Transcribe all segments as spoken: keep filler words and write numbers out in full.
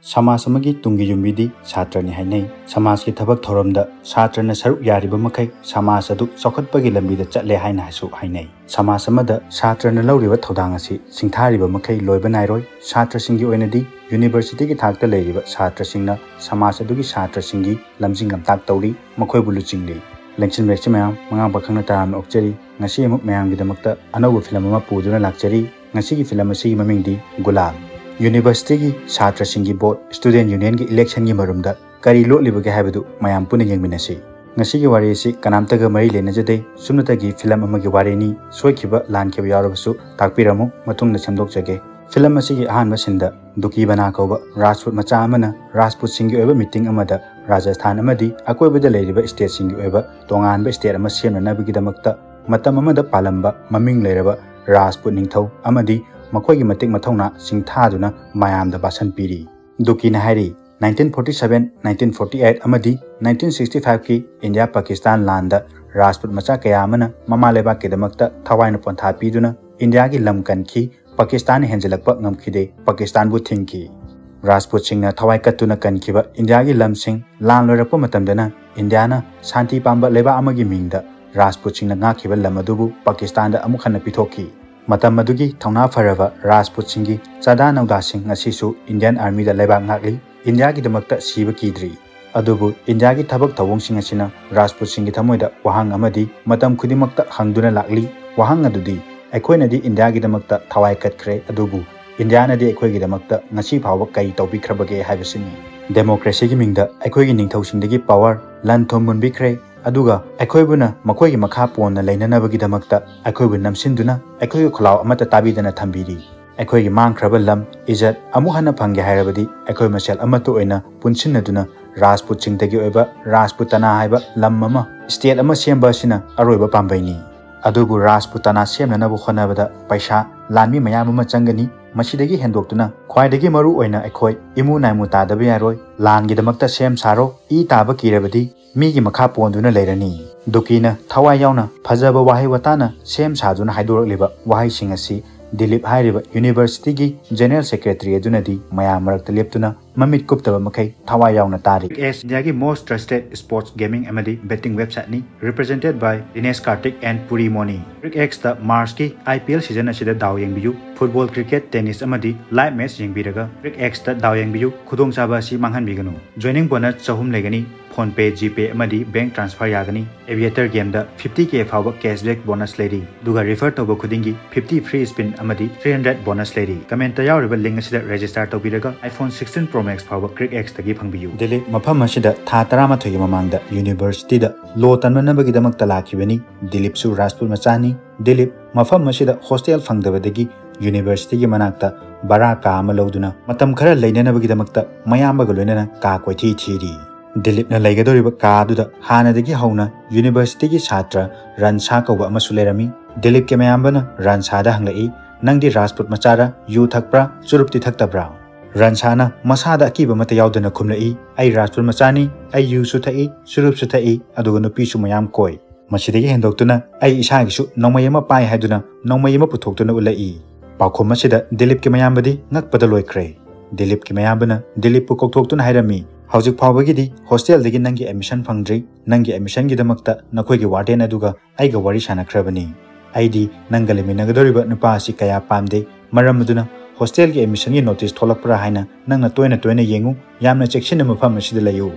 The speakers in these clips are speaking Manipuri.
ꯁꯃꯥꯖ ꯑꯃꯒꯤ ꯇꯨꯡꯒꯤ ꯌꯨꯝꯕꯤꯗꯤ ꯁꯥꯇ꯭ꯔꯅꯤ ꯍꯥꯏꯅꯩ꯫ ꯁꯃꯥꯖꯀꯤ ꯊꯕꯛ ꯊꯧꯔꯝꯗ ꯁꯥꯇ꯭ꯔꯅ ꯁꯔꯨꯛ ꯌꯥꯔꯤꯕ ꯃꯈꯩ ꯁꯃꯥꯖ ꯑꯗꯨ ꯆꯥꯎꯈꯠꯄꯒꯤ ꯂꯝꯕꯤꯗ ꯆꯠꯂꯦ ꯍꯥꯏꯅꯁꯨ ꯍꯥꯏꯅꯩ꯫ ꯁꯃꯥꯖ ꯑꯃꯗ ꯁꯥꯇ꯭ꯔꯅ ꯂꯧꯔꯤꯕ ꯊꯧꯗꯥꯡ ꯑꯁꯤ ꯁꯤꯡꯊꯥꯔꯤꯕ ꯃꯈꯩ ꯂꯣꯏꯕ ꯅꯥꯏꯔꯣꯏ꯫ ꯁꯥꯇ꯭ꯔꯁꯤꯡꯒꯤ ꯑꯣꯏꯅꯗꯤ ꯌꯨꯅꯤꯚꯔꯁꯤꯇꯤꯒꯤ ꯊꯥꯛꯇ ꯂꯩꯔꯤꯕ ꯁꯥꯇ꯭ꯔꯁꯤꯡꯅ ꯁꯃꯥꯖ ꯑꯗꯨꯒꯤ ꯁꯥꯇ꯭ꯔꯁꯤꯡꯒꯤ ꯂꯝꯖꯤꯡ ꯂꯝꯇꯥꯛ ꯇꯧꯔꯤ, ꯃꯈꯣꯏꯕꯨ ꯂꯨꯆꯤꯡꯂꯤ꯫ ꯂꯦꯡꯁꯤꯟꯕꯤꯔꯛꯁꯤ ꯃꯌꯥꯝ, ꯃꯉꯥꯡ ꯄꯥꯈꯪꯅ ꯇꯔꯥꯝꯅ ꯑꯣꯛꯆꯔꯤ꯫ ꯉꯁꯤ ꯑꯃꯨꯛ ꯃꯌꯥꯝꯒꯤꯗꯃꯛꯇ ꯑꯅꯧꯕ ꯐꯤꯂꯝ ꯑꯃ ꯄꯨꯗꯨꯅ ꯂꯥꯛꯆꯔꯤ꯫ ꯉꯁꯤꯒꯤ ꯐꯤꯂꯝ ꯑꯁꯤꯒꯤ ꯃꯃꯤꯡꯗꯤ ꯒꯨꯂꯥꯜ꯫ ꯌꯨꯅꯤꯚꯔꯁꯤꯇꯤꯒꯤ ꯁꯥꯇ꯭ꯔꯁꯤꯡꯒꯤ ꯕꯣꯠ, ꯁ꯭ꯇꯨꯗꯦꯟ ꯌꯨꯅꯤꯌꯟꯒꯤ ꯏꯂꯦꯛꯁꯟꯒꯤ ꯃꯔꯨꯝꯗ ꯀꯔꯤ ꯂꯣꯠꯂꯤꯕꯒꯦ ꯍꯥꯏꯕꯗꯨ ꯃꯌꯥꯝ ꯄꯨꯟꯅ ꯌꯦꯡꯃꯤꯟꯅꯁꯤ꯫ ꯉꯁꯤꯒꯤ ꯋꯥꯔꯤ ꯑꯁꯤ ꯀꯅꯥꯝꯇꯒ ꯃꯔꯤ ꯂꯩꯅꯖꯗꯦ, ꯁꯨꯞꯅꯇꯒꯤ ꯐꯤꯂꯝ ꯑꯃꯒꯤ ꯋꯥꯔꯤꯅꯤ꯫ ꯁꯣꯏꯈꯤꯕ, ꯂꯥꯟꯈꯤꯕ ꯌꯥꯎꯔꯕꯁꯨ ꯇꯥꯛꯄꯤꯔꯝꯃꯨ, ꯃꯇꯨꯡꯗ ꯁꯦꯝꯗꯣꯛꯆꯒꯦ꯫ ꯐꯤꯂꯝ ꯑꯁꯤꯒꯤ ꯑꯍꯥꯟꯕ ꯁꯤꯟꯗ ꯗꯨꯀꯤ ꯕꯅꯥ ꯀꯧꯕ ꯔꯥꯖꯄꯨꯠ ꯃꯆꯥ ꯑꯃꯅ ꯔꯥꯖꯄꯨꯠꯁꯤꯡꯒꯤ ꯑꯣꯏꯕ ꯃꯤꯇꯤꯡ ꯑꯃꯗ ꯔꯥꯖꯁꯊꯥꯟ ꯑꯃꯗꯤ ꯑꯀꯣꯏꯕꯗ ꯂꯩꯔꯤꯕ ꯁ꯭ꯇꯦꯠꯁꯤꯡꯒꯤ ꯑꯣꯏꯕ ꯇꯣꯉꯥꯟꯕ ꯁ꯭ꯇꯦꯠ ꯑꯃ ꯁꯦꯝꯅꯅꯕꯒꯤꯗꯃꯛꯇ ꯃꯇꯝ ꯑꯃꯗ ꯄꯥꯜꯂꯝꯕ ꯃꯃꯤꯡ ꯂꯩꯔꯕ ꯔꯥꯖꯄꯨꯠ ꯅꯤꯡꯊꯧ ꯑꯃꯗꯤ ꯃꯈꯣꯏꯒꯤ ꯃꯇꯤꯛ ꯃꯊꯧꯅꯥ ꯁꯤꯡꯊꯥꯗꯨꯅ ꯃꯌꯥꯝꯗ ꯚꯥꯁꯟ ꯄꯤꯔꯤ꯫ ꯗꯨꯀꯤꯅ ꯍꯥꯏꯔꯤ, nineteen forty seven, nineteen forty eight ꯑꯃꯗꯤ nineteen sixty five ꯀꯤ ꯏꯟꯗꯤꯌꯥ ꯄꯥꯀꯤꯁꯇꯥꯟ ꯂꯥꯟꯗ ꯔꯥꯖꯄꯨꯠ ꯃꯆꯥ ꯀꯌꯥ ꯑꯃꯅ ꯃꯃꯥ ꯂꯩꯕꯥꯛꯀꯤꯗꯃꯛꯇ ꯊꯋꯥꯏꯅ ꯄꯣꯟꯊꯥ ꯄꯤꯗꯨꯅ ꯏꯟꯗꯤꯌꯥꯒꯤ ꯂꯝ ꯀꯟꯈꯤ, ꯄꯥꯀꯤꯁꯇꯥꯟꯅ ꯍꯦꯟꯖꯤꯜꯂꯛꯄ ꯉꯝꯈꯤꯗꯦ, ꯄꯥꯀꯤꯁꯇꯥꯟꯕꯨ ꯊꯤꯡꯈꯤ꯫ ꯔꯥꯖꯄꯨꯠꯁꯤꯡꯅ ꯊꯋꯥꯏ ꯀꯠꯇꯨꯅ ꯀꯟꯈꯤꯕ ꯏꯟꯗꯤꯌꯥꯒꯤ ꯂꯝꯁꯤꯡ ꯂꯥꯟ ꯂꯣꯏꯔꯛꯄ ꯃꯇꯝꯗꯅ ꯏꯟꯗꯤꯌꯥꯅ ꯁꯥꯟꯇꯤ ꯄꯥꯝꯕ ꯂꯩꯕꯥꯛ ꯑꯃꯒꯤ ꯃꯤꯡꯗ ꯔꯥꯖꯄꯨꯠꯁꯤꯡꯅ ꯉꯥꯛꯈꯤꯕ ꯂꯝ ꯑꯗꯨꯕꯨ ꯄꯥꯀꯤꯁꯇꯥꯟꯗ ꯑꯃꯨꯛ ꯍꯟꯅ ꯄꯤꯊꯣꯛꯈꯤ꯫ ꯃꯇꯝ ꯑꯗꯨꯒꯤ ꯊꯧꯅꯥ ꯐꯔꯕ ꯔꯥꯖꯄꯨꯠꯁꯤꯡꯒꯤ ꯆꯥꯗꯥ ꯅꯧꯗꯥꯁꯤꯡ ꯉꯁꯤꯁꯨ ꯏꯟꯗꯤꯌꯟ ꯑꯥꯔꯃꯤꯗ ꯂꯩꯕꯥꯛ ꯉꯥꯛꯂꯤ, ꯏꯟꯗꯤꯌꯥꯒꯤꯗꯃꯛꯇ ꯁꯤꯕ ꯀꯤꯗ꯭ꯔꯤ꯫ ꯑꯗꯨꯕꯨ ꯏꯟꯗꯤꯌꯥꯒꯤ ꯊꯕꯛ ꯊꯧꯑꯣꯡꯁꯤꯡ ꯑꯁꯤꯅ ꯔꯥꯖꯄꯨꯠꯁꯤꯡꯒꯤ ꯊꯃꯣꯏꯗ ꯋꯥꯍꯪ ꯑꯃꯗꯤ ꯃꯇꯝ ꯈꯨꯗꯤꯡꯃꯛꯇ ꯍꯪꯗꯨꯅ ꯂꯥꯛꯂꯤ꯫ ꯋꯥꯍꯪ ꯑꯗꯨꯗꯤ, ꯑꯩꯈꯣꯏꯅꯗꯤ ꯏꯟꯗꯤꯌꯥꯒꯤꯗꯃꯛꯇ ꯊꯋꯥꯏ ꯀꯠꯈ꯭ꯔꯦ, ꯑꯗꯨꯕꯨ ꯏꯟꯗꯤꯌꯥꯅꯗꯤ ꯑꯩꯈꯣꯏꯒꯤꯗꯃꯛꯇ ꯉꯁꯤ ꯐꯥꯎꯕ ꯀꯔꯤ ꯇꯧꯕꯤꯈ꯭ꯔꯕꯒꯦ ꯍꯥꯏꯕꯁꯤꯅꯤ꯫ ꯗꯦꯃꯣꯀ꯭ꯔꯦꯁꯤꯒꯤ ꯃꯤꯡꯗ ꯑꯩꯈꯣꯏꯒꯤ ꯅꯤꯡꯊꯧꯁꯤꯡꯗꯒꯤ ꯄꯋꯥꯔ, ꯂꯟ ꯊꯨꯝ ꯃꯨꯟꯕꯤꯈ꯭ꯔꯦ, ꯑꯗꯨꯒ ꯑꯩꯈꯣꯏꯕꯨꯅ ꯃꯈꯣꯏꯒꯤ ꯃꯈꯥ ꯄꯣꯟꯅ ꯂꯩꯅꯅꯕꯒꯤꯗꯃꯛꯇ ꯑꯩꯈꯣꯏꯕꯨ ꯅꯝꯁꯤꯟꯗꯨꯅ ꯑꯩꯈꯣꯏꯒꯤ ꯈꯨꯜꯂꯥꯎ ꯑꯃꯠꯇ ꯇꯥꯕꯤꯗꯅ ꯊꯝꯕꯤꯔꯤ꯫ ꯑꯩꯈꯣꯏꯒꯤ ꯃꯥꯡꯈ꯭ꯔꯕ ꯂꯝ, ꯏꯖꯠ ꯑꯃꯨꯛ ꯍꯟꯅ ꯐꯪꯒꯦ ꯍꯥꯏꯔꯕꯗꯤ ꯑꯩꯈꯣꯏ ꯃꯁꯦꯜ ꯑꯃꯠꯇ ꯑꯣꯏꯅ ꯄꯨꯟꯁꯤꯟꯅꯗꯨꯅ ꯔꯥꯖꯄꯨꯠꯁꯤꯡꯗꯒꯤ ꯑꯣꯏꯕ ꯔꯥꯖꯄꯨꯇꯅꯥ ꯍꯥꯏꯕ ꯂꯝ ꯑꯃ, ꯁ꯭ꯇꯦꯠ ꯑꯃ ꯁꯦꯝꯕ ꯑꯁꯤꯅ ꯑꯔꯣꯏꯕ ꯄꯥꯝꯕꯩꯅꯤ꯫ ꯑꯗꯨꯕꯨ ꯔꯥꯖꯄꯨꯇꯅꯥ ꯁꯦꯝꯅꯅꯕ ꯍꯣꯠꯅꯕꯗ ꯄꯩꯁꯥ, ꯂꯥꯟꯃꯤ ꯃꯌꯥꯝ ꯑꯃ ꯆꯪꯒꯅꯤ꯫ ꯃꯁꯤꯗꯒꯤ ꯍꯦꯟꯗꯣꯛꯇꯨꯅ ꯈ꯭ꯋꯥꯏꯗꯒꯤ ꯃꯔꯨ ꯑꯣꯏꯅ ꯑꯩꯈꯣꯏ ꯏꯃꯨ ꯅꯥꯏꯃꯨ ꯇꯥꯗꯕ ꯌꯥꯔꯣꯏ꯫ ꯂꯥꯟꯒꯤꯗꯃꯛꯇ ꯁꯦꯝ ꯁꯥꯔꯣ, ꯏ ꯇꯥꯕ ꯀꯤꯔꯕꯗꯤ ꯃꯤꯒꯤ ꯃꯈꯥ ꯄꯣꯟꯗꯨꯅ ꯂꯩꯔꯅꯤ꯫ ꯗꯨꯀꯤꯅ ꯊꯋꯥꯏ ꯌꯥꯎꯅ ꯐꯖꯕ ꯋꯥꯍꯩ ꯋꯥꯇꯥꯅ ꯁꯦꯝ ꯁꯥꯗꯨꯅ ꯍꯥꯏꯗꯣꯔꯛꯂꯤꯕ ꯋꯥꯍꯩꯁꯤꯡ ꯑꯁꯤ ꯗꯤꯂꯤꯞ ꯍꯥꯏꯔꯤꯕ ꯌꯨꯅꯤꯚꯔꯁꯤꯇꯤꯒꯤ ꯖꯦꯅꯔꯦꯜ ꯁꯦꯀ꯭ꯔꯦꯇꯔꯤ ꯑꯗꯨꯅꯗꯤ ꯃꯌꯥꯝ ꯃꯔꯛꯇ ꯂꯦꯞꯇꯨꯅ ꯃꯃꯤꯠ ꯀꯨꯞꯇꯕ ꯃꯈꯩ ꯊꯋꯥꯏ ꯌꯥꯎꯅ ꯇꯥꯔꯤ꯫ ꯀ꯭ꯔꯤꯛ ꯑꯦꯛꯁ ꯏꯟꯗꯤꯌꯥꯒꯤ most trusted sports gaming ꯑꯃꯗꯤ betting websiteꯅꯤ, represented by Dinesh Karthik and Puri Moni꯫ ꯀ꯭ꯔꯤꯛ ꯑꯦꯛꯁꯇ ꯃꯥꯔꯆꯀꯤ IPL season ꯑꯁꯤꯗ ꯗꯥꯎ ꯌꯦꯡꯕꯤꯌꯨ꯫ ꯐꯨꯠꯕꯣꯜ, ꯀ꯭ꯔꯤꯀꯦꯠ, ꯇꯦꯅꯤꯁ ꯑꯃꯗꯤ ꯂꯥꯏꯚ ꯃꯦꯆ ꯌꯦꯡꯕꯤꯔꯒ ꯀ꯭ꯔꯤꯛ ꯑꯦꯛꯁꯇ ꯗꯥꯎ ꯌꯦꯡꯕꯤꯌꯨ꯫ ꯈꯨꯗꯣꯡꯆꯥꯕ ꯑꯁꯤ ꯃꯥꯡꯍꯟꯕꯤꯒꯅꯨ꯫ Joining bonus ꯆꯍꯨꯝ ꯂꯩꯒꯅꯤ꯫ PhonePe, GPay ꯑꯃꯗꯤ bank transfer ꯌꯥꯒꯅꯤ꯫ Aviator gameꯗ fifty K ꯐꯥꯎꯕ cashback bonus ꯂꯩꯔꯤ, ꯑꯗꯨꯒ refer ꯇꯧꯕ ꯈꯨꯗꯤꯡꯒꯤ fifty free spin ꯑꯃꯗꯤ three hundred bonus ꯂꯩꯔꯤ꯫ Commentꯇ ꯌꯥꯎꯔꯤꯕ link ꯑꯁꯤꯗ register ꯇꯧꯕꯤꯔꯒ iPhone sixteen Pro Max ꯐꯥꯎꯕ ꯀ꯭ꯔꯤꯛ ꯑꯦꯛꯁꯇꯒꯤ ꯐꯪꯕꯤꯌꯨ꯫ ꯗꯤꯂꯤꯞ ꯃꯐꯝ ꯑꯁꯤꯗ ꯊꯥ ꯇꯔꯥꯃꯥꯊꯣꯏꯒꯤ ꯃꯃꯥꯡꯗ ꯌꯨꯅꯤꯚꯔꯁꯤꯇꯤꯗ ꯂꯣ ꯇꯝꯅꯅꯕꯒꯤꯗꯃꯛꯇ ꯂꯥꯛꯈꯤꯕꯅꯤ꯫ ꯗꯤꯂꯤꯞꯁꯨ ꯔꯥꯖꯄꯨꯠ ꯃꯆꯥꯅꯤ꯫ ꯗꯤꯂꯤꯞ ꯃꯐꯝ ꯑꯁꯤꯗ ꯍꯣꯁꯇꯦꯜ ꯐꯪꯗꯕꯗꯒꯤ ꯌꯨꯅꯤꯚꯔꯁꯤꯇꯤꯒꯤ ꯃꯅꯥꯛꯇ ꯚꯔꯥ ꯀꯥ ꯑꯃ ꯂꯧꯗꯨꯅ ꯃꯇꯝ ꯈꯔ ꯂꯩꯅꯅꯕꯒꯤꯗꯃꯛꯇ ꯃꯌꯥꯝꯕꯒ ꯂꯣꯏꯅꯅ ꯀꯥ ꯀꯣꯏꯊꯤ ꯊꯤꯔꯤ꯫ ꯗꯤꯂꯤꯞꯅ ꯂꯩꯒꯗꯧꯔꯤꯕ ꯀꯥ ꯑꯗꯨꯗ ꯍꯥꯟꯅꯗꯒꯤ ꯍꯧꯅ ꯌꯨꯅꯤꯚꯔꯁꯤꯇꯤꯒꯤ ꯁꯥꯇ꯭ꯔ ꯔꯟꯁꯥ ꯀꯧꯕ ꯑꯃꯁꯨ ꯂꯩꯔꯝꯃꯤ꯫ ꯗꯤꯂꯤꯞꯀꯤ ꯃꯌꯥꯝꯕꯅ ꯔꯟꯁꯥꯗ ꯍꯪꯂꯛꯏ, "ꯅꯪꯗꯤ ꯔꯥꯖꯄꯨꯠ ꯃꯆꯥꯔ? ꯌꯨ ꯊꯛꯄ꯭ꯔꯥ? ꯆꯨꯔꯨꯞꯇꯤ ꯊꯛꯇꯕ꯭ꯔꯥ?" ꯔꯟꯁꯥꯅ ꯃꯁꯥꯗ ꯑꯀꯤꯕ ꯑꯃꯠꯇ ꯌꯥꯎꯗꯅ ꯈꯨꯝꯂꯛꯏ, "ꯑꯩ ꯔꯥꯖꯄꯨꯠ ꯃꯆꯥꯅꯤ, ꯑꯩ ꯌꯨꯁꯨ ꯊꯛꯏ, ꯆꯨꯔꯨꯞꯁꯨ ꯊꯛꯏ, ꯑꯗꯨꯒ ꯅꯨꯄꯤꯁꯨ ꯃꯌꯥꯝ ꯀꯣꯏ꯫ ꯃꯁꯤꯗꯒꯤ ꯍꯦꯟꯗꯣꯛꯇꯨꯅ ꯑꯩ ꯏꯁꯥꯒꯤꯁꯨ ꯅꯣꯡꯃꯩ ꯑꯃ ꯄꯥꯏ" ꯍꯥꯏꯗꯨꯅ ꯅꯣꯡꯃꯩ ꯑꯃ ꯄꯨꯊꯣꯛꯇꯨꯅ ꯎꯠꯂꯛꯏ꯫ ꯄꯥꯎꯈꯨꯝ ꯑꯁꯤꯗ ꯗꯤꯂꯤꯞꯀꯤ ꯃꯌꯥꯝꯕꯗꯤ ꯉꯛꯄꯗ ꯂꯣꯏꯈ꯭ꯔꯦ꯫ ꯗꯤꯂꯤꯞꯀꯤ ꯃꯌꯥꯝꯕꯅ ꯗꯤꯂꯤꯞꯄꯨ ꯀꯧꯊꯣꯛꯇꯨꯅ ꯍꯥꯏꯔꯝꯃꯤ, "ꯍꯧꯖꯤꯛ ꯐꯥꯎꯕꯒꯤꯗꯤ ꯍꯣꯁꯇꯦꯜꯗꯒꯤ ꯅꯪꯒꯤ ꯑꯦꯗꯃꯤꯁꯟ ꯐꯪꯗ꯭ꯔꯤ꯫ ꯅꯪꯒꯤ ꯑꯦꯗꯃꯤꯁꯟꯒꯤꯗꯃꯛꯇ ꯅꯈꯣꯏꯒꯤ ꯋꯥꯔꯗꯦꯟ ꯑꯗꯨꯒ ꯑꯩꯒ ꯋꯥꯔꯤ ꯁꯥꯟꯅꯈ꯭ꯔꯕꯅꯤ꯫ ꯑꯩꯗꯤ ꯅꯪꯒ ꯂꯩꯃꯤꯟꯅꯒꯗꯧꯔꯤꯕ ꯅꯨꯄꯥ ꯑꯁꯤ ꯀꯌꯥ ꯄꯥꯝꯗꯦ꯫ ꯃꯔꯝ ꯑꯗꯨꯅ ꯍꯣꯁꯇꯦꯜꯒꯤ ꯑꯦꯗꯃꯤꯁꯟꯒꯤ ꯅꯣꯇꯤꯁ ꯊꯣꯛꯂꯛꯄ꯭ꯔꯥ ꯍꯥꯏꯅ ꯅꯪꯅ ꯇꯣꯏꯅ ꯇꯣꯏꯅ ꯌꯦꯡꯉꯨ꯫ ꯌꯥꯝꯅ ꯆꯦꯛꯁꯤꯟꯅ ꯃꯐꯝ ꯑꯁꯤꯗ ꯂꯩꯌꯨ꯫"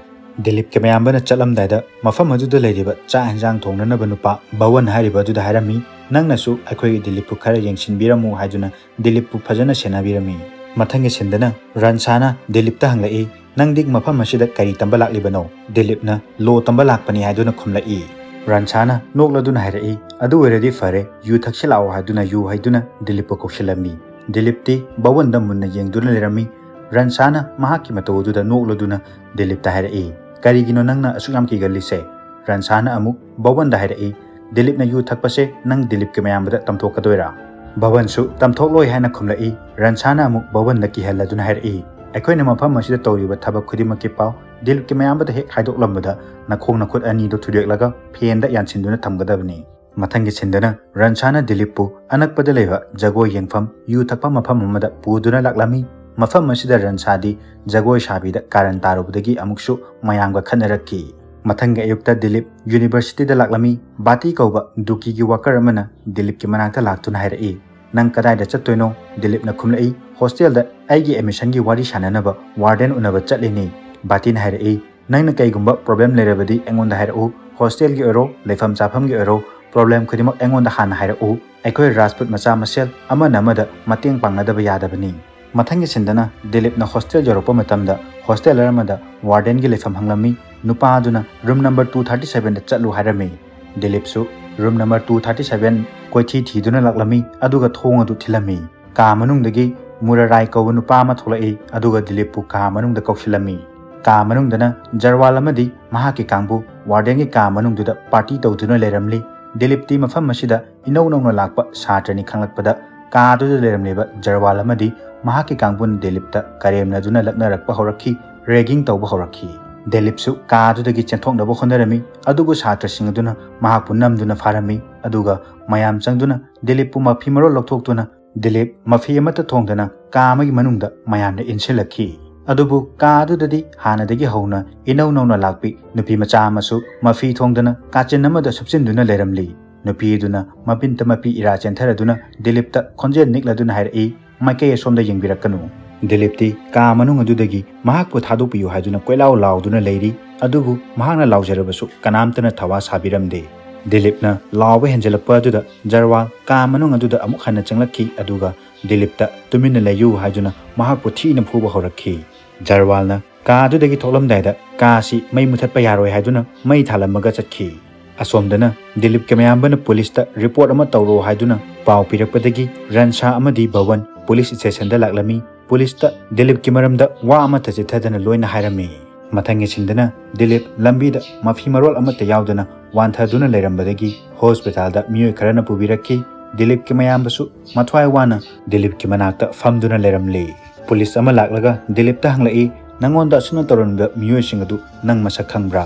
ꯗꯤꯂꯤꯞꯀꯤ ꯃꯌꯥꯝꯕꯅ ꯆꯠꯂꯝꯗꯥꯏꯗ ꯃꯐꯝ ꯑꯗꯨꯗ ꯂꯩꯔꯤꯕ ꯆꯥꯛ ꯍꯦꯟꯖꯥꯡ ꯊꯣꯡꯅꯅꯕ ꯅꯨꯄꯥ ꯚꯋꯟ ꯍꯥꯏꯔꯤꯕ ꯑꯗꯨꯗ ꯍꯥꯏꯔꯝꯃꯤ, "ꯅꯪꯅꯁꯨ ꯑꯩꯈꯣꯏꯒꯤ ꯗꯤꯂꯤꯞꯄꯨ ꯈꯔ ꯌꯦꯡꯁꯤꯟꯕꯤꯔꯝꯃꯨ" ꯍꯥꯏꯗꯨꯅ ꯗꯤꯂꯤꯞꯄꯨ ꯐꯖꯅ ꯁꯦꯟꯅꯕꯤꯔꯝꯃꯤ꯫ ꯃꯊꯪꯒꯤ ꯁꯤꯟꯗꯅ ꯔꯟꯁꯥꯅ ꯗꯤꯂꯤꯞꯇ ꯍꯪꯂꯛꯏ, "ꯅꯪꯗꯤ ꯃꯐꯝ ꯑꯁꯤꯗ ꯀꯔꯤ ꯇꯝꯕ ꯂꯥꯛꯂꯤꯕꯅꯣ?" ꯗꯤꯂꯤꯞꯅ "ꯂꯣ ꯇꯝꯕ ꯂꯥꯛꯄꯅꯤ" ꯍꯥꯏꯗꯨꯅ ꯈꯨꯝꯂꯛꯏ꯫ ꯔꯟꯁꯥꯅ ꯅꯣꯛꯂꯗꯨꯅ ꯍꯥꯏꯔꯛꯏ, "ꯑꯗꯨ ꯑꯣꯏꯔꯗꯤ ꯐꯔꯦ, ꯌꯨ ꯊꯛꯁꯤꯜꯂꯛꯑꯣ" ꯍꯥꯏꯗꯨꯅ ꯌꯨ ꯍꯩꯗꯨꯅ ꯗꯤꯂꯤꯞꯄꯨ ꯀꯧꯁꯤꯜꯂꯝꯃꯤ꯫ ꯗꯤꯂꯤꯞꯇꯤ ꯚꯋꯟꯗ ꯃꯨꯟꯅ ꯌꯦꯡꯗꯨꯅ ꯂꯩꯔꯝꯃꯤ꯫ ꯔꯟꯁꯥꯅ ꯃꯍꯥꯛꯀꯤ ꯃꯇꯧ ꯑꯗꯨꯗ ꯅꯣꯛꯂꯗꯨꯅ ꯗꯤꯂꯤꯞꯇ ꯍꯥꯏꯔꯛꯏ, "ꯀꯔꯤꯒꯤꯅꯣ ꯅꯪꯅ ꯑꯁꯨꯛ ꯌꯥꯝ ꯀꯤꯒꯜꯂꯤꯁꯦ?" ꯔꯟꯁꯥꯅ ꯑꯃꯨꯛ ꯚꯋꯟꯗ ꯍꯥꯏꯔꯛꯏ, "ꯗꯤꯂꯤꯞꯅ ꯌꯨ ꯊꯛꯄꯁꯦ ꯅꯪ ꯗꯤꯂꯤꯞꯀꯤ ꯃꯌꯥꯝꯕꯗ ꯇꯝꯊꯣꯛꯀꯗꯣꯏꯔꯥ?" ꯚꯋꯟꯁꯨ ꯇꯝꯊꯣꯛꯂꯣꯏ ꯍꯥꯏꯅ ꯈꯨꯝꯂꯛꯏ꯫ ꯔꯟꯁꯥꯅ ꯑꯃꯨꯛ ꯚꯋꯟꯗ ꯀꯤꯍꯜꯂꯗꯨꯅ ꯍꯥꯏꯔꯛꯏ, "ꯑꯩꯈꯣꯏꯅ ꯃꯐꯝ ꯑꯁꯤꯗ ꯇꯧꯔꯤꯕ ꯊꯕꯛ ꯈꯨꯗꯤꯡꯃꯛꯀꯤ ꯄꯥꯎ ꯗꯤꯂꯤꯞꯀꯤ ꯃꯌꯥꯝꯕꯗ ꯍꯦꯛ ꯍꯥꯏꯗꯣꯛꯂꯝꯕꯗ ꯅꯈꯣꯡ ꯅꯈꯨꯠ ꯑꯅꯤꯗꯨ ꯊꯨꯗꯦꯛꯂꯒ ꯐꯦꯟꯗ ꯌꯥꯟꯁꯤꯟꯗꯨꯅ ꯊꯝꯒꯗꯕꯅꯤ꯫" ꯃꯊꯪꯒꯤ ꯁꯤꯟꯗꯅ ꯔꯟꯁꯥꯅ ꯗꯤꯂꯤꯞꯄꯨ ꯑꯅꯛꯄꯗ ꯂꯩꯕ ꯖꯒꯣꯏ ꯌꯦꯡꯐꯝ, ꯌꯨ ꯊꯛꯐꯝ ꯃꯐꯝ ꯑꯃꯗ ꯄꯨꯗꯨꯅ ꯂꯥꯛꯂꯝꯃꯤ꯫ ꯃꯐꯝ ꯑꯁꯤꯗ ꯔꯟꯁꯥꯗꯤ ꯖꯒꯣꯏ ꯁꯥꯕꯤꯗ ꯀꯥꯔꯟ ꯇꯥꯔꯨꯕꯗꯒꯤ ꯑꯃꯨꯛꯁꯨ ꯃꯌꯥꯝꯒ ꯈꯠꯅꯔꯛꯈꯤ꯫ ꯃꯊꯪꯒꯤ ꯑꯌꯨꯛꯇ ꯗꯤꯂꯤꯞ ꯌꯨꯅꯤꯚꯔꯁꯤꯇꯤꯗ ꯂꯥꯛꯂꯝꯃꯤ꯫ ꯕꯥꯇꯤ ꯀꯧꯕ ꯗꯨꯀꯤꯒꯤ ꯋꯥꯀꯔ ꯑꯃꯅ ꯗꯤꯂꯤꯞꯀꯤ ꯃꯅꯥꯛꯇ ꯂꯥꯛꯇꯨꯅ ꯍꯥꯏꯔꯛꯏ, "ꯅꯪ ꯀꯗꯥꯏꯗ ꯆꯠꯇꯣꯏꯅꯣ?" ꯗꯤꯂꯤꯞꯅ ꯈꯨꯝꯂꯛꯏ, "ꯍꯣꯁꯇꯦꯜꯗ ꯑꯩꯒꯤ ꯑꯦꯗꯃꯤꯁꯟꯒꯤ ꯋꯥꯔꯤ ꯁꯥꯟꯅꯅꯕ ꯋꯥꯔꯗꯦꯟ ꯎꯅꯕ ꯆꯠꯂꯤꯅꯤ꯫" ꯕꯥꯇꯤꯅ ꯍꯥꯏꯔꯛꯏ, "ꯅꯪꯅ ꯀꯩꯒꯨꯝꯕ ꯄ꯭ꯔꯣꯕ꯭ꯂꯦꯝ ꯂꯩꯔꯕꯗꯤ ꯑꯩꯉꯣꯟꯗ ꯍꯥꯏꯔꯛꯎ, ꯍꯣꯁꯇꯦꯜꯒꯤ ꯑꯣꯏꯔꯣ, ꯂꯩꯐꯝ ꯆꯥꯐꯝꯒꯤ ꯑꯣꯏꯔꯣ, ꯄ꯭ꯔꯣꯕ꯭ꯂꯦꯝ ꯈꯨꯗꯤꯡꯃꯛ ꯑꯩꯉꯣꯟꯗ ꯍꯥꯟꯅ ꯍꯥꯏꯔꯛꯎ꯫ ꯑꯩꯈꯣꯏ ꯔꯥꯖꯄꯨꯠ ꯃꯆꯥ ꯃꯁꯦꯜ ꯑꯃꯅ ꯑꯃꯗ ꯃꯇꯦꯡ ꯄꯥꯡꯅꯗꯕ ꯌꯥꯗꯕꯅꯤ꯫" ꯃꯊꯪꯒꯤ ꯁꯤꯟꯗꯅ ꯗꯤꯂꯤꯞꯅ ꯍꯣꯁꯇꯦꯜ ꯌꯧꯔꯛꯄ ꯃꯇꯝꯗ ꯍꯣꯁꯇꯦꯂꯔ ꯑꯃꯗ ꯋꯥꯔꯗꯦꯟꯒꯤ ꯂꯩꯐꯝ ꯍꯪꯂꯝꯃꯤ꯫ ꯅꯨꯄꯥ ꯑꯗꯨꯅ ꯔꯨꯝ ꯅꯝꯕꯔ ꯇꯨ ꯊꯥꯔꯇꯤ ꯁꯚꯦꯟꯗ ꯆꯠꯂꯨ ꯍꯥꯏꯔꯝꯃꯤ꯫ ꯗꯤꯂꯤꯞꯁꯨ room number two thirty seven ꯀꯣꯏꯊꯤ ꯊꯤꯗꯨꯅ ꯂꯥꯛꯂꯝꯃꯤ, ꯑꯗꯨꯒ ꯊꯣꯡ ꯑꯗꯨ ꯊꯤꯜꯂꯝꯃꯤ꯫ ꯀꯥ ꯃꯅꯨꯡꯗꯒꯤ ꯃꯨꯔꯥꯔꯥꯏ ꯀꯧꯕ ꯅꯨꯄꯥ ꯑꯃ ꯊꯣꯛꯂꯛꯏ, ꯑꯗꯨꯒ ꯗꯤꯂꯤꯞꯄꯨ ꯀꯥ ꯃꯅꯨꯡꯗ ꯀꯧꯁꯤꯜꯂꯝꯃꯤ꯫ ꯀꯥ ꯃꯅꯨꯡꯗꯅ ꯖꯔꯋꯥꯜ ꯑꯃꯗꯤ ꯃꯍꯥꯛꯀꯤ ꯀꯥꯡꯕꯨ ꯋꯥꯔꯗꯦꯟꯒꯤ ꯀꯥ ꯃꯅꯨꯡꯗꯨꯗ ꯄꯥꯔꯇꯤ ꯇꯧꯗꯨꯅ ꯂꯩꯔꯝꯂꯤ꯫ ꯗꯤꯂꯤꯞꯇꯤ ꯃꯐꯝ ꯑꯁꯤꯗ ꯏꯅꯧ ꯅꯧꯅ ꯂꯥꯛꯄ ꯁꯥꯇ꯭ꯔꯅꯤ ꯈꯪꯂꯛꯄꯗ ꯀꯥꯗꯨꯗ ꯂꯩꯔꯝꯂꯤꯕ ꯖꯔꯋꯥꯜ ꯑꯃꯗꯤ ꯃꯍꯥꯛꯀꯤ ꯀꯥꯡꯕꯨꯅ ꯗꯤꯂꯤꯞꯇ ꯀꯔꯦꯝꯅꯗꯨꯅ ꯂꯛꯅꯔꯛꯄ ꯍꯧꯔꯛꯈꯤ, ꯔꯦꯒꯤꯡ ꯇꯧꯕ ꯍꯧꯔꯛꯈꯤ꯫ ꯗꯤꯂꯤꯞꯁꯨ ꯀꯥꯗꯨꯗꯒꯤ ꯆꯦꯟꯊꯣꯛꯅꯕ ꯍꯣꯠꯅꯔꯝꯃꯤ, ꯑꯗꯨꯕꯨ ꯁꯥꯇ꯭ꯔꯁꯤꯡ ꯑꯗꯨꯅ ꯃꯍꯥꯛꯄꯨ ꯅꯝꯗꯨꯅ ꯐꯥꯔꯝꯃꯤ, ꯑꯗꯨꯒ ꯃꯌꯥꯝ ꯆꯪꯗꯨꯅ ꯗꯤꯂꯤꯞꯄꯨ ꯃꯐꯤ ꯃꯔꯣꯜ ꯂꯧꯊꯣꯛꯇꯨꯅ ꯗꯤꯂꯤꯞ ꯃꯐꯤ ꯑꯃꯠꯇ ꯊꯣꯡꯗꯅ ꯀꯥ ꯑꯃꯒꯤ ꯃꯅꯨꯡꯗ ꯃꯌꯥꯝꯅ ꯏꯟꯁꯤꯜꯂꯛꯈꯤ꯫ ꯑꯗꯨꯕꯨ ꯀꯥ ꯑꯗꯨꯗꯗꯤ ꯍꯥꯟꯅꯗꯒꯤ ꯍꯧꯅ ꯏꯅꯧ ꯅꯧꯅ ꯂꯥꯛꯄꯤ ꯅꯨꯄꯤ ꯃꯆꯥ ꯑꯃꯁꯨ ꯃꯐꯤ ꯊꯣꯡꯗꯅ ꯀꯥꯆꯤꯟ ꯑꯃꯗ ꯁꯨꯞꯆꯤꯟꯗꯨꯅ ꯂꯩꯔꯝꯂꯤ꯫ ꯅꯨꯄꯤ ꯑꯗꯨꯅ ꯃꯄꯤꯟꯇ ꯃꯄꯤ ꯏꯔꯥ ꯆꯦꯟꯊꯔꯗꯨꯅ ꯗꯤꯂꯤꯞꯇ ꯈꯣꯟꯖꯦꯜ ꯅꯤꯛꯂꯗꯨꯅ ꯍꯥꯏꯔꯛꯏ, "ꯃꯥꯏꯀꯩ ꯑꯁꯣꯝꯗ ꯌꯦꯡꯕꯤꯔꯛꯀꯅꯨ꯫" ꯗꯤꯂꯤꯞꯇꯤ ꯀꯥ ꯃꯅꯨꯡ ꯑꯗꯨꯗꯒꯤ ꯃꯍꯥꯛꯄꯨ ꯊꯥꯗꯣꯛꯄꯤꯌꯨ ꯍꯥꯏꯗꯨꯅ ꯀꯣꯏꯂꯥꯎ ꯂꯥꯎꯗꯨꯅ ꯂꯩꯔꯤ, ꯑꯗꯨꯕꯨ ꯃꯍꯥꯛꯅ ꯂꯥꯎꯖꯔꯕꯁꯨ ꯀꯅꯥꯝꯇꯅ ꯊꯋꯥ ꯁꯥꯕꯤꯔꯝꯗꯦ꯫ ꯗꯤꯂꯤꯞꯅ ꯂꯥꯎꯕ ꯍꯦꯟꯖꯜꯂꯛꯄ ꯑꯗꯨꯗ ꯖꯔꯋꯥꯜ ꯀꯥ ꯃꯅꯨꯡ ꯑꯗꯨꯗ ꯑꯃꯨꯛ ꯍꯟꯅ ꯆꯪꯂꯛꯈꯤ, ꯑꯗꯨꯒ ꯗꯤꯂꯤꯞꯇ "ꯇꯨꯃꯤꯟꯅ ꯂꯩꯌꯨ" ꯍꯥꯏꯗꯨꯅ ꯃꯍꯥꯛꯄꯨ ꯊꯤꯅ ꯐꯨꯕ ꯍꯧꯔꯛꯈꯤ꯫ ꯖꯔꯋꯥꯜꯅ ꯀꯥ ꯑꯗꯨꯗꯒꯤ ꯊꯣꯛꯂꯝꯗꯥꯏꯗ ꯀꯥ ꯑꯁꯤ ꯃꯩ ꯃꯨꯊꯠꯄ ꯌꯥꯔꯣꯏ ꯍꯥꯏꯗꯨꯅ ꯃꯩ ꯊꯥꯜꯂꯝꯃꯒ ꯆꯠꯈꯤ꯫ ꯑꯁꯣꯝꯗꯅ ꯗꯤꯂꯤꯞꯀꯤ ꯃꯌꯥꯝꯕꯅ ꯄꯨꯂꯤꯁꯇ ꯔꯤꯄꯣꯔꯠ ꯑꯃ ꯇꯧꯔꯣ ꯍꯥꯏꯗꯨꯅ ꯄꯥꯎ ꯄꯤꯔꯛꯄꯗꯒꯤ ꯔꯟꯁꯥ ꯑꯃꯗꯤ ꯚꯋꯟ ꯄꯨꯂꯤꯁ ꯁ꯭ꯇꯦꯁꯟꯗ ꯂꯥꯛꯂꯝꯃꯤ꯫ ꯄꯨꯂꯤꯁꯇ ꯗꯤꯂꯤꯞꯀꯤ ꯃꯔꯝꯗ ꯋꯥ ꯑꯃꯠꯇ ꯆꯤꯠꯊꯗꯅ ꯂꯣꯏꯅ ꯍꯥꯏꯔꯝꯃꯤ꯫ ꯃꯊꯪꯒꯤ ꯁꯤꯟꯗꯅ ꯗꯤꯂꯤꯞ ꯂꯝꯕꯤꯗ ꯃꯐꯤ ꯃꯔꯣꯜ ꯑꯃꯠꯇ ꯌꯥꯎꯗꯅ ꯋꯥꯟꯊꯗꯨꯅ ꯂꯩꯔꯝꯕꯗꯒꯤ ꯍꯣꯁꯄꯤꯇꯥꯜꯗ ꯃꯤꯑꯣꯏ ꯈꯔꯅ ꯄꯨꯕꯤꯔꯛꯈꯤ꯫ ꯗꯤꯂꯤꯞꯀꯤ ꯃꯌꯥꯝꯕꯁꯨ ꯃꯊ꯭ꯋꯥꯏ ꯋꯥꯅ ꯗꯤꯂꯤꯞꯀꯤ ꯃꯅꯥꯛꯇ ꯐꯝꯗꯨꯅ ꯂꯩꯔꯝꯂꯤ꯫ ꯄꯨꯂꯤꯁ ꯑꯃ ꯂꯥꯛꯂꯒ ꯗꯤꯂꯤꯞꯇ ꯍꯪꯂꯛꯏ, "ꯅꯪꯉꯣꯟꯗ ꯑꯁꯨꯝꯅ ꯇꯧꯔꯝꯕ ꯃꯤꯑꯣꯏꯁꯤꯡ ꯑꯗꯨ ꯅꯪ ꯃꯁꯛ ꯈꯪꯕ꯭ꯔꯥ?"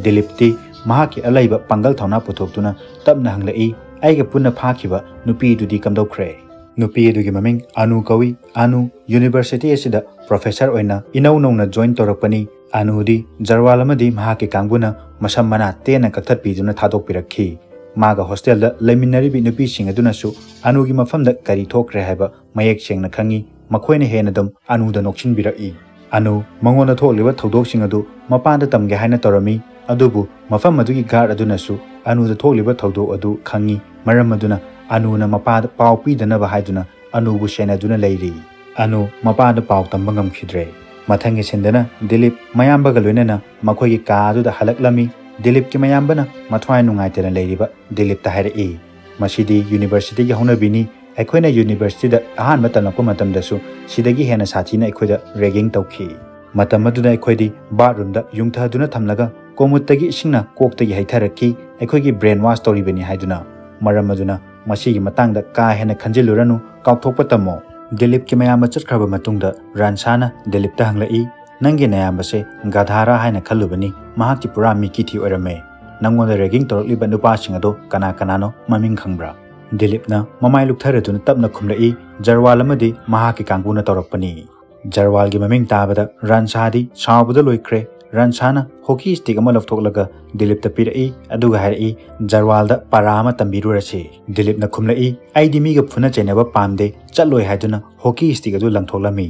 ꯗꯤꯂꯤꯞꯇꯤ ꯃꯍꯥꯛꯀꯤ ꯑꯂꯩꯕ ꯄꯥꯡꯒꯜ ꯊꯧꯅꯥ ꯄꯨꯊꯣꯛꯇꯨꯅ ꯇꯞꯅ ꯍꯪꯂꯛꯏ, "ꯑꯩꯒ ꯄꯨꯟꯅ ꯐꯥꯈꯤꯕ ꯅꯨꯄꯤ ꯑꯗꯨꯗꯤ ꯀꯝꯗꯧꯈ꯭ꯔꯦ?" ꯅꯨꯄꯤ ꯑꯗꯨꯒꯤ ꯃꯃꯤꯡ ꯑꯅꯨ ꯀꯧꯏ꯫ ꯑꯅꯨ ꯌꯨꯅꯤꯚꯔꯁꯤꯇꯤ ꯑꯁꯤꯗ ꯄ꯭ꯔꯣꯐꯦꯁꯔ ꯑꯣꯏꯅ ꯏꯅꯧ ꯅꯧꯅ ꯖꯣꯏꯟ ꯇꯧꯔꯛꯄꯅꯤ꯫ ꯑꯅꯨꯗꯤ ꯖꯔꯋꯥꯜ ꯑꯃꯗꯤ ꯃꯍꯥꯛꯀꯤ ꯀꯥꯡꯕꯨꯅ ꯃꯁꯝ ꯃꯅꯥ ꯇꯦꯟꯅ ꯀꯛꯊꯠꯄꯤꯗꯨꯅ ꯊꯥꯗꯣꯛꯄꯤꯔꯛꯈꯤ꯫ ꯃꯥꯒ ꯍꯣꯁꯇꯦꯜꯗ ꯂꯩꯃꯤꯟꯅꯔꯤꯕꯤ ꯅꯨꯄꯤꯁꯤꯡ ꯑꯗꯨꯅꯁꯨ ꯑꯅꯨꯒꯤ ꯃꯐꯝꯗ ꯀꯔꯤ ꯊꯣꯛꯈ꯭ꯔꯦ ꯍꯥꯏꯕ ꯃꯌꯦꯛ ꯁꯦꯡꯅ ꯈꯪꯏ꯫ ꯃꯈꯣꯏꯅ ꯍꯦꯟꯅ ꯑꯗꯨꯝ ꯑꯅꯨꯗ ꯅꯣꯛꯁꯤꯟꯕꯤꯔꯛꯏ꯫ ꯑꯅꯨ ꯃꯉꯣꯟꯗ ꯊꯣꯛꯂꯤꯕ ꯊꯧꯗꯣꯛꯁꯤꯡ ꯑꯗꯨ ꯃꯄꯥꯟꯗ ꯇꯝꯒꯦ ꯍꯥꯏꯅ ꯇꯧꯔꯝꯃꯤ, ꯑꯗꯨꯕꯨ ꯃꯐꯝ ꯑꯗꯨꯒꯤ ꯒꯥꯔꯗ ꯑꯗꯨꯅꯁꯨ ꯑꯅꯨꯗ ꯊꯣꯛꯂꯤꯕ ꯊꯧꯗꯣꯛ ꯑꯗꯨ ꯈꯪꯏ꯫ ꯃꯔꯝ ꯑꯗꯨꯅ ꯑꯅꯨꯅ ꯃꯄꯥꯗ ꯄꯥꯎ ꯄꯤꯗꯅꯕ ꯍꯥꯏꯗꯨꯅ ꯑꯅꯨꯕꯨ ꯁꯦꯟꯅꯗꯨꯅ ꯂꯩꯔꯤ꯫ ꯑꯅꯨ ꯃꯄꯥꯗ ꯄꯥꯎ ꯇꯝꯕ ꯉꯝꯈꯤꯗ꯭ꯔꯦ꯫ ꯃꯊꯪꯒꯤ ꯁꯤꯟꯗꯅ ꯗꯤꯂꯤꯞ ꯃꯌꯥꯝꯕꯒ ꯂꯣꯏꯅꯅ ꯃꯈꯣꯏꯒꯤ ꯀꯥ ꯑꯗꯨꯗ ꯍꯜꯂꯛꯂꯝꯃꯤ꯫ ꯗꯤꯂꯤꯞꯀꯤ ꯃꯌꯥꯝꯕꯅ ꯃꯊ꯭ꯋꯥꯏ ꯅꯨꯡꯉꯥꯏꯇꯅ ꯂꯩꯔꯤꯕ ꯗꯤꯂꯤꯞꯇ ꯍꯥꯏꯔꯛꯏ, "ꯃꯁꯤꯗꯤ ꯌꯨꯅꯤꯚꯔꯁꯤꯇꯤꯒꯤ ꯍꯧꯅꯕꯤꯅꯤ꯫ ꯑꯩꯈꯣꯏꯅ ꯌꯨꯅꯤꯚꯔꯁꯤꯇꯤꯗ ꯑꯍꯥꯟꯕ ꯇꯝꯂꯛꯄ ꯃꯇꯝꯗꯁꯨ ꯁꯤꯗꯒꯤ ꯍꯦꯟꯅ ꯁꯥꯊꯤꯅ ꯑꯩꯈꯣꯏꯗ ꯔꯦꯒꯤꯡ ꯇꯧꯈꯤ꯫ ꯃꯇꯝ ꯑꯗꯨꯗ ꯑꯩꯈꯣꯏꯗꯤ ꯕꯥꯠꯔꯨꯝꯗ ꯌꯨꯡꯊꯗꯨꯅ ꯊꯝꯂꯒ ꯀꯣꯃꯨꯠꯇꯒꯤ ꯏꯁꯤꯡꯅ ꯀꯣꯛꯇꯒꯤ ꯍꯩꯊꯔꯛꯈꯤ꯫ ꯑꯩꯈꯣꯏꯒꯤ ꯕ꯭ꯔꯦꯟ ꯋꯥꯁ ꯇꯧꯔꯤꯕꯅꯤ" ꯍꯥꯏꯗꯨꯅ꯫ ꯃꯔꯝ ꯑꯗꯨꯅ ꯃꯁꯤꯒꯤ ꯃꯇꯥꯡꯗ ꯀꯥ ꯍꯦꯟꯅ ꯈꯟꯖꯤꯜꯂꯨꯔꯅꯨ, ꯀꯥꯎꯊꯣꯛꯄ ꯇꯝꯃꯣ꯫ ꯗꯤꯂꯤꯞꯀꯤ ꯃꯌꯥꯝꯕ ꯆꯠꯈ꯭ꯔꯕ ꯃꯇꯨꯡꯗ ꯔꯟꯁꯥꯅ ꯗꯤꯂꯤꯞꯇ ꯍꯪꯂꯛꯏ, "ꯅꯪꯒꯤ ꯅꯌꯥꯝꯕꯁꯦ ꯒꯙꯥꯔꯥ ꯍꯥꯏꯅ ꯈꯜꯂꯨꯕꯅꯤ, ꯃꯍꯥꯛꯇꯤ ꯄꯨꯔꯥ ꯃꯤꯀꯤ ꯊꯤ ꯑꯣꯏꯔꯝꯃꯦ꯫ ꯅꯪꯉꯣꯟꯗ ꯔꯦꯒꯤꯡ ꯇꯧꯔꯛꯂꯤꯕ ꯅꯨꯄꯥꯁꯤꯡ ꯑꯗꯣ ꯀꯅꯥ ꯀꯅꯥꯅꯣ, ꯃꯃꯤꯡ ꯈꯪꯕ꯭ꯔꯥ?" ꯗꯤꯂꯤꯞꯅ ꯃꯃꯥꯏ ꯂꯨꯛꯊꯔꯗꯨꯅ ꯇꯞꯅ ꯈꯨꯝꯂꯛꯏ, "ꯖꯔꯋꯥꯜ ꯑꯃꯗꯤ ꯃꯍꯥꯛꯀꯤ ꯀꯥꯡꯕꯨꯅ ꯇꯧꯔꯛꯄꯅꯤ"꯫ ꯖꯔꯋꯥꯜꯒꯤ ꯃꯃꯤꯡ ꯇꯥꯕꯗ ꯔꯟꯁꯥꯗꯤ ꯁꯥꯎꯕꯗ ꯂꯣꯏꯈ꯭ꯔꯦ꯫ ꯔꯟꯁꯥꯅ ꯍꯣꯀꯤ ꯁ꯭ꯇꯤꯛ ꯑꯃ ꯂꯧꯊꯣꯛꯂꯒ ꯗꯤꯂꯤꯞꯇ ꯄꯤꯔꯛꯏ, ꯑꯗꯨꯒ ꯍꯥꯏꯔꯛꯏ, "ꯖꯔꯋꯥꯜꯗ ꯄꯥꯔꯥ ꯑꯃ ꯇꯝꯕꯤꯔꯨꯔꯁꯤ"꯫ ꯗꯤꯂꯤꯞꯅ ꯈꯨꯝꯂꯛꯏ, "ꯑꯩꯗꯤ ꯃꯤꯒ ꯐꯨꯅ ꯆꯩꯅꯕ ꯄꯥꯝꯗꯦ, ꯆꯠꯂꯣꯏ" ꯍꯥꯏꯗꯨꯅ ꯍꯣꯀꯤ ꯁ꯭ꯇꯤꯛ ꯑꯗꯨ ꯂꯪꯊꯣꯛꯂꯝꯃꯤ꯫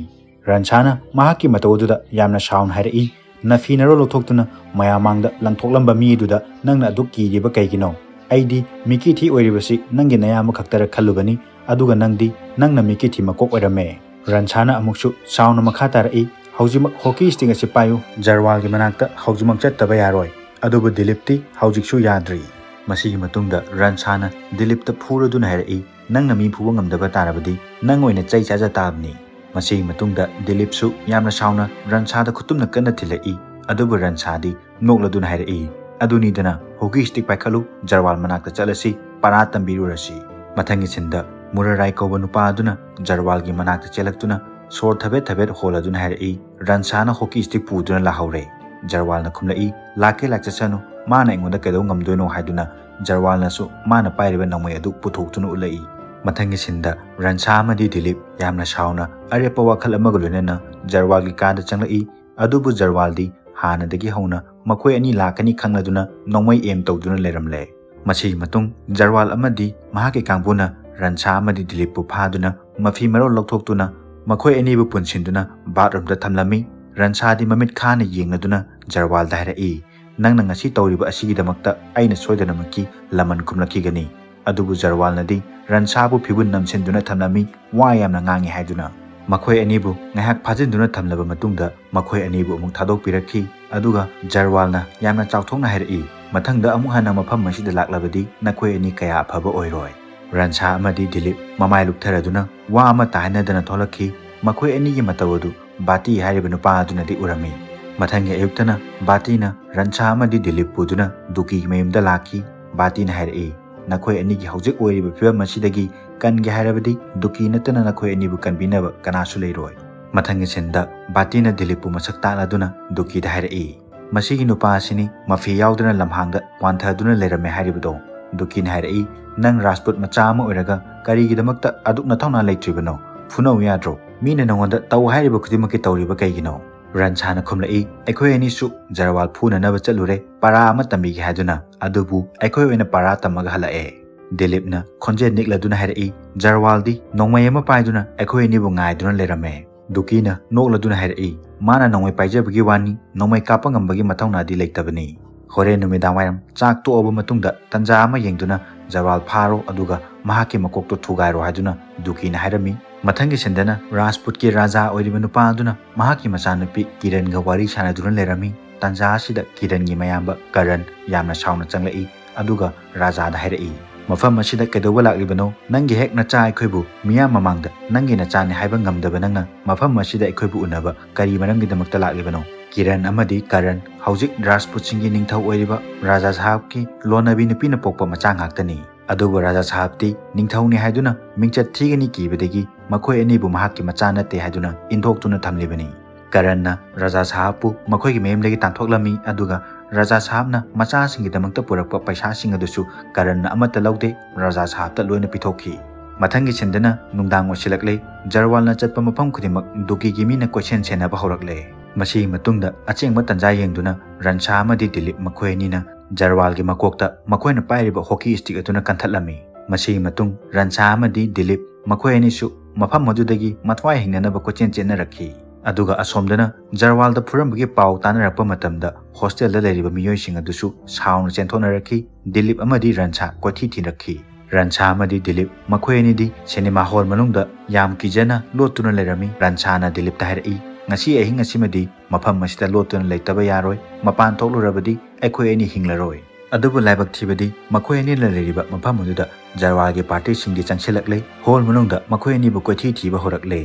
ꯔꯟꯁꯥꯅ ꯃꯍꯥꯛꯀꯤ ꯃꯇꯧ ꯑꯗꯨꯗ ꯌꯥꯝꯅ ꯁꯥꯎꯅ ꯍꯥꯏꯔꯛꯏ, "ꯅꯐꯤ ꯅꯔꯣꯜ ꯂꯧꯊꯣꯛꯇꯨꯅ ꯃꯌꯥꯝ ꯃꯥꯡꯗ ꯂꯪꯊꯣꯛꯂꯝꯕ ꯃꯤ ꯑꯗꯨꯗ ꯅꯪꯅ ꯑꯗꯨꯛ ꯀꯤꯔꯤꯕ ꯀꯩꯒꯤꯅꯣ? ꯑꯩꯗꯤ ꯃꯤꯀꯤ ꯊꯤ ꯑꯣꯏꯔꯤꯕꯁꯤ ꯅꯪꯒꯤ ꯅꯌꯥꯝꯕ ꯈꯛꯇꯔ ꯈꯜꯂꯨꯕꯅꯤ, ꯑꯗꯨꯒ ꯅꯪꯗꯤ, ꯅꯪꯅ ꯃꯤꯀꯤ ꯊꯤ ꯃꯀꯣꯛ ꯑꯣꯏꯔꯝꯃꯦ"꯫ ꯔꯟꯁꯥꯅ ꯑꯃꯨꯛꯁꯨ ꯁꯥꯎꯅ ꯃꯈꯥ ꯇꯥꯔꯛꯏ, "ꯍꯧꯖꯤꯛꯃꯛ ꯍꯣꯀꯤ ꯁ꯭ꯇꯤꯛ ꯑꯁꯤ ꯄꯥꯏꯌꯨ, ꯖꯔꯋꯥꯜꯒꯤ ꯃꯅꯥꯛꯇ ꯍꯧꯖꯤꯛꯃꯛ ꯆꯠꯇꯕ ꯌꯥꯔꯣꯏ"꯫ ꯑꯗꯨꯕꯨ ꯗꯤꯂꯤꯞꯇꯤ ꯍꯧꯖꯤꯛꯁꯨ ꯌꯥꯗ꯭ꯔꯤ꯫ ꯃꯁꯤꯒꯤ ꯃꯇꯨꯡꯗ ꯔꯟꯁꯥꯅ ꯗꯤꯂꯤꯞꯇ ꯐꯨꯔꯗꯨꯅ ꯍꯥꯏꯔꯛꯏ, "ꯅꯪꯅ ꯃꯤ ꯐꯨꯕ ꯉꯝꯗꯕ ꯇꯥꯔꯕꯗꯤ ꯅꯪ ꯑꯣꯏꯅ ꯆꯩ ꯆꯥꯖ ꯇꯥꯕꯅꯤ"꯫ ꯃꯁꯤꯒꯤ ꯃꯇꯨꯡꯗ ꯗꯤꯂꯤꯞꯁꯨ ꯌꯥꯝꯅ ꯁꯥꯎꯅ ꯔꯟꯁꯥꯗ ꯈꯨꯇꯨꯝꯅ ꯀꯟꯅ ꯊꯤꯜꯂꯛꯏ꯫ ꯑꯗꯨꯕꯨ ꯔꯟꯁꯥꯗꯤ ꯅꯣꯛꯂꯗꯨꯅ ꯍꯥꯏꯔꯛꯏ, "ꯑꯗꯨꯅꯤꯗꯅ, ꯍꯣꯀꯤ ꯁ꯭ꯇꯤꯛ ꯄꯥꯏꯈꯠꯂꯨ, ꯖꯔꯋꯥꯜ ꯃꯅꯥꯛꯇ ꯆꯠꯂꯁꯤ, ꯄꯔꯥ ꯇꯝꯕꯤꯔꯨꯔꯁꯤ"꯫ ꯃꯊꯪꯒꯤ ꯁꯤꯟꯗ ꯃꯨꯔꯥꯔꯥꯏ ꯀꯧꯕ ꯅꯨꯄꯥ ꯑꯗꯨꯅ ꯖꯔꯋꯥꯜꯒꯤ ꯃꯅꯥꯛꯇ ꯆꯦꯜꯂꯛꯇꯨꯅ ꯁꯣꯔ ꯊꯕꯦꯠ ꯊꯕꯦꯠ ꯍꯣꯜꯂꯗꯨꯅ ꯍꯥꯏꯔꯛꯏ, "ꯔꯟꯁꯥꯅ ꯍꯣꯀꯤ ꯁ꯭ꯇꯤꯛ ꯄꯨꯗꯨꯅ ꯂꯥꯛꯍꯧꯔꯦ"꯫ ꯖꯔꯋꯥꯜꯅ ꯈꯨꯝꯂꯛꯏ, "ꯂꯥꯛꯀꯦ, ꯂꯥꯛꯆꯁꯅꯨ, ꯃꯥꯅ ꯑꯩꯉꯣꯟꯗ ꯀꯩꯗꯧ ꯉꯝꯗꯣꯏꯅꯣ ꯍꯥꯏꯗꯨꯅ ꯖꯔꯋꯥꯜꯅꯁꯨ ꯃꯥꯅ ꯄꯥꯏꯔꯤꯕ ꯅꯣꯡꯃꯩ ꯑꯗꯨ ꯄꯨꯊꯣꯛꯇꯨꯅ ꯎꯠꯂꯛꯏ꯫ ꯃꯊꯪꯒꯤ ꯁꯤꯟꯗ ꯔꯟꯁꯥ ꯑꯃꯗꯤ ꯗꯤꯂꯤꯞ ꯌꯥꯝꯅ ꯁꯥꯎꯅ ꯑꯔꯦꯞꯄ ꯋꯥꯈꯜ ꯑꯃꯒ ꯂꯣꯏꯅꯅ ꯖꯔꯋꯥꯜꯒꯤ ꯀꯥꯗ ꯆꯪꯂꯛꯏ꯫ ꯑꯗꯨꯕꯨ ꯖꯔꯋꯥꯜꯗꯤ ꯍꯥꯟꯅꯗꯒꯤ ꯍꯧꯅ ꯃꯈꯣꯏ ꯑꯅꯤ ꯂꯥꯛꯀꯅꯤ ꯈꯪꯂꯗꯨꯅ ꯅꯣꯡꯃꯩ ꯑꯦꯝ ꯇꯧꯗꯨꯅ ꯂꯩꯔꯝꯂꯦ꯫ ꯃꯁꯤꯒꯤ ꯃꯇꯨꯡ ꯖꯔꯋꯥꯜ ꯑꯃꯗꯤ ꯃꯍꯥꯛꯀꯤ ꯀꯥꯡꯕꯨꯅ ꯔꯟꯁꯥ ꯑꯃꯗꯤ ꯗꯤꯂꯤꯞꯄꯨ ꯐꯥꯗꯨꯅ ꯃꯐꯤ ꯃꯔꯣꯜ ꯂꯧꯊꯣꯛꯇꯨꯅ ꯃꯈꯣꯏ ꯑꯅꯤꯕꯨ ꯄꯨꯟꯁꯤꯟꯗꯨꯅ ꯕꯥꯠꯔꯨꯝꯗ ꯊꯝꯂꯝꯃꯤ꯫ ꯔꯟꯁꯥꯗꯤ ꯃꯃꯤꯠ ꯈꯥꯅ ꯌꯦꯡꯂꯗꯨꯅ ꯖꯔꯋꯥꯜꯗ ꯍꯥꯏꯔꯛꯏ, "ꯅꯪꯅ ꯉꯁꯤ ꯇꯧꯔꯤꯕ ꯑꯁꯤꯒꯤꯗꯃꯛꯇ ꯑꯩꯅ ꯁꯣꯏꯗꯅꯃꯛꯀꯤ ꯂꯃꯟ ꯈꯨꯝꯂꯛꯈꯤꯒꯅꯤ"꯫ ꯑꯗꯨꯕꯨ ꯖꯔꯋꯥꯜꯅꯗꯤ ꯔꯟꯁꯥꯕꯨ ꯐꯤꯕꯨꯟ ꯅꯝꯁꯤꯟꯗꯨꯅ ꯊꯝꯂꯝꯃꯤ, ꯋꯥ ꯌꯥꯝꯅ ꯉꯥꯡꯉꯤ ꯍꯥꯏꯗꯨꯅ꯫ ꯃꯈꯣꯏ ꯑꯅꯤꯕꯨ ꯉꯥꯏꯍꯥꯛ ꯐꯥꯖꯤꯟꯗꯨꯅ ꯊꯝꯂꯕ ꯃꯇꯨꯡꯗ ꯃꯈꯣꯏ ꯑꯅꯤꯕꯨ ꯑꯃꯨꯛ ꯊꯥꯗꯣꯛꯄꯤꯔꯛꯈꯤ꯫ ꯑꯗꯨꯒ ꯖꯔꯋꯥꯜꯅ ꯌꯥꯝꯅ ꯆꯥꯎꯊꯣꯛꯅ ꯍꯥꯏꯔꯛꯏ, "ꯃꯊꯪꯗ ꯑꯃꯨꯛ ꯍꯟꯅ ꯃꯐꯝ ꯑꯁꯤꯗ ꯂꯥꯛꯂꯕꯗꯤ ꯅꯈꯣꯏ ꯑꯅꯤ ꯀꯌꯥ ꯑꯐꯕ ꯑꯣꯏꯔꯣꯏ"꯫ ꯔꯟꯁꯥ ꯑꯃꯗꯤ ꯗꯤꯂꯤꯞ ꯃꯃꯥꯏ ꯂꯨꯛꯊꯔꯗꯨꯅ ꯋꯥ ꯑꯃꯠꯇ ꯍꯥꯏꯅꯗꯅ ꯊꯣꯛꯂꯛꯈꯤ꯫ ꯃꯈꯣꯏ ꯑꯅꯤꯒꯤ ꯃꯇꯧ ꯑꯗꯨ ꯕꯥꯇꯤ ꯍꯥꯏꯔꯤꯕ ꯅꯨꯄꯥ ꯑꯗꯨꯅꯗꯤ ꯎꯔꯝꯃꯤ꯫ ꯃꯊꯪꯒꯤ ꯑꯌꯨꯛꯇꯅ ꯕꯥꯇꯤꯅ ꯔꯟꯁꯥ ꯑꯃꯗꯤ ꯗꯤꯂꯤꯞ ꯄꯨꯗꯨꯅ ꯗꯨꯀꯤꯒꯤ ꯃꯌꯨꯝꯗ ꯂꯥꯛꯈꯤ꯫ ꯕꯥꯇꯤꯅ ꯍꯥꯏꯔꯛꯏ, "ꯅꯈꯣꯏ ꯑꯅꯤꯒꯤ ꯍꯧꯖꯤꯛ ꯑꯣꯏꯔꯤꯕ ꯐꯤꯕꯝ ꯑꯁꯤꯗꯒꯤ ꯀꯟꯒꯦ ꯍꯥꯏꯔꯕꯗꯤ ꯗꯨꯀꯤ ꯅꯠꯇꯅ ꯅꯈꯣꯏ ꯑꯅꯤꯕꯨ ꯀꯟꯕꯤꯅꯕ ꯀꯅꯥꯁꯨ ꯂꯩꯔꯣꯏ"꯫ ꯃꯊꯪꯒꯤ ꯁꯤꯟꯗ ꯕꯥꯇꯤꯅ ꯗꯤꯂꯤꯞꯄꯨ ꯃꯁꯛ ꯇꯥꯛꯂꯗꯨꯅ ꯗꯨꯀꯤꯗ ꯍꯥꯏꯔꯛꯏ, "ꯃꯁꯤꯒꯤ ꯅꯨꯄꯥ ꯑꯁꯤꯅꯤ ꯃꯐꯤ ꯌꯥꯎꯗꯅ ꯂꯝꯍꯥꯡꯗ ꯋꯥꯟꯊꯗꯨꯅ ꯂꯩꯔꯝꯃꯦ ꯍꯥꯏꯔꯤꯕꯗꯣ"꯫ ꯗꯨꯀꯤꯅ ꯍꯥꯏꯔꯛꯏ, "ꯅꯪ ꯔꯥꯖꯄꯨꯠ ꯃꯆꯥ ꯑꯃ ꯑꯣꯏꯔꯒ ꯀꯔꯤꯒꯤꯗꯃꯛꯇ ꯑꯗꯨꯛ ꯅꯊꯧꯅꯥ ꯂꯩꯇ꯭ꯔꯤꯕꯅꯣ? ꯐꯨꯅꯧ ꯌꯥꯗ꯭ꯔꯣ? ꯃꯤꯅ ꯅꯉꯣꯟꯗ ꯇꯧ ꯍꯥꯏꯔꯤꯕ ꯈꯨꯗꯤꯡꯃꯛꯀꯤ ꯇꯧꯔꯤꯕ ꯀꯩꯒꯤꯅꯣ?" ꯔꯟꯁꯥꯅ ꯈꯨꯝꯂꯛꯏ, "ꯑꯩꯈꯣꯏ ꯑꯅꯤꯁꯨ ꯖꯔꯋꯥꯜ ꯐꯨꯅꯅꯕ ꯆꯠꯂꯨꯔꯦ, ꯄꯔꯥ ꯑꯃ ꯇꯝꯕꯤꯒꯦ ꯍꯥꯏꯗꯨꯅ, ꯑꯗꯨꯕꯨ ꯑꯩꯈꯣꯏ ꯑꯣꯏꯅ ꯄꯔꯥ ꯇꯝꯃꯒ ꯍꯜꯂꯛꯑꯦ"꯫ ꯗꯤꯂꯤꯞꯅ ꯈꯣꯟꯖꯦꯜ ꯅꯤꯛꯂꯗꯨꯅ ꯍꯥꯏꯔꯛꯏ, "ꯖꯔꯋꯥꯜꯗꯤ ꯅꯣꯡꯃꯩ ꯑꯃ ꯄꯥꯏꯗꯨꯅ ꯑꯩꯈꯣꯏ ꯑꯅꯤꯕꯨ ꯉꯥꯏꯗꯨꯅ ꯂꯩꯔꯝꯃꯦ"꯫ ꯗꯨꯀꯤꯅ ꯅꯣꯛꯂꯗꯨꯅ ꯍꯥꯏꯔꯛꯏ, "ꯃꯥꯅ ꯅꯣꯡꯃꯩ ꯄꯥꯏꯖꯕꯒꯤ ꯋꯥꯅꯤ, ꯅꯣꯡꯃꯩ ꯀꯥꯞꯄ ꯉꯝꯕꯒꯤ ꯃꯊꯧꯅꯥꯗꯤ ꯂꯩꯇꯕꯅꯤ꯫ ꯍꯣꯔꯦꯟ ꯅꯨꯃꯤꯗꯥꯡ ꯋꯥꯏꯔꯝ ꯆꯥꯛ ꯇꯣꯛꯑꯕ ꯃꯇꯨꯡꯗ ꯇꯟꯖꯥ ꯑꯃ ꯌꯦꯡꯗꯨꯅ ꯖꯔꯋꯥꯜ ꯐꯥꯔꯣ, ꯑꯗꯨꯒ ꯃꯍꯥꯛꯀꯤ ꯃꯀꯣꯛꯇꯣ ꯊꯨꯒꯥꯏꯔꯣ" ꯍꯥꯏꯗꯨꯅ ꯗꯨꯀꯤꯅ ꯍꯥꯏꯔꯝꯃꯤ꯫ ꯃꯊꯪꯒꯤ ꯁꯤꯟꯗꯅ ꯔꯥꯖꯄꯨꯠꯀꯤ ꯔꯥꯖꯥ ꯑꯣꯏꯔꯤꯕ ꯅꯨꯄꯥ ꯑꯗꯨꯅ ꯃꯍꯥꯛꯀꯤ ꯃꯆꯥꯅꯨꯄꯤ ꯀꯤꯔꯟꯒ ꯋꯥꯔꯤ ꯁꯥꯟꯅꯗꯨꯅ ꯂꯩꯔꯝꯃꯤ꯫ ꯇꯟꯖꯥ ꯑꯁꯤꯗ ꯀꯤꯔꯟꯒꯤ ꯃꯌꯥꯝꯕ ꯀꯔꯟ ꯌꯥꯝꯅ ꯁꯥꯎꯅ ꯆꯪꯂꯛꯏ, ꯑꯗꯨꯒ ꯔꯥꯖꯥꯗ ꯍꯥꯏꯔꯛꯏ, "ꯃꯐꯝ ꯑꯁꯤꯗ ꯀꯩꯗꯧꯕ ꯂꯥꯛꯂꯤꯕꯅꯣ? ꯅꯪꯒꯤ ꯍꯦꯛ ꯅꯆꯥ ꯑꯩꯈꯣꯏꯕꯨ ꯃꯤꯌꯥꯝ ꯃꯃꯥꯡꯗ ꯅꯪꯒꯤ ꯅꯆꯥꯅꯤ ꯍꯥꯏꯕ ꯉꯝꯗꯕ ꯅꯪꯅ ꯃꯐꯝ ꯑꯁꯤꯗ ꯑꯩꯈꯣꯏꯕꯨ ꯎꯅꯕ ꯀꯔꯤ ꯃꯔꯝꯒꯤꯗꯃꯛꯇ ꯂꯥꯛꯂꯤꯕꯅꯣ?" ꯀꯤꯔꯟ ꯑꯃꯗꯤ ꯀꯔꯟ ꯍꯧꯖꯤꯛ ꯔꯥꯖꯄꯨꯠꯁꯤꯡꯒꯤ ꯅꯤꯡꯊꯧ ꯑꯣꯏꯔꯤꯕ ꯔꯥꯖꯥ ꯁꯥꯍꯕꯀꯤ ꯂꯣꯟꯅꯕꯤ ꯅꯨꯄꯤꯅ ꯄꯣꯛꯄ ꯃꯆꯥ ꯉꯥꯛꯇꯅꯤ꯫ ꯑꯗꯨꯕꯨ ꯔꯥꯖꯥ ꯁꯥꯍꯕꯇꯤ ꯅꯤꯡꯊꯧꯅꯤ ꯍꯥꯏꯗꯨꯅ ꯃꯤꯡꯆꯠ ꯊꯤꯒꯅꯤ ꯀꯤꯕꯗꯒꯤ ꯃꯈꯣꯏ ꯑꯅꯤꯕꯨ ꯃꯍꯥꯛꯀꯤ ꯃꯆꯥ ꯅꯠꯇꯦ ꯍꯥꯏꯗꯨꯅ ꯏꯟꯊꯣꯛꯇꯨꯅ ꯊꯝꯂꯤꯕꯅꯤ꯫ ꯀꯔꯟꯅ ꯔꯥꯖꯥ ꯁꯥꯍꯕꯄꯨ ꯃꯈꯣꯏꯒꯤ ꯃꯌꯨꯝꯗꯒꯤ ꯇꯥꯟꯊꯣꯛꯂꯝꯃꯤ, ꯑꯗꯨꯒ ꯔꯥꯖꯥ ꯁꯥꯍꯕꯅ ꯃꯆꯥꯁꯤꯡꯒꯤꯗꯃꯛꯇ ꯄꯨꯔꯛꯄ ꯄꯩꯁꯥꯁꯤꯡ ꯑꯗꯨꯁꯨ ꯀꯔꯟꯅ ꯑꯃꯠꯇ ꯂꯧꯗꯦ, ꯔꯥꯖꯥ ꯁꯥꯍꯕꯇ ꯂꯣꯏꯅ ꯄꯤꯊꯣꯛꯈꯤ꯫ ꯃꯊꯪꯒꯤ ꯁꯤꯟꯗꯅ ꯅꯨꯡꯗꯥꯡ ꯑꯣꯏꯁꯤꯜꯂꯛꯂꯦ꯫ ꯖꯔꯋꯥꯜꯅ ꯆꯠꯄ ꯃꯐꯝ ꯈꯨꯗꯤꯡꯃꯛ ꯗꯨꯀꯤꯒꯤ ꯃꯤꯅ ꯀꯣꯏꯁꯦꯟ ꯁꯦꯟꯅꯕ ꯍꯧꯔꯛꯂꯦ꯫ ꯃꯁꯤꯒꯤ ꯃꯇꯨꯡꯗ ꯑꯆꯦꯡꯕ ꯇꯟꯖꯥ ꯌꯦꯡꯗꯨꯅ ꯔꯟꯁꯥ ꯑꯃꯗꯤ ꯗꯤꯂꯤꯞ ꯃꯈꯣꯏ ꯑꯅꯤꯅ ꯖꯔꯋꯥꯜꯒꯤ ꯃꯀꯣꯛꯇ ꯃꯈꯣꯏꯅ ꯄꯥꯏꯔꯤꯕ ꯍꯣꯀꯤ ꯁ꯭ꯇꯤꯛ ꯑꯗꯨꯅ ꯀꯟꯊꯠꯂꯝꯃꯤ꯫ ꯃꯁꯤꯒꯤ ꯃꯇꯨꯡ ꯔꯟꯁꯥ ꯑꯃꯗꯤ ꯗꯤꯂꯤꯞ ꯃꯈꯣꯏ ꯑꯅꯤꯁꯨ ꯃꯐꯝ ꯑꯗꯨꯗꯒꯤ ꯃꯊ꯭ꯋꯥꯏ ꯍꯤꯡꯅꯅꯕ ꯀꯣꯏꯆꯦꯟ ꯆꯦꯟꯅꯔꯛꯈꯤ꯫ ꯑꯗꯨꯒ ꯑꯁꯣꯝꯗꯅ ꯖꯔꯋꯥꯜꯗ ꯐꯨꯔꯝꯕꯒꯤ ꯄꯥꯎ ꯇꯥꯅꯔꯛꯄ ꯃꯇꯝꯗ ꯍꯣꯁꯇꯦꯜꯗ ꯂꯩꯔꯤꯕ ꯃꯤꯑꯣꯏꯁꯤꯡ ꯑꯗꯨꯁꯨ ꯁꯥꯎꯅ ꯆꯦꯟꯊꯣꯛꯅꯔꯛꯈꯤ꯫ ꯗꯤꯂꯤꯞ ꯑꯃꯗꯤ ꯔꯟꯁꯥ ꯀꯣꯏꯊꯤ ꯊꯤꯔꯛꯈꯤ꯫ ꯔꯟꯁꯥ ꯑꯃꯗꯤ ꯗꯤꯂꯤꯞ ꯃꯈꯣꯏ ꯑꯅꯤꯗꯤ ꯁꯤꯅꯦꯃꯥ ꯍꯣꯜ ꯃꯅꯨꯡꯗ ꯌꯥꯝ ꯀꯤꯖꯅ ꯂꯣꯠꯇꯨꯅ ꯂꯩꯔꯝꯃꯤ꯫ ꯔꯟꯁꯥꯅ ꯗꯤꯂꯤꯞꯇ ꯍꯥꯏꯔꯛꯏ, "ꯉꯁꯤ ꯑꯍꯤꯡ ꯑꯁꯤꯃꯗꯤ ꯃꯐꯝ ꯑꯁꯤꯗ ꯂꯣꯠꯇꯨꯅ ꯂꯩꯇꯕ ꯌꯥꯔꯣꯏ꯫ ꯃꯄꯥꯟ ꯊꯣꯛꯂꯨꯔꯕꯗꯤ ꯑꯩꯈꯣꯏ ꯑꯅꯤ ꯍꯤꯡꯂꯔꯣꯏ꯫" ꯑꯗꯨꯕꯨ ꯂꯥꯏꯕꯛ ꯊꯤꯕꯗꯤ ꯃꯈꯣꯏ ꯑꯅꯤꯅ ꯂꯩꯔꯤꯕ ꯃꯐꯝ ꯑꯗꯨꯗ ꯖꯔꯋꯥꯜꯒꯤ ꯄꯥꯔꯇꯤꯁꯤꯡꯗꯤ ꯆꯪꯁꯤꯜꯂꯛꯂꯦ꯫ ꯍꯣꯜ ꯃꯅꯨꯡꯗ ꯃꯈꯣꯏ ꯑꯅꯤꯕꯨ ꯀꯣꯏꯊꯤ ꯊꯤꯕ ꯍꯧꯔꯛꯂꯦ꯫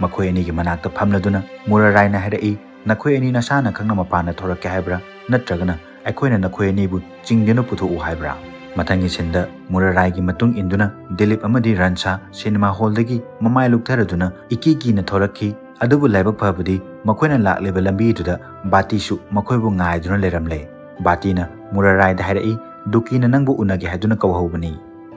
ꯃꯈꯣꯏ ꯑꯅꯤꯒꯤ ꯃꯅꯥꯛꯇ ꯐꯝꯂꯗꯨꯅ ꯃꯨꯔꯥꯔꯥꯏꯅ ꯍꯥꯏꯔꯛꯏ, "ꯅꯈꯣꯏ ꯑꯅꯤ ꯅꯁꯥꯅ ꯈꯪꯅ ꯃꯄꯥꯟꯗ ꯊꯣꯔꯛꯀꯦ ꯍꯥꯏꯕ꯭ꯔꯥ, ꯅꯠꯇ꯭ꯔꯒꯅ ꯑꯩꯈꯣꯏꯅ ꯅꯈꯣꯏ ꯑꯅꯤꯕꯨ ꯆꯤꯡꯗꯨꯅ ꯄꯨꯊꯣꯛꯎ ꯍꯥꯏꯕ꯭ꯔꯥ?" ꯃꯊꯪꯒꯤ ꯁꯤꯟꯗ ꯃꯨꯔꯥꯔꯥꯏꯒꯤ ꯃꯇꯨꯡ ꯏꯟꯗꯨꯅ ꯗꯤꯂꯤꯞ ꯑꯃꯗꯤ ꯔꯟꯁꯥ ꯁꯤꯅꯦꯃꯥ ꯍꯣꯜꯗꯒꯤ ꯃꯃꯥꯏ ꯂꯨꯛꯊꯔꯗꯨꯅ ꯏꯀꯤ ꯀꯤꯅ ꯊꯣꯔꯛꯈꯤ꯫ ꯑꯗꯨꯕꯨ ꯂꯥꯏꯕꯛ ꯐꯕꯗꯤ ꯃꯈꯣꯏꯅ ꯂꯥꯛꯂꯤꯕ ꯂꯝꯕꯤꯗꯨꯗ ꯕꯥꯇꯤꯁꯨ ꯃꯈꯣꯏꯕꯨ ꯉꯥꯏꯗꯨꯅ ꯂꯩꯔꯝꯂꯦ꯫ ꯕꯥꯇꯤꯅ ꯃꯨꯔꯥꯔꯥꯏꯗ ꯍꯥꯏꯔꯛꯏ, "ꯗꯨꯀꯤꯅ ꯅꯪꯕꯨ ꯎꯅꯒꯦ ꯍꯥꯏꯗꯨꯅ ꯀꯧꯍꯧꯕꯅꯤ꯫"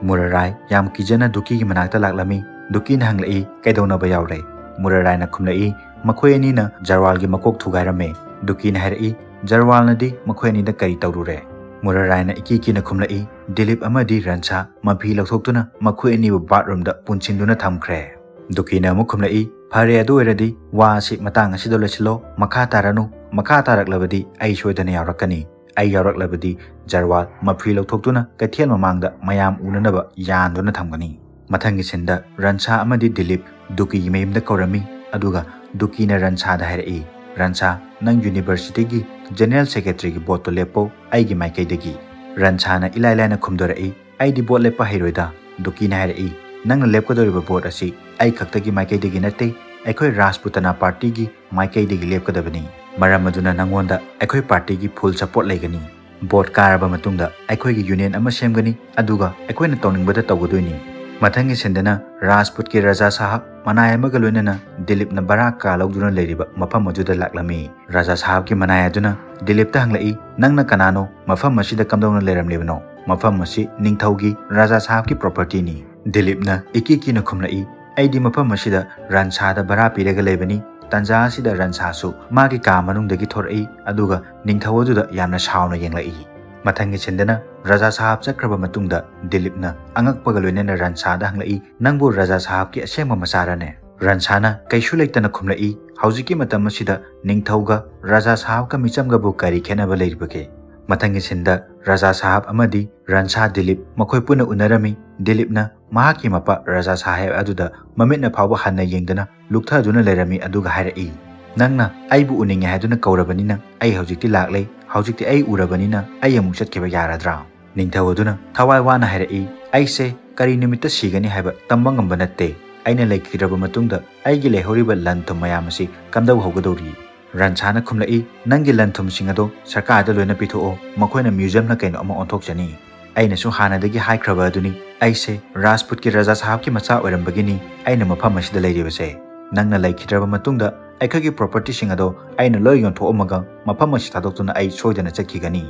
ꯃꯨꯔꯥꯔꯥꯏ ꯌꯥꯝ ꯀꯤꯖꯅ ꯗꯨꯀꯤꯒꯤ ꯃꯅꯥꯛꯇ ꯂꯥꯛꯂꯝꯃꯤ꯫ ꯗꯨꯀꯤꯅ ꯍꯪꯂꯛꯏ, "ꯀꯩꯗꯧꯅꯕ ꯌꯥꯎꯔꯦ?" ꯃꯨꯔꯥꯔꯥꯏꯅ ꯈꯨꯝꯂꯛꯏ, "ꯃꯈꯣꯏ ꯑꯅꯤꯅ ꯖꯔꯋꯥꯜꯒꯤ ꯃꯀꯣꯛ ꯊꯨꯒꯥꯏꯔꯝꯃꯦ꯫" ꯗꯨꯀꯤꯅ ꯍꯥꯏꯔꯛꯏ, "ꯖꯔꯋꯥꯜꯅꯗꯤ ꯃꯈꯣꯏ ꯑꯅꯤꯗ ꯀꯔꯤ ꯇꯧꯔꯨꯔꯦ?" ꯃꯨꯔꯥꯔꯥꯏꯅ ꯏꯀꯤ ꯀꯤꯅ ꯈꯨꯝꯂꯛꯏ, "ꯗꯤꯂꯤꯞ ꯑꯃꯗꯤ ꯔꯟꯁꯥ ꯃꯐꯤ ꯂꯧꯊꯣꯛꯇꯨꯅ ꯃꯈꯣꯏ ꯑꯅꯤꯕꯨ ꯕꯥꯠꯔꯨꯝꯗ ꯄꯨꯟꯁꯤꯟꯗꯨꯅ ꯊꯝꯈ꯭ꯔꯦ꯫" ꯗꯨꯀꯤꯅ ꯑꯃꯨꯛ ꯈꯨꯝꯂꯛꯏ, "ꯐꯔꯦ, ꯑꯗꯨ ꯑꯣꯏꯔꯗꯤ ꯋꯥ ꯑꯁꯤ ꯃꯇꯥꯡ ꯑꯁꯤꯗ ꯂꯣꯏꯁꯤꯜꯂꯣ, ꯃꯈꯥ ꯇꯥꯔꯅꯨ꯫ ꯃꯈꯥ ꯇꯥꯔꯛꯂꯕꯗꯤ ꯑꯩ ꯁꯣꯏꯗꯅ ꯌꯥꯎꯔꯛꯀꯅꯤ꯫ ꯑꯩ ꯌꯥꯎꯔꯛꯂꯕꯗꯤ ꯖꯔꯋꯥꯜ ꯃꯐꯤ ꯂꯧꯊꯣꯛꯇꯨꯅ ꯀꯩꯊꯦꯜ ꯃꯃꯥꯡꯗ ꯃꯌꯥꯝ ꯎꯅꯅꯕ ꯌꯥꯟꯗꯨꯅ ꯊꯝꯒꯅꯤ꯫" ꯃꯊꯪꯒꯤ ꯁꯤꯟꯗ ꯔꯟꯁꯥ ꯑꯃꯗꯤ ꯗꯤꯂꯤꯞ ꯗꯨꯀꯤꯒꯤ ꯃꯌꯨꯝꯗ ꯀꯧꯔꯝꯃꯤ꯫ ꯑꯗꯨꯒ ꯗꯨꯀꯤꯅ ꯔꯟꯁꯥꯗ ꯍꯥꯏꯔꯛꯏ, "ꯔꯟꯁꯥ, ꯅꯪ ꯌꯨꯅꯤꯚꯔꯁꯤꯇꯤꯒꯤ ꯖꯦꯅꯔꯦꯜ ꯁꯦꯀ꯭ꯔꯦꯇꯔꯤꯒꯤ ꯕꯣꯠꯇꯣ ꯂꯦꯞꯄꯣ, ꯑꯩꯒꯤ ꯃꯥꯏꯀꯩꯗꯒꯤ꯫" ꯔꯟꯁꯥꯅ ꯏꯂꯥꯏ ꯂꯥꯏꯅ ꯈꯨꯝꯗꯣꯔꯛꯏ, "ꯑꯩꯗꯤ ꯕꯣꯠ ꯂꯦꯞꯄ ꯍꯩꯔꯣꯏꯗ꯫" ꯗꯨꯀꯤꯅ ꯍꯥꯏꯔꯛꯏ, "ꯅꯪꯅ ꯂꯦꯞꯀꯗꯧꯔꯤꯕ ꯕꯣꯠ ꯑꯁꯤ ꯑꯩ ꯈꯛꯇꯒꯤ ꯃꯥꯏꯀꯩꯗꯒꯤ ꯅꯠꯇꯦ, ꯑꯩꯈꯣꯏ ꯔꯥꯖꯄꯨꯇꯅꯥ ꯄꯥꯔꯇꯤꯒꯤ ꯃꯥꯏꯀꯩꯗꯒꯤ ꯂꯦꯞꯀꯗꯕꯅꯤ꯫ ꯃꯔꯝ ꯑꯗꯨꯅ ꯅꯪꯉꯣꯟꯗ ꯑꯩꯈꯣꯏ ꯄꯥꯔꯇꯤꯒꯤ ꯐꯨꯜ ꯁꯄꯣꯔꯠ ꯂꯩꯒꯅꯤ꯫ ꯕꯣꯠ ꯀꯥꯔꯕ ꯃꯇꯨꯡꯗ ꯑꯩꯈꯣꯏꯒꯤ ꯌꯨꯅꯤꯌꯟ ꯑꯃ ꯁꯦꯝꯒꯅꯤ, ꯑꯗꯨꯒ ꯑꯩꯈꯣꯏꯅ ꯇꯧꯅꯤꯡꯕꯗ ꯇꯧꯒꯗꯣꯏꯅꯤ꯫" ꯃꯊꯪꯒꯤ ꯁꯤꯟꯗꯅ ꯔꯥꯖꯄꯨꯠꯀꯤ ꯔꯥꯖꯥ ꯁꯥꯍꯕ ꯃꯅꯥꯏ ꯑꯃꯒ ꯂꯣꯏꯅꯅ ꯗꯤꯂꯤꯞꯅ ꯚꯔꯥ ꯀꯥ ꯂꯧꯗꯨꯅ ꯂꯩꯔꯤꯕ ꯃꯐꯝ ꯑꯗꯨꯗ ꯂꯥꯛꯂꯝꯃꯤ꯫ ꯔꯥꯖꯥ ꯁꯥꯍꯕꯀꯤ ꯃꯅꯥꯏ ꯑꯗꯨꯅ ꯗꯤꯂꯤꯞꯇ ꯍꯪꯂꯛꯏ, "ꯅꯪꯅ ꯀꯅꯥꯅꯣ? ꯃꯐꯝ ꯑꯁꯤꯗ ꯀꯝꯗꯧꯅ ꯂꯩꯔꯝꯂꯤꯕꯅꯣ? ꯃꯐꯝ ꯑꯁꯤ ꯅꯤꯡꯊꯧꯒꯤ, ꯔꯥꯖꯥ ꯁꯥꯍꯕꯀꯤ propertyꯅꯤ꯫" ꯗꯤꯂꯤꯞꯅ ꯏꯀꯤ ꯀꯤꯅ ꯈꯨꯝꯂꯛꯏ, "ꯑꯩꯗꯤ ꯃꯐꯝ ꯑꯁꯤꯗ ꯔꯟꯁꯥꯗ ꯚꯔꯥ ꯄꯤꯔꯒ ꯂꯩꯕꯅꯤ꯫" ꯇꯟꯖꯥ ꯑꯁꯤꯗ ꯔꯟꯁꯥꯁꯨ ꯃꯥꯒꯤ ꯀꯥ ꯃꯅꯨꯡꯗꯒꯤ ꯊꯣꯔꯛꯏ, ꯑꯗꯨꯒ ꯅꯤꯡꯊꯧ ꯑꯗꯨꯗ ꯌꯥꯝꯅ ꯁꯥꯎꯅ ꯌꯦꯡꯂꯛꯏ꯫ ꯃꯊꯪꯒꯤ ꯁꯤꯟꯗꯅ ꯔꯥꯖꯥ ꯁꯥꯍꯕ ꯆꯠꯈ꯭ꯔꯕ ꯃꯇꯨꯡꯗ ꯗꯤꯂꯤꯞꯅ ꯑꯉꯛꯄꯒ ꯂꯣꯏꯅꯅ ꯔꯟꯁꯥꯗ ꯍꯪꯂꯛꯏ, "ꯅꯪꯕꯨ ꯔꯥꯖꯥ ꯁꯥꯍꯕꯀꯤ ꯑꯁꯦꯡꯕ ꯃꯆꯥꯔꯅꯦ?" ꯔꯟꯁꯥꯅ ꯀꯩꯁꯨ ꯂꯩꯇꯅ ꯈꯨꯝꯂꯛꯏ, "ꯍꯧꯖꯤꯛꯀꯤ ꯃꯇꯝ ꯑꯁꯤꯗ ꯅꯤꯡꯊꯧꯒ ꯔꯥꯖꯥ ꯁꯥꯍꯕꯀ ꯃꯤꯆꯝꯒꯕꯨ ꯀꯔꯤ ꯈꯦꯠꯅꯕ ꯂꯩꯔꯤꯕꯒꯦ?" ꯃꯊꯪꯒꯤ ꯁꯤꯟꯗ ꯔꯥꯖꯥ ꯁꯥꯍꯕ ꯑꯃꯗꯤ ꯔꯟꯁꯥ ꯗꯤꯂꯤꯞ ꯃꯈꯣꯏ ꯄꯨꯟꯅ ꯎꯅꯔꯝꯃꯤ꯫ ꯗꯤꯂꯤꯞꯅ ꯃꯍꯥꯛꯀꯤ ꯃꯄꯥ ꯔꯥꯖꯥ ꯁꯥꯍꯦꯕ ꯑꯗꯨꯗ ꯃꯃꯤꯠꯅ ꯐꯥꯎꯕ ꯍꯟꯅ ꯌꯦꯡꯗꯅ ꯂꯨꯞꯊꯗꯨꯅ ꯂꯩꯔꯝꯃꯤ, ꯑꯗꯨꯒ ꯍꯥꯏꯔꯛꯏ, "ꯅꯪꯅ ꯑꯩꯕꯨ ꯎꯅꯤꯡꯉꯦ ꯍꯥꯏꯗꯨꯅ ꯀꯧꯔꯕꯅꯤꯅ ꯑꯩ ꯍꯧꯖꯤꯛꯇꯤ ꯂꯥꯛꯂꯦ꯫ ꯍꯧꯖꯤꯛꯇꯤ ꯑꯩ ꯎꯔꯕꯅꯤꯅ ꯑꯩ ꯑꯃꯨꯛ ꯆꯠꯈꯤꯕ ꯌꯥꯔꯗ꯭ꯔꯥ?" ꯅꯤꯡꯊꯧ ꯑꯗꯨꯅ ꯊꯋꯥꯏ ꯋꯥꯅ ꯍꯥꯏꯔꯛꯏ, "ꯑꯩꯁꯦ ꯀꯔꯤ ꯅꯨꯃꯤꯠꯇ ꯁꯤꯒꯅꯤ ꯍꯥꯏꯕ ꯇꯝꯕ ꯉꯝꯕ ꯅꯠꯇꯦ꯫ ꯑꯩꯅ ꯂꯩꯈꯤꯗ꯭ꯔꯕ ꯃꯇꯨꯡꯗ ꯑꯩꯒꯤ ꯂꯩꯍꯧꯔꯤꯕ ꯂꯟ ꯊꯨꯝ ꯃꯌꯥꯝ ꯑꯁꯤ ꯀꯝꯗꯧꯍꯧꯒꯗꯧꯔꯤ?" ꯔꯟꯁꯥꯅ ꯈꯨꯝꯂꯛꯏ, "ꯅꯪꯒꯤ ꯂꯟ ꯊꯨꯝꯁꯤꯡ ꯑꯗꯣ ꯁꯔꯀꯥꯔꯗ ꯂꯣꯏꯅ ꯄꯤꯊꯣꯛꯑꯣ, ꯃꯈꯣꯏꯅ museumꯅ ꯀꯩꯅꯣ ꯑꯃ ꯑꯣꯟꯊꯣꯛꯆꯅꯤ꯫" ꯑꯩꯅꯁꯨ ꯍꯥꯟꯅꯗꯒꯤ ꯍꯥꯏꯈ꯭ꯔꯕ ꯑꯗꯨꯅꯤ, ꯑꯩꯁꯦ ꯔꯥꯖꯄꯨꯠꯀꯤ ꯔꯥꯖꯥ ꯁꯥꯍꯕꯀꯤ ꯃꯆꯥ ꯑꯣꯏꯔꯝꯕꯒꯤꯅꯤ ꯑꯩꯅ ꯃꯐꯝ ꯑꯁꯤꯗ ꯂꯩꯔꯤꯕꯁꯦ꯫ ꯅꯪꯅ ꯂꯩꯈꯤꯗ꯭ꯔꯕ ꯃꯇꯨꯡꯗ ꯑꯩꯈꯣꯏꯒꯤ propertyꯁꯤꯡ ꯑꯗꯣ ꯑꯩꯅ ꯂꯣꯏ ꯌꯣꯟꯊꯣꯛꯑꯝꯃꯒ ꯃꯐꯝ ꯑꯁꯤ ꯊꯥꯗꯣꯛꯇꯨꯅ ꯑꯩ ꯁꯣꯏꯗꯅ ꯆꯠꯈꯤꯒꯅꯤ꯫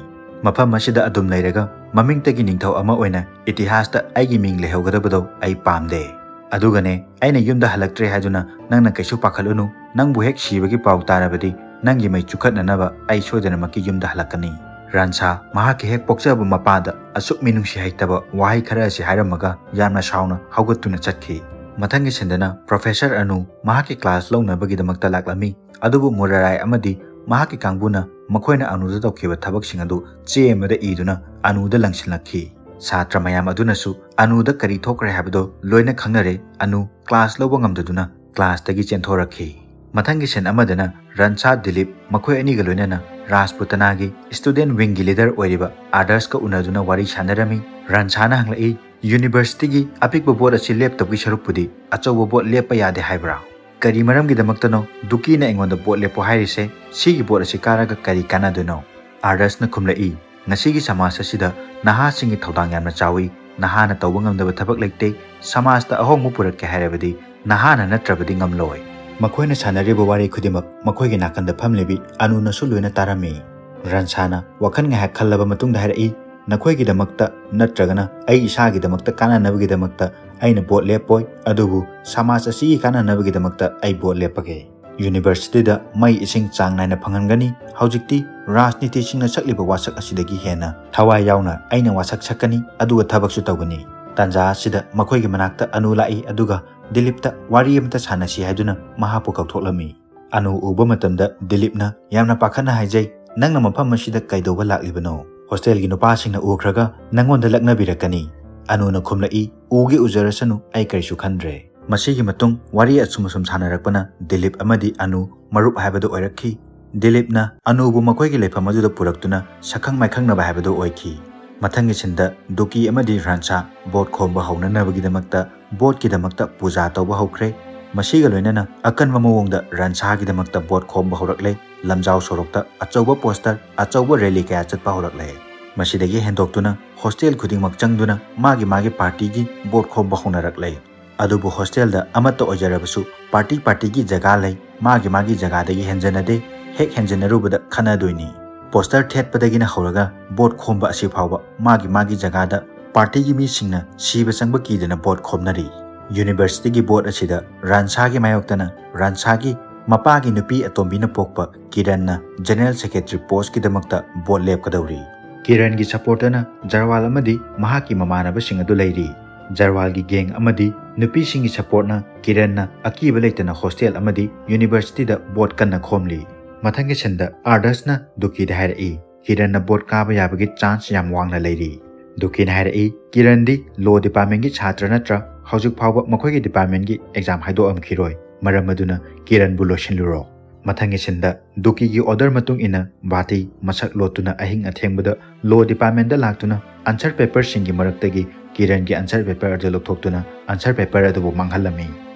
ꯃꯐꯝ ꯑꯁꯤꯗ ꯑꯗꯨꯝ ꯂꯩꯔꯒ ꯃꯃꯤꯡꯇꯒꯤ ꯅꯤꯡꯊꯧ ꯑꯃ ꯑꯣꯏꯅ ꯏꯇꯤꯍꯥꯁꯇ ꯑꯩꯒꯤ ꯃꯤꯡ ꯂꯩꯍꯧꯒꯗꯕꯗꯣ ꯑꯩ ꯄꯥꯝꯗꯦ꯫ ꯑꯗꯨꯒꯅꯦ, ꯑꯩꯅ ꯌꯨꯝꯗ ꯍꯜꯂꯛꯇ꯭ꯔꯦ ꯍꯥꯏꯗꯨꯅ ꯅꯪꯅ ꯀꯩꯁꯨ ꯄꯥꯈꯠꯂꯨꯅꯨ꯫ ꯅꯪꯕꯨ ꯍꯦꯛ ꯁꯤꯕꯒꯤ ꯄꯥꯎ ꯇꯥꯔꯕꯗꯤ ꯅꯪꯒꯤ ꯃꯩ ꯆꯨꯈꯠꯅꯅꯕ ꯑꯩ ꯁꯣꯏꯗꯅꯃꯛꯀꯤ ꯌꯨꯝꯗ ꯍꯜꯂꯛꯀꯅꯤ꯫ ꯔꯟꯁꯥ ꯃꯍꯥꯛꯀꯤ ꯍꯦꯛ ꯄꯣꯛꯆꯕ ꯃꯄꯥꯗ ꯑꯁꯨꯛ ꯃꯤꯅꯨꯡꯁꯤ ꯍꯩꯇꯕ ꯋꯥꯍꯩ ꯈꯔ ꯑꯁꯤ ꯍꯥꯏꯔꯝꯃꯒ ꯌꯥꯝꯅ ꯁꯥꯎꯅ ꯍꯧꯒꯠꯇꯨꯅ ꯆꯠꯈꯤ꯫ ꯃꯊꯪꯒꯤ ꯁꯤꯟꯗꯅ ꯄ꯭ꯔꯣꯐꯦꯁꯔ ꯑꯅꯨ ꯃꯍꯥꯛꯀꯤ class ꯂꯧꯅꯕꯒꯤꯗꯃꯛꯇ ꯂꯥꯛꯂꯝꯃꯤ꯫ ꯑꯗꯨꯕꯨ ꯃꯨꯔꯥꯔꯥꯏ ꯑꯃꯗꯤ ꯃꯍꯥꯛꯀꯤ ꯀꯥꯡꯕꯨꯅ ꯃꯈꯣꯏꯅ ꯑꯅꯨꯗ ꯇꯧꯈꯤꯕ ꯊꯕꯛꯁꯤꯡ ꯑꯗꯨ ꯆꯦ ꯑꯃꯗ ꯏꯗꯨꯅ ꯑꯅꯨꯗ ꯂꯪꯁꯤꯜꯂꯛꯈꯤ꯫ ꯁꯥꯇ꯭ꯔ ꯃꯌꯥꯝ ꯑꯗꯨꯅꯁꯨ ꯑꯅꯨꯗ ꯀꯔꯤ ꯊꯣꯛꯈ꯭ꯔꯦ ꯍꯥꯏꯕꯗꯨ ꯂꯣꯏꯅ ꯈꯪꯅꯔꯦ꯫ ꯑꯅꯨ class ꯂꯧꯕ ꯉꯝꯗꯗꯨꯅ classꯇꯒꯤ ꯆꯦꯟꯊꯣꯔꯛꯈꯤ꯫ ꯃꯊꯪꯒꯤ ꯁꯤꯟ ꯑꯃꯗꯅ ꯔꯟꯁꯥ ꯗꯤꯂꯤꯞ ꯃꯈꯣꯏ ꯑꯅꯤꯒ ꯂꯣꯏꯅꯅ ꯔꯥꯖꯄꯨꯇꯅꯥꯒꯤ student wingꯒꯤ leader ꯑꯣꯏꯔꯤꯕ ꯑꯥꯗꯔꯁꯀ ꯎꯅꯗꯨꯅ ꯋꯥꯔꯤ ꯁꯥꯟꯅꯔꯝꯃꯤ꯫ ꯔꯟꯁꯥꯅ ꯍꯪꯂꯛꯏ, "Universityꯒꯤ ꯑꯄꯤꯛꯄ boat ꯑꯁꯤ ꯂꯦꯞꯇꯕꯒꯤ ꯁꯔꯨꯛꯄꯨꯗꯤ ꯑꯆꯧꯕ boat ꯂꯦꯞꯄ ꯌꯥꯗꯦ ꯍꯥꯏꯕ꯭ꯔꯥ? ꯀꯔꯤ ꯃꯔꯝꯒꯤꯗꯃꯛꯇꯅꯣ ꯗꯨꯀꯤꯅ ꯑꯩꯉꯣꯟꯗ boat ꯂꯦꯞꯄꯣ ꯍꯥꯏꯔꯤꯁꯦ? ꯁꯤꯒꯤ boat ꯑꯁꯤ ꯀꯥꯔꯒ ꯀꯔꯤ ꯀꯥꯟꯅꯗꯣꯏꯅꯣ?" ꯑꯥꯗꯔꯁꯅ ꯈꯨꯝꯂꯛꯏ, "ꯉꯁꯤꯒꯤ ꯁꯃꯥꯖ ꯑꯁꯤꯗ ꯅꯍꯥꯁꯤꯡꯒꯤ ꯊꯧꯗꯥꯡ ꯌꯥꯝꯅ ꯆꯥꯎꯏ꯫ ꯅꯍꯥꯅ ꯇꯧꯕ ꯉꯝꯗꯕ ꯊꯕꯛ ꯂꯩꯇꯦ꯫ ꯁꯃꯥꯖꯇ ꯑꯍꯣꯡꯕ ꯄꯨꯔꯛꯀꯦ ꯍꯥꯏꯔꯕꯗꯤ ꯅꯍꯥꯅ ꯅꯠꯇ꯭ꯔꯕꯗꯤ ꯉꯝꯂꯣꯏ꯫ ꯃꯈꯣꯏꯅ ꯁꯥꯟꯅꯔꯤꯕ ꯋꯥꯔꯤ ꯈꯨꯗꯤꯡꯃꯛ ꯃꯈꯣꯏꯒꯤ ꯅꯥꯀꯟꯗ ꯐꯝꯂꯤꯕꯤ ꯑꯅꯨꯅꯁꯨ ꯂꯣꯏꯅ ꯇꯥꯔꯝꯃꯤ꯫ ꯔꯟꯁꯥꯅ ꯋꯥꯈꯜ ꯉꯥꯏꯍꯥꯛ ꯈꯜꯂꯕ ꯃꯇꯨꯡꯗ ꯍꯥꯏꯔꯛꯏ, "ꯅꯈꯣꯏꯒꯤꯗꯃꯛꯇ ꯅꯠꯇ꯭ꯔꯒꯅ ꯑꯩ ꯏꯁꯥꯒꯤꯗꯃꯛꯇ ꯀꯥꯟꯅꯅꯕꯒꯤꯗꯃꯛꯇ ꯑꯩꯅ ꯚꯣꯠ ꯂꯦꯞꯄꯣꯏ, ꯑꯗꯨꯕꯨ ꯁꯃꯥꯖ ꯑꯁꯤꯒꯤ ꯀꯥꯟꯅꯅꯕꯒꯤꯗꯃꯛꯇ ꯑꯩ ꯚꯣꯠ ꯂꯦꯞꯄꯒꯦ꯫ ꯌꯨꯅꯤꯚꯔꯁꯤꯇꯤꯗ ꯃꯩ ꯏꯁꯤꯡ ꯆꯥꯡ ꯅꯥꯏꯅ ꯐꯪꯍꯟꯒꯅꯤ꯫ ꯍꯧꯖꯤꯛꯇꯤ ꯔꯥꯖꯅꯤꯇꯤꯁꯤꯡꯅ ꯁꯛꯂꯤꯕ ꯋꯥꯁꯛ ꯑꯁꯤꯗꯒꯤ ꯍꯦꯟꯅ ꯊꯋꯥꯏ ꯌꯥꯎꯅ ꯑꯩꯅ ꯋꯥꯁꯛ ꯁꯛꯀꯅꯤ, ꯑꯗꯨꯒ ꯊꯕꯛꯁꯨ ꯇꯧꯒꯅꯤ꯫" ꯇꯥꯟꯖꯥ ꯑꯁꯤꯗ ꯃꯈꯣꯏꯒꯤ ꯃꯅꯥꯛꯇ ꯑꯅꯨ ꯂꯥꯛꯏ, ꯑꯗꯨꯒ ꯗꯤꯂꯤꯞꯇ ꯋꯥꯔꯤ ꯑꯃꯇ ꯁꯥꯟꯅꯁꯤ ꯍꯥꯏꯗꯨꯅ ꯃꯍꯥꯛꯄꯨ ꯀꯧꯊꯣꯛꯂꯝꯃꯤ꯫ ꯑꯅꯨ ꯎꯕ ꯃꯇꯝꯗ ꯗꯤꯂꯤꯞꯅ ꯌꯥꯝꯅ ꯄꯥꯈꯠꯅ ꯍꯥꯏꯖꯩ, "ꯅꯪꯅ ꯃꯐꯝ ꯑꯁꯤꯗ ꯀꯩꯗꯧꯕ ꯂꯥꯛꯂꯤꯕꯅꯣ? ꯍꯣꯁꯇꯦꯜꯒꯤ ꯅꯨꯄꯥꯁꯤꯡꯅ ꯎꯈ꯭ꯔꯒ ꯅꯪꯉꯣꯟꯗ ꯂꯛꯅꯕꯤꯔꯛꯀꯅꯤ꯫" ꯑꯅꯨꯅ ꯈꯨꯝꯂꯛꯏ, "ꯎꯒꯦ ꯎꯖꯔꯁꯅꯨ, ꯑꯩ ꯀꯔꯤꯁꯨ ꯈꯟꯗ꯭ꯔꯦ꯫" ꯃꯁꯤꯒꯤ ꯃꯇꯨꯡ ꯋꯥꯔꯤ ꯑꯁꯨꯝ ꯑꯁꯨꯝ ꯁꯥꯟꯅꯔꯛꯄꯅ ꯗꯤꯂꯤꯞ ꯑꯃꯗꯤ ꯑꯅꯨ ꯃꯔꯨꯞ ꯍꯥꯏꯕꯗꯨ ꯑꯣꯏꯔꯛꯈꯤ꯫ ꯗꯤꯂꯤꯞꯅ ꯑꯅꯨꯕꯨ ꯃꯈꯣꯏꯒꯤ ꯂꯩꯐꯝ ꯑꯗꯨꯗ ꯄꯨꯔꯛꯇꯨꯅ ꯁꯛꯈꯪ ꯃꯥꯏꯈꯪꯅꯕ ꯍꯥꯏꯕꯗꯨ ꯑꯣꯏꯈꯤ꯫ ꯃꯊꯪꯒꯤ ꯁꯤꯟꯗ ꯗꯨꯀꯤ ꯑꯃꯗꯤ ꯔꯥꯟꯁꯥ ꯚꯣꯠ ꯈꯣꯝꯕ ꯍꯧꯅꯅꯕꯒꯤꯗꯃꯛꯇ ꯚꯣꯠꯀꯤꯗꯃꯛꯇ ꯄꯨꯖꯥ ꯇꯧꯕ ꯍꯧꯈ꯭ꯔꯦ꯫ ꯃꯁꯤꯒ ꯂꯣꯏꯅꯅ ꯑꯀꯟꯕ ꯃꯑꯣꯡꯗ ꯔꯥꯟꯁꯥꯒꯤꯗꯃꯛꯇ ꯚꯣꯠ ꯈꯣꯝꯕ ꯍꯧꯔꯛꯂꯦ꯫ ꯂꯝꯖꯥꯎ ꯁꯣꯔꯣꯛꯇ ꯑꯆꯧꯕ ꯄꯣꯁꯇꯔ, ꯑꯆꯧꯕ ꯔꯦꯂꯤ ꯀꯌꯥ ꯆꯠꯄ ꯍꯧꯔꯛꯂꯦ꯫ ꯃꯁꯤꯗꯒꯤ ꯍꯦꯟꯗꯣꯛꯇꯨꯅ ꯍꯣꯁꯇꯦꯜ ꯈꯨꯗꯤꯡꯃꯛ ꯆꯪꯗꯨꯅ ꯃꯥꯒꯤ ꯃꯥꯒꯤ ꯄꯥꯔꯇꯤꯒꯤ ꯚꯣꯠ ꯈꯣꯝꯕ ꯍꯧꯅꯔꯛꯂꯦ꯫ ꯑꯗꯨꯕꯨ ꯍꯣꯁꯇꯦꯜꯗ ꯑꯃꯠꯇ ꯑꯣꯏꯖꯔꯕꯁꯨ ꯄꯥꯔꯇꯤ ꯄꯥꯔꯇꯤꯒꯤ ꯖꯒꯥ ꯂꯩ, ꯃꯥꯒꯤ ꯃꯥꯒꯤ ꯖꯒꯥꯗꯒꯤ ꯍꯦꯟꯖꯟꯅꯗꯦ꯫ ꯍꯦꯛ ꯍꯦꯟꯖꯟꯅꯔꯨꯕꯗ ꯈꯠꯅꯗꯣꯏꯅꯤ꯫ ꯄꯣꯁꯇꯔ ꯊꯦꯠꯄꯗꯒꯤꯅ ꯍꯧꯔꯒ ꯚꯣꯠ ꯈꯣꯝꯕ ꯑꯁꯤ ꯐꯥꯎꯕ ꯃꯥꯒꯤ ꯃꯥꯒꯤ ꯖꯒꯥꯗ ꯄꯥꯔꯇꯤꯒꯤ ꯃꯤꯁꯤꯡꯅ ꯁꯤꯕ ꯆꯪꯕ ꯀꯤꯗꯅ ꯚꯣꯠ ꯈꯣꯝꯅꯔꯤ꯫ ꯌꯨꯅꯤꯚꯔꯁꯤꯇꯤꯒꯤ ꯚꯣꯠ ꯑꯁꯤꯗ ꯔꯥꯟꯁꯥꯒꯤ ꯃꯥꯌꯣꯛꯇꯅ ꯔꯥꯟꯁꯥꯒꯤ ꯃꯄꯥꯒꯤ ꯅꯨꯄꯤ ꯑꯇꯣꯝꯕꯤꯅ ꯄꯣꯛꯄ ꯀꯤꯔꯟꯅ ꯖꯦꯅꯔꯦꯜ ꯁꯦꯀ꯭ꯔꯦꯇꯔꯤ ꯄꯣꯁꯀꯤꯗꯃꯛꯇ ꯚꯣꯠ ꯂꯦꯞꯀꯗꯧꯔꯤ꯫ ꯀꯤꯔꯟꯒꯤ ꯁꯄꯣꯔꯇꯔꯅ ꯖꯔꯋꯥꯜ ꯑꯃꯗꯤ ꯃꯍꯥꯛꯀꯤ ꯃꯃꯥꯟꯅꯕꯁꯤꯡ ꯑꯗꯨ ꯂꯩꯔꯤ꯫ ꯖꯔꯋꯥꯜꯒꯤ ꯒꯦꯡ ꯑꯃꯗꯤ ꯅꯨꯄꯤꯁꯤꯡꯒꯤ ꯁꯄꯣꯔꯠꯅ ꯀꯤꯔꯟꯅ ꯑꯀꯤꯕ ꯂꯩꯇꯅ ꯍꯣꯁꯇꯦꯜ ꯑꯃꯗꯤ ꯌꯨꯅꯤꯚꯔꯁꯤꯇꯤꯗ ꯚꯣꯠ ꯀꯟꯅ ꯈꯣꯝꯂꯤ꯫ ꯃꯊꯪꯒꯤ ꯁꯤꯟꯗ ꯑꯥꯔꯗꯁꯅ ꯗꯨꯀꯤꯗ ꯍꯥꯏꯔꯛꯏ, "ꯀꯤꯔꯟꯅ ꯚꯣꯠ ꯀꯥꯕ ꯌꯥꯕꯒꯤ ꯆꯥꯟꯁ ꯌꯥꯝ ꯋꯥꯡꯅ ꯂꯩꯔꯤ꯫" ꯗꯨꯀꯤꯅ ꯍꯥꯏꯔꯛꯏ, "ꯀꯤꯔꯟꯗꯤ ꯂꯣ ꯗꯤꯄꯥꯔꯠꯃꯦꯟꯒꯤ ꯁꯥꯇ꯭ꯔ ꯅꯠꯇ꯭ꯔꯥ? ꯍꯧꯖꯤꯛ ꯐꯥꯎꯕ ꯃꯈꯣꯏꯒꯤ ꯗꯤꯄꯥꯔꯠꯃꯦꯟꯒꯤ ꯑꯦꯛꯖꯥꯝ ꯍꯥꯏꯗꯣꯛꯑꯝꯈꯤꯔꯣꯏ꯫ ꯃꯔꯝ ꯑꯗꯨꯅ ꯀꯤꯔꯟꯕꯨ ꯂꯣꯏꯁꯤꯜꯂꯨꯔꯣ꯫" ꯃꯊꯪꯒꯤ ꯁꯤꯟꯗ ꯗꯨꯀꯤꯒꯤ ꯑꯣꯔꯗꯔ ꯃꯇꯨꯡ ꯏꯟꯅ ꯚꯥꯇꯤ ꯃꯁꯛ ꯂꯣꯠꯇꯨꯅ ꯑꯍꯤꯡ ꯑꯊꯦꯡꯕꯗ ꯂꯣ ꯗꯤꯄꯥꯔꯠꯃꯦꯟꯗ ꯂꯥꯛꯇꯨꯅ ꯑꯟꯁꯔ ꯄꯦꯄꯔꯁꯤꯡꯒꯤ ꯃꯔꯛꯇꯒꯤ ꯀꯤꯔꯟꯒꯤ ꯑꯟꯁꯔ ꯄꯦꯄꯔ ꯑꯗꯨ ꯂꯧꯊꯣꯛꯇꯨꯅ ꯑꯟꯁꯔ ꯄꯦꯄꯔ ꯑꯗꯨꯕꯨ ꯃꯥꯡꯍꯜꯂꯝꯃꯤ꯫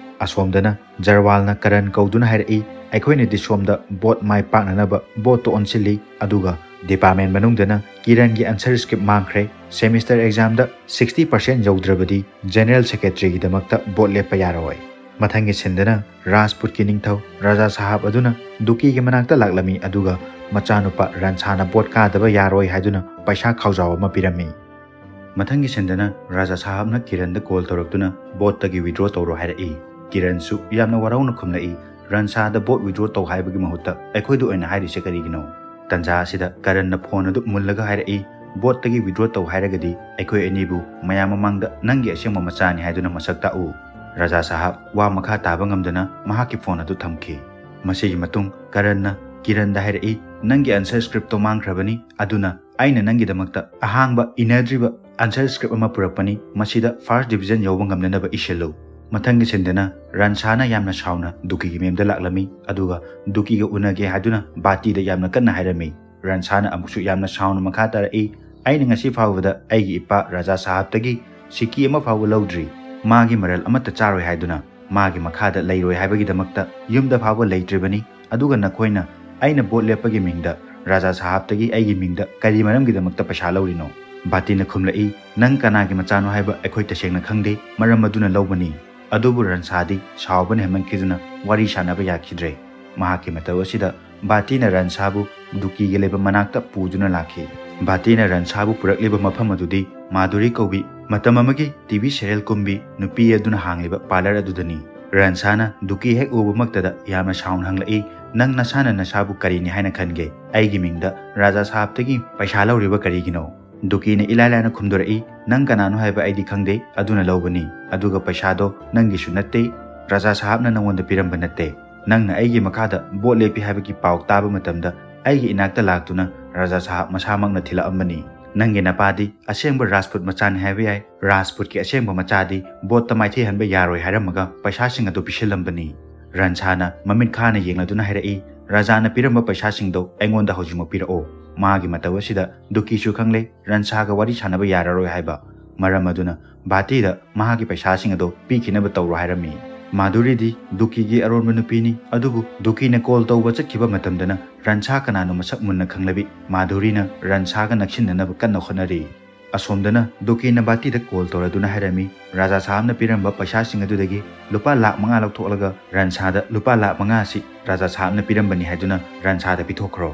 ꯑꯁꯣꯝꯗꯅ ꯖꯔꯋꯥꯜꯅ ꯀꯔꯟ ꯀꯧꯗꯨꯅ ꯍꯥꯏꯔꯛꯏ, "ꯑꯩꯈꯣꯏꯅꯗꯤ ꯁꯣꯝꯗ ꯚꯣꯠ ꯃꯥꯏ ꯄꯥꯛꯅꯅꯕ ꯚꯣꯠꯇ ꯑꯣꯟꯁꯤꯜꯂꯤ, ꯑꯗꯨꯒ ꯗꯤꯄꯥꯔꯠꯃꯦꯟ ꯃꯅꯨꯡꯗꯅ ꯀꯤꯔꯟꯒꯤ ꯑꯟꯁꯔ ꯁ꯭ꯀ꯭ꯔꯤꯞ ꯃꯥꯡꯈ꯭ꯔꯦ꯫ ꯁꯦꯃꯤꯁꯇꯔ ꯑꯦꯛꯖꯥꯝꯗ ꯁꯤꯛꯁꯇꯤ ꯄꯥꯔꯁꯦꯟ ꯌꯧꯗ꯭ꯔꯕꯗꯤ ꯖꯦꯅꯔꯦꯜ ꯁꯦꯀ꯭ꯔꯦꯇꯔꯤꯒꯤꯗꯃꯛꯇ ꯚꯣꯠ ꯂꯦꯞꯄ ꯌꯥꯔꯣꯏ꯫" ꯃꯊꯪꯒꯤ ꯁꯤꯟꯗꯅ ꯔꯥꯖꯄꯨꯠꯀꯤ ꯅꯤꯡꯊꯧ ꯔꯥꯖꯥ ꯁꯥꯍꯥꯕ ꯑꯗꯨꯅ ꯗꯨꯀꯤꯒꯤ ꯃꯅꯥꯛꯇ ꯂꯥꯛꯂꯝꯃꯤ, ꯑꯗꯨꯒ ꯃꯆꯥꯅꯨꯄꯥ ꯔꯟꯁꯥꯅ ꯚꯣꯠ ꯀꯥꯗꯕ ꯌꯥꯔꯣꯏ ꯍꯥꯏꯗꯨꯅ ꯄꯩꯁꯥ ꯈꯥꯎꯖꯥꯎ ꯑꯃ ꯄꯤꯔꯝꯃꯤ꯫ ꯃꯊꯪꯒꯤ ꯁꯤꯟꯗꯅ ꯔꯥꯖꯥ ꯁꯥꯍꯥꯕꯅ ꯀꯤꯔꯟꯗ ꯀꯣꯜ ꯇꯧꯔꯛꯇꯨꯅ ꯚꯣꯠꯇꯒꯤ ꯋꯤꯗ꯭ꯔꯣ ꯇꯧꯔꯣ ꯍꯥꯏꯔꯛꯏ꯫ ꯀꯤꯔꯟꯁꯨ ꯌꯥꯝꯅ ꯋꯥꯔꯧꯅ ꯈꯨꯝꯂꯛꯏ, "ꯔꯟꯁꯥꯗ ꯚꯣꯠ ꯋꯤꯗ꯭ꯔꯣ ꯇꯧ ꯍꯥꯏꯕꯒꯤ ꯃꯍꯨꯠꯇ ꯑꯩꯈꯣꯏꯗ ꯑꯣꯏꯅ ꯍꯥꯏꯔꯤꯁꯦ ꯀꯔꯤꯒꯤꯅꯣ?" ꯇꯟꯖꯥ ꯑꯁꯤꯗ ꯀꯔꯟꯅ ꯐꯣꯟ ꯑꯗꯨ ꯃꯨꯜꯂꯒ ꯍꯥꯏꯔꯛꯏ, "ꯚꯣꯠꯇꯒꯤ ꯋꯤꯗ꯭ꯔꯣ ꯇꯧ ꯍꯥꯏꯔꯒꯗꯤ ꯑꯩꯈꯣꯏ ꯑꯅꯤꯕꯨ ꯃꯌꯥꯝ ꯃꯃꯥꯡꯗ ꯅꯪꯒꯤ ꯑꯁꯦꯡꯕ ꯃꯆꯥꯅꯤ ꯍꯥꯏꯗꯨꯅ ꯃꯁꯛ ꯇꯥꯛꯎ꯫" ꯔꯥꯖꯥ ꯁꯥꯍꯥꯕ ꯋꯥ ꯃꯈꯥ ꯇꯥꯕ ꯉꯝꯗꯅ ꯃꯍꯥꯛꯀꯤ ꯐꯣꯟ ꯑꯗꯨ ꯊꯝꯈꯤ꯫ ꯃꯁꯤꯒꯤ ꯃꯇꯨꯡ ꯀꯔꯟꯅ ꯀꯤꯔꯟꯗ ꯍꯥꯏꯔꯛꯏ, "ꯅꯪꯒꯤ ꯑꯟꯁꯔ ꯁ꯭ꯀ꯭ꯔꯤꯞꯇꯣ ꯃꯥꯡꯈ꯭ꯔꯕꯅꯤ, ꯑꯗꯨꯅ ꯑꯩꯅ ꯅꯪꯒꯤꯗꯃꯛꯇ ꯑꯍꯥꯡꯕ ꯏꯅꯗ꯭ꯔꯤꯕ ꯑꯟꯁꯔ ꯁ꯭ꯀ꯭ꯔꯤꯞ ꯑꯃ ꯄꯨꯔꯛꯄꯅꯤ, ꯃꯁꯤꯗ ꯐꯥꯔꯁ ꯗꯤꯕꯤꯖꯟ ꯌꯧꯕ ꯉꯝꯅꯅꯕ ꯏꯁꯤꯜꯂꯨ꯫" ꯃꯊꯪꯒꯤ ꯁꯤꯟꯗꯅ ꯔꯟꯁꯥꯅ ꯌꯥꯝꯅ ꯁꯥꯎꯅ ꯗꯨꯀꯤꯒꯤ ꯃꯌꯨꯝꯗ ꯂꯥꯛꯂꯝꯃꯤ, ꯑꯗꯨꯒ ꯗꯨꯀꯤꯒ ꯎꯅꯒꯦ ꯍꯥꯏꯗꯨꯅ ꯕꯥꯇꯤꯗ ꯌꯥꯝꯅ ꯀꯟꯅ ꯍꯥꯏꯔꯝꯃꯤ꯫ ꯔꯟꯁꯥꯅ ꯑꯃꯨꯛꯁꯨ ꯌꯥꯝꯅ ꯁꯥꯎꯅ ꯃꯈꯥ ꯇꯥꯔꯛꯏ, "ꯑꯩꯅ ꯉꯁꯤ ꯐꯥꯎꯕꯗ ꯑꯩꯒꯤ ꯏꯄꯥ ꯔꯥꯖꯥ ꯁꯥꯍꯥꯕꯇꯒꯤ ꯁꯤꯛꯀꯤ ꯑꯃ ꯐꯥꯎꯕ ꯂꯧꯗ꯭ꯔꯤ꯫ ꯃꯥꯒꯤ ꯃꯔꯜ ꯑꯃꯠꯇ ꯆꯥꯔꯣꯏ ꯍꯥꯏꯗꯨꯅ ꯃꯥꯒꯤ ꯃꯈꯥꯗ ꯂꯩꯔꯣꯏ ꯍꯥꯏꯕꯒꯤꯗꯃꯛꯇ ꯌꯨꯝꯗ ꯐꯥꯎꯕ ꯂꯩꯇ꯭ꯔꯤꯕꯅꯤ꯫ ꯑꯗꯨꯒ ꯅꯈꯣꯏꯅ ꯑꯩꯅ ꯚꯣꯠ ꯂꯦꯞꯄꯒꯤ ꯃꯤꯡꯗ ꯔꯥꯖꯥ ꯁꯥꯍꯥꯕꯇꯒꯤ ꯑꯩꯒꯤ ꯃꯤꯡꯗ ꯀꯔꯤ ꯃꯔꯝꯒꯤꯗꯃꯛꯇ ꯄꯩꯁꯥ ꯂꯧꯔꯤꯅꯣ?" ꯕꯥꯇꯤꯅ ꯈꯨꯝꯂꯛꯏ, "ꯅꯪ ꯀꯅꯥꯒꯤ ꯃꯆꯥꯅꯣ ꯍꯥꯏꯕ ꯑꯩꯈꯣꯏ ꯇꯁꯦꯡꯅ ꯈꯪꯗꯦ, ꯃꯔꯝ ꯑꯗꯨꯅ ꯂꯧꯕꯅꯤ꯫" ꯑꯗꯨꯕꯨ ꯔꯟꯁꯥꯗꯤ ꯁꯥꯎꯕꯅ ꯍꯦꯟꯃꯟꯈꯤꯗꯨꯅ ꯋꯥꯔꯤ ꯁꯥꯟꯅꯕ ꯌꯥꯈꯤꯗ꯭ꯔꯦ꯫ ꯃꯍꯥꯛꯀꯤ ꯃꯇꯧ ꯑꯁꯤꯗ ꯕꯥꯇꯤꯅ ꯔꯟꯁꯥꯕꯨ ꯗꯨꯀꯤꯒꯤ ꯂꯩꯕ ꯃꯅꯥꯛꯇ ꯄꯨꯗꯨꯅ ꯂꯥꯛꯈꯤ꯫ ꯕꯥꯇꯤꯅ ꯔꯟꯁꯥꯕꯨ ꯄꯨꯔꯛꯂꯤꯕ ꯃꯐꯝ ꯑꯗꯨꯗꯤ ꯃꯥꯙꯨꯔꯤ ꯀꯧꯕꯤ ꯃꯇꯝ ꯑꯃꯒꯤ ꯇꯤ ꯚꯤ ꯁꯦꯔꯤꯌꯦꯜ ꯀꯨꯝꯕꯤ ꯅꯨꯄꯤ ꯑꯗꯨꯅ ꯍꯥꯡꯂꯤꯕ ꯄꯥꯔꯂꯔ ꯑꯗꯨꯗꯅꯤ꯫ ꯔꯟꯁꯥꯅ ꯗꯨꯀꯤ ꯍꯦꯛ ꯎꯕꯃꯛꯇꯗ ꯌꯥꯝꯅ ꯁꯥꯎꯅ ꯍꯪꯂꯛꯏ, "ꯅꯪ ꯅꯁꯥꯅ ꯅꯁꯥꯕꯨ ꯀꯔꯤꯅꯤ ꯍꯥꯏꯅ ꯈꯟꯒꯦ? ꯑꯩꯒꯤ ꯃꯤꯡꯗ ꯔꯥꯖꯥ ꯁꯥꯍꯥꯕꯇꯒꯤ ꯄꯩꯁꯥ ꯂꯧꯔꯤꯕ ꯀꯔꯤꯒꯤꯅꯣ?" ꯗꯨꯀꯤꯅ ꯏꯂꯥꯏ ꯂꯥꯏꯅ ꯈꯨꯝꯗꯣꯔꯛꯏ, "ꯅꯪ ꯀꯅꯥꯅꯣ ꯍꯥꯏꯕ ꯑꯩꯗꯤ ꯈꯪꯗꯦ, ꯑꯗꯨꯅ ꯂꯧꯕꯅꯤ꯫ ꯑꯗꯨꯒ ꯄꯩꯁꯥꯗꯣ ꯅꯪꯒꯤꯁꯨ ꯅꯠꯇꯦ, ꯔꯥꯖꯥ ꯁꯥꯍꯥꯕꯅ ꯅꯪꯉꯣꯟꯗ ꯄꯤꯔꯝꯕ ꯅꯠꯇꯦ꯫ ꯅꯪꯅ ꯑꯩꯒꯤ ꯃꯈꯥꯗ ꯚꯣꯠ ꯂꯦꯞꯄꯤ ꯍꯥꯏꯕꯒꯤ ꯄꯥꯎ ꯇꯥꯕ ꯃꯇꯝꯗ ꯑꯩꯒꯤ ꯏꯅꯥꯛꯇ ꯂꯥꯛꯇꯨꯅ ꯔꯥꯖꯥ ꯁꯥꯍꯥꯕ ꯃꯁꯥꯃꯛꯅ ꯊꯤꯜꯂꯛꯑꯝꯕꯅꯤ꯫ ꯅꯪꯒꯤ ꯅꯄꯥꯗꯤ ꯑꯁꯦꯡꯕ ꯔꯥꯖꯄꯨꯠ ꯃꯆꯥꯅꯤ ꯍꯥꯏꯕ ꯌꯥꯏ, ꯔꯥꯖꯄꯨꯠꯀꯤ ꯑꯁꯦꯡꯕ ꯃꯆꯥꯗꯤ ꯚꯣꯠꯇ ꯃꯥꯏꯊꯤꯍꯟꯕ ꯌꯥꯔꯣꯏ ꯍꯥꯏꯔꯝꯃꯒ ꯄꯩꯁꯥꯁꯤꯡ ꯑꯗꯨ ꯄꯤꯁꯤꯜꯂꯝꯕꯅꯤ꯫" ꯔꯟꯁꯥꯅ ꯃꯃꯤꯠ ꯈꯥꯅ ꯌꯦꯡꯂꯗꯨꯅ ꯍꯥꯏꯔꯛꯏ, "ꯔꯥꯖꯥꯅ ꯄꯤꯔꯝꯕ ꯄꯩꯁꯥꯁꯤꯡꯗꯣ ꯑꯩꯉꯣꯟꯗ ꯍꯧꯖꯤꯛꯃꯛ ꯄꯤꯔꯛꯑꯣ꯫" ꯃꯥꯒꯤ ꯃꯇꯧ ꯑꯁꯤꯗ ꯗꯨꯀꯤꯁꯨ ꯈꯪꯂꯦ, ꯔꯟꯁꯥꯒ ꯋꯥꯔꯤ ꯁꯥꯟꯅꯕ ꯌꯥꯔꯔꯣꯏ ꯍꯥꯏꯕ꯫ ꯃꯔꯝ ꯑꯗꯨꯅ ꯕꯥꯇꯤꯗ ꯃꯍꯥꯛꯀꯤ ꯄꯩꯁꯥꯁꯤꯡ ꯑꯗꯣ ꯄꯤꯈꯤꯅꯕ ꯇꯧꯔꯣ ꯍꯥꯏꯔꯝꯃꯤ꯫ ꯃꯥꯙꯨꯔꯤꯗꯤ ꯗꯨꯀꯤꯒꯤ ꯑꯔꯣꯟꯕ ꯅꯨꯄꯤꯅꯤ, ꯑꯗꯨꯕꯨ ꯗꯨꯀꯤꯅ ꯀꯣꯜ ꯇꯧꯕ ꯆꯠꯈꯤꯕ ꯃꯇꯝꯗꯅ ꯔꯟꯁꯥ ꯀꯅꯥꯅꯣ ꯃꯁꯛ ꯃꯨꯟꯅ ꯈꯪꯂꯕꯤ꯫ ꯃꯥꯙꯨꯔꯤꯅ ꯔꯟꯁꯥꯒ ꯅꯛꯁꯤꯟꯅꯅꯕ ꯀꯟꯅ ꯍꯣꯠꯅꯔꯤ꯫ ꯑꯁꯣꯝꯗꯅ ꯗꯨꯀꯤꯅ ꯕꯥꯇꯤꯗ ꯀꯣꯜ ꯇꯧꯔꯗꯨꯅ ꯍꯥꯏꯔꯝꯃꯤ, ꯔꯥꯖꯥ ꯁꯥꯍꯕꯅ ꯄꯤꯔꯝꯕ ꯄꯩꯁꯥꯁꯤꯡ ꯑꯗꯨꯗꯒꯤ ꯂꯨꯄꯥ ꯂꯥꯛ ꯃꯉꯥ ꯂꯧꯊꯣꯛꯂꯒ ꯔꯟꯁꯥꯗ ꯂꯨꯄꯥ ꯂꯥꯛ ꯃꯉꯥ ꯑꯁꯤ ꯔꯥꯖꯥ ꯁꯥꯍꯕꯅ ꯄꯤꯔꯝꯕꯅꯤ ꯍꯥꯏꯗꯨꯅ ꯔꯟꯁꯥꯗ ꯄꯤꯊꯣꯛꯈ꯭ꯔꯣ꯫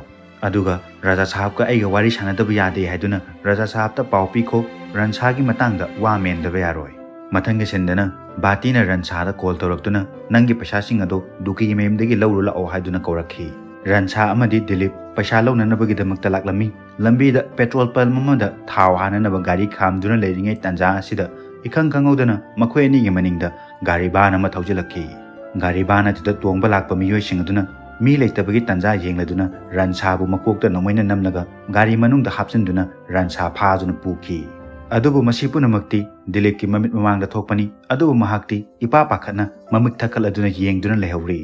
ꯑꯗꯨꯒ ꯔꯥꯖꯥ ꯁꯥꯍꯕꯀ ꯑꯩꯒ ꯋꯥꯔꯤ ꯁꯥꯟꯅꯗꯕ ꯌꯥꯗꯦ ꯍꯥꯏꯗꯨꯅ ꯔꯥꯖꯥ ꯁꯥꯍꯕꯇ ꯄꯥꯎ ꯄꯤꯈꯣ, ꯔꯟꯁꯥꯒꯤ ꯃꯇꯥꯡꯗ ꯋꯥ ꯃꯦꯟꯗꯕ ꯌꯥꯔꯣꯏ꯫ ꯃꯊꯪꯒꯤ ꯁꯤꯟꯗꯅ ꯕꯥꯇꯤꯅ ꯔꯟꯁꯥꯗ ꯀꯣꯜ ꯇꯧꯔꯛꯇꯨꯅ ꯅꯪꯒꯤ ꯄꯩꯁꯥꯁꯤꯡ ꯑꯗꯣ ꯗꯨꯀꯤꯒꯤ ꯃꯌꯨꯝꯗꯒꯤ ꯂꯧꯔꯨ ꯂꯥꯛꯑꯣ ꯍꯥꯏꯗꯨꯅ ꯀꯧꯔꯛꯈꯤ꯫ ꯔꯟꯁꯥ ꯑꯃꯗꯤ ꯗꯤꯂꯤꯞ ꯄꯩꯁꯥ ꯂꯧꯅꯅꯕꯒꯤꯗꯃꯛꯇ ꯂꯥꯛꯂꯝꯃꯤ꯫ ꯂꯝꯕꯤꯗ ꯄꯦꯇ꯭ꯔꯣꯜ ꯄꯝꯞ ꯑꯃꯗ ꯊꯥꯎ ꯍꯥꯟꯅꯅꯕ ꯒꯥꯔꯤ ꯈꯥꯝꯗꯨꯅ ꯂꯩꯔꯤꯉꯩ ꯇꯥꯟꯖꯥ ꯑꯁꯤꯗ ꯏꯈꯪ ꯈꯪꯍꯧꯗꯅ ꯃꯈꯣꯏ ꯑꯅꯤꯒꯤ ꯃꯅꯤꯡꯗ ꯒꯥꯔꯤ ꯚꯥꯟ ꯑꯃ ꯊꯧꯖꯤꯜꯂꯛꯈꯤ꯫ ꯒꯥꯔꯤ ꯚꯥꯟ ꯑꯗꯨꯗ ꯇꯣꯡꯕ ꯂꯥꯛꯄ ꯃꯤꯑꯣꯏꯁꯤꯡ ꯑꯗꯨꯅ ꯃꯤ ꯂꯩꯇꯕꯒꯤ ꯇꯥꯟꯖꯥ ꯌꯦꯡꯂꯗꯨꯅ ꯔꯟꯁꯥꯕꯨ ꯃꯀꯣꯛꯇ ꯅꯣꯡꯃꯩꯅ ꯅꯝꯂꯒ ꯒꯥꯔꯤ ꯃꯅꯨꯡꯗ ꯍꯥꯞꯆꯤꯟꯗꯨꯅ ꯔꯟꯁꯥ ꯐꯥꯗꯨꯅ ꯄꯨꯈꯤ꯫ ꯑꯗꯨꯕꯨ ꯃꯁꯤ ꯄꯨꯝꯅꯃꯛꯇꯤ ꯗꯤꯂꯤꯞꯀꯤ ꯃꯃꯤꯠ ꯃꯃꯥꯡꯗ ꯊꯣꯛꯄꯅꯤ꯫ ꯑꯗꯨꯕꯨ ꯃꯍꯥꯛꯇꯤ ꯏꯄꯥ ꯄꯥꯈꯠꯅ ꯃꯃꯤꯠ ꯊꯛꯀꯠꯂꯗꯨꯅ ꯌꯦꯡꯗꯨꯅ ꯂꯩꯍꯧꯔꯤ꯫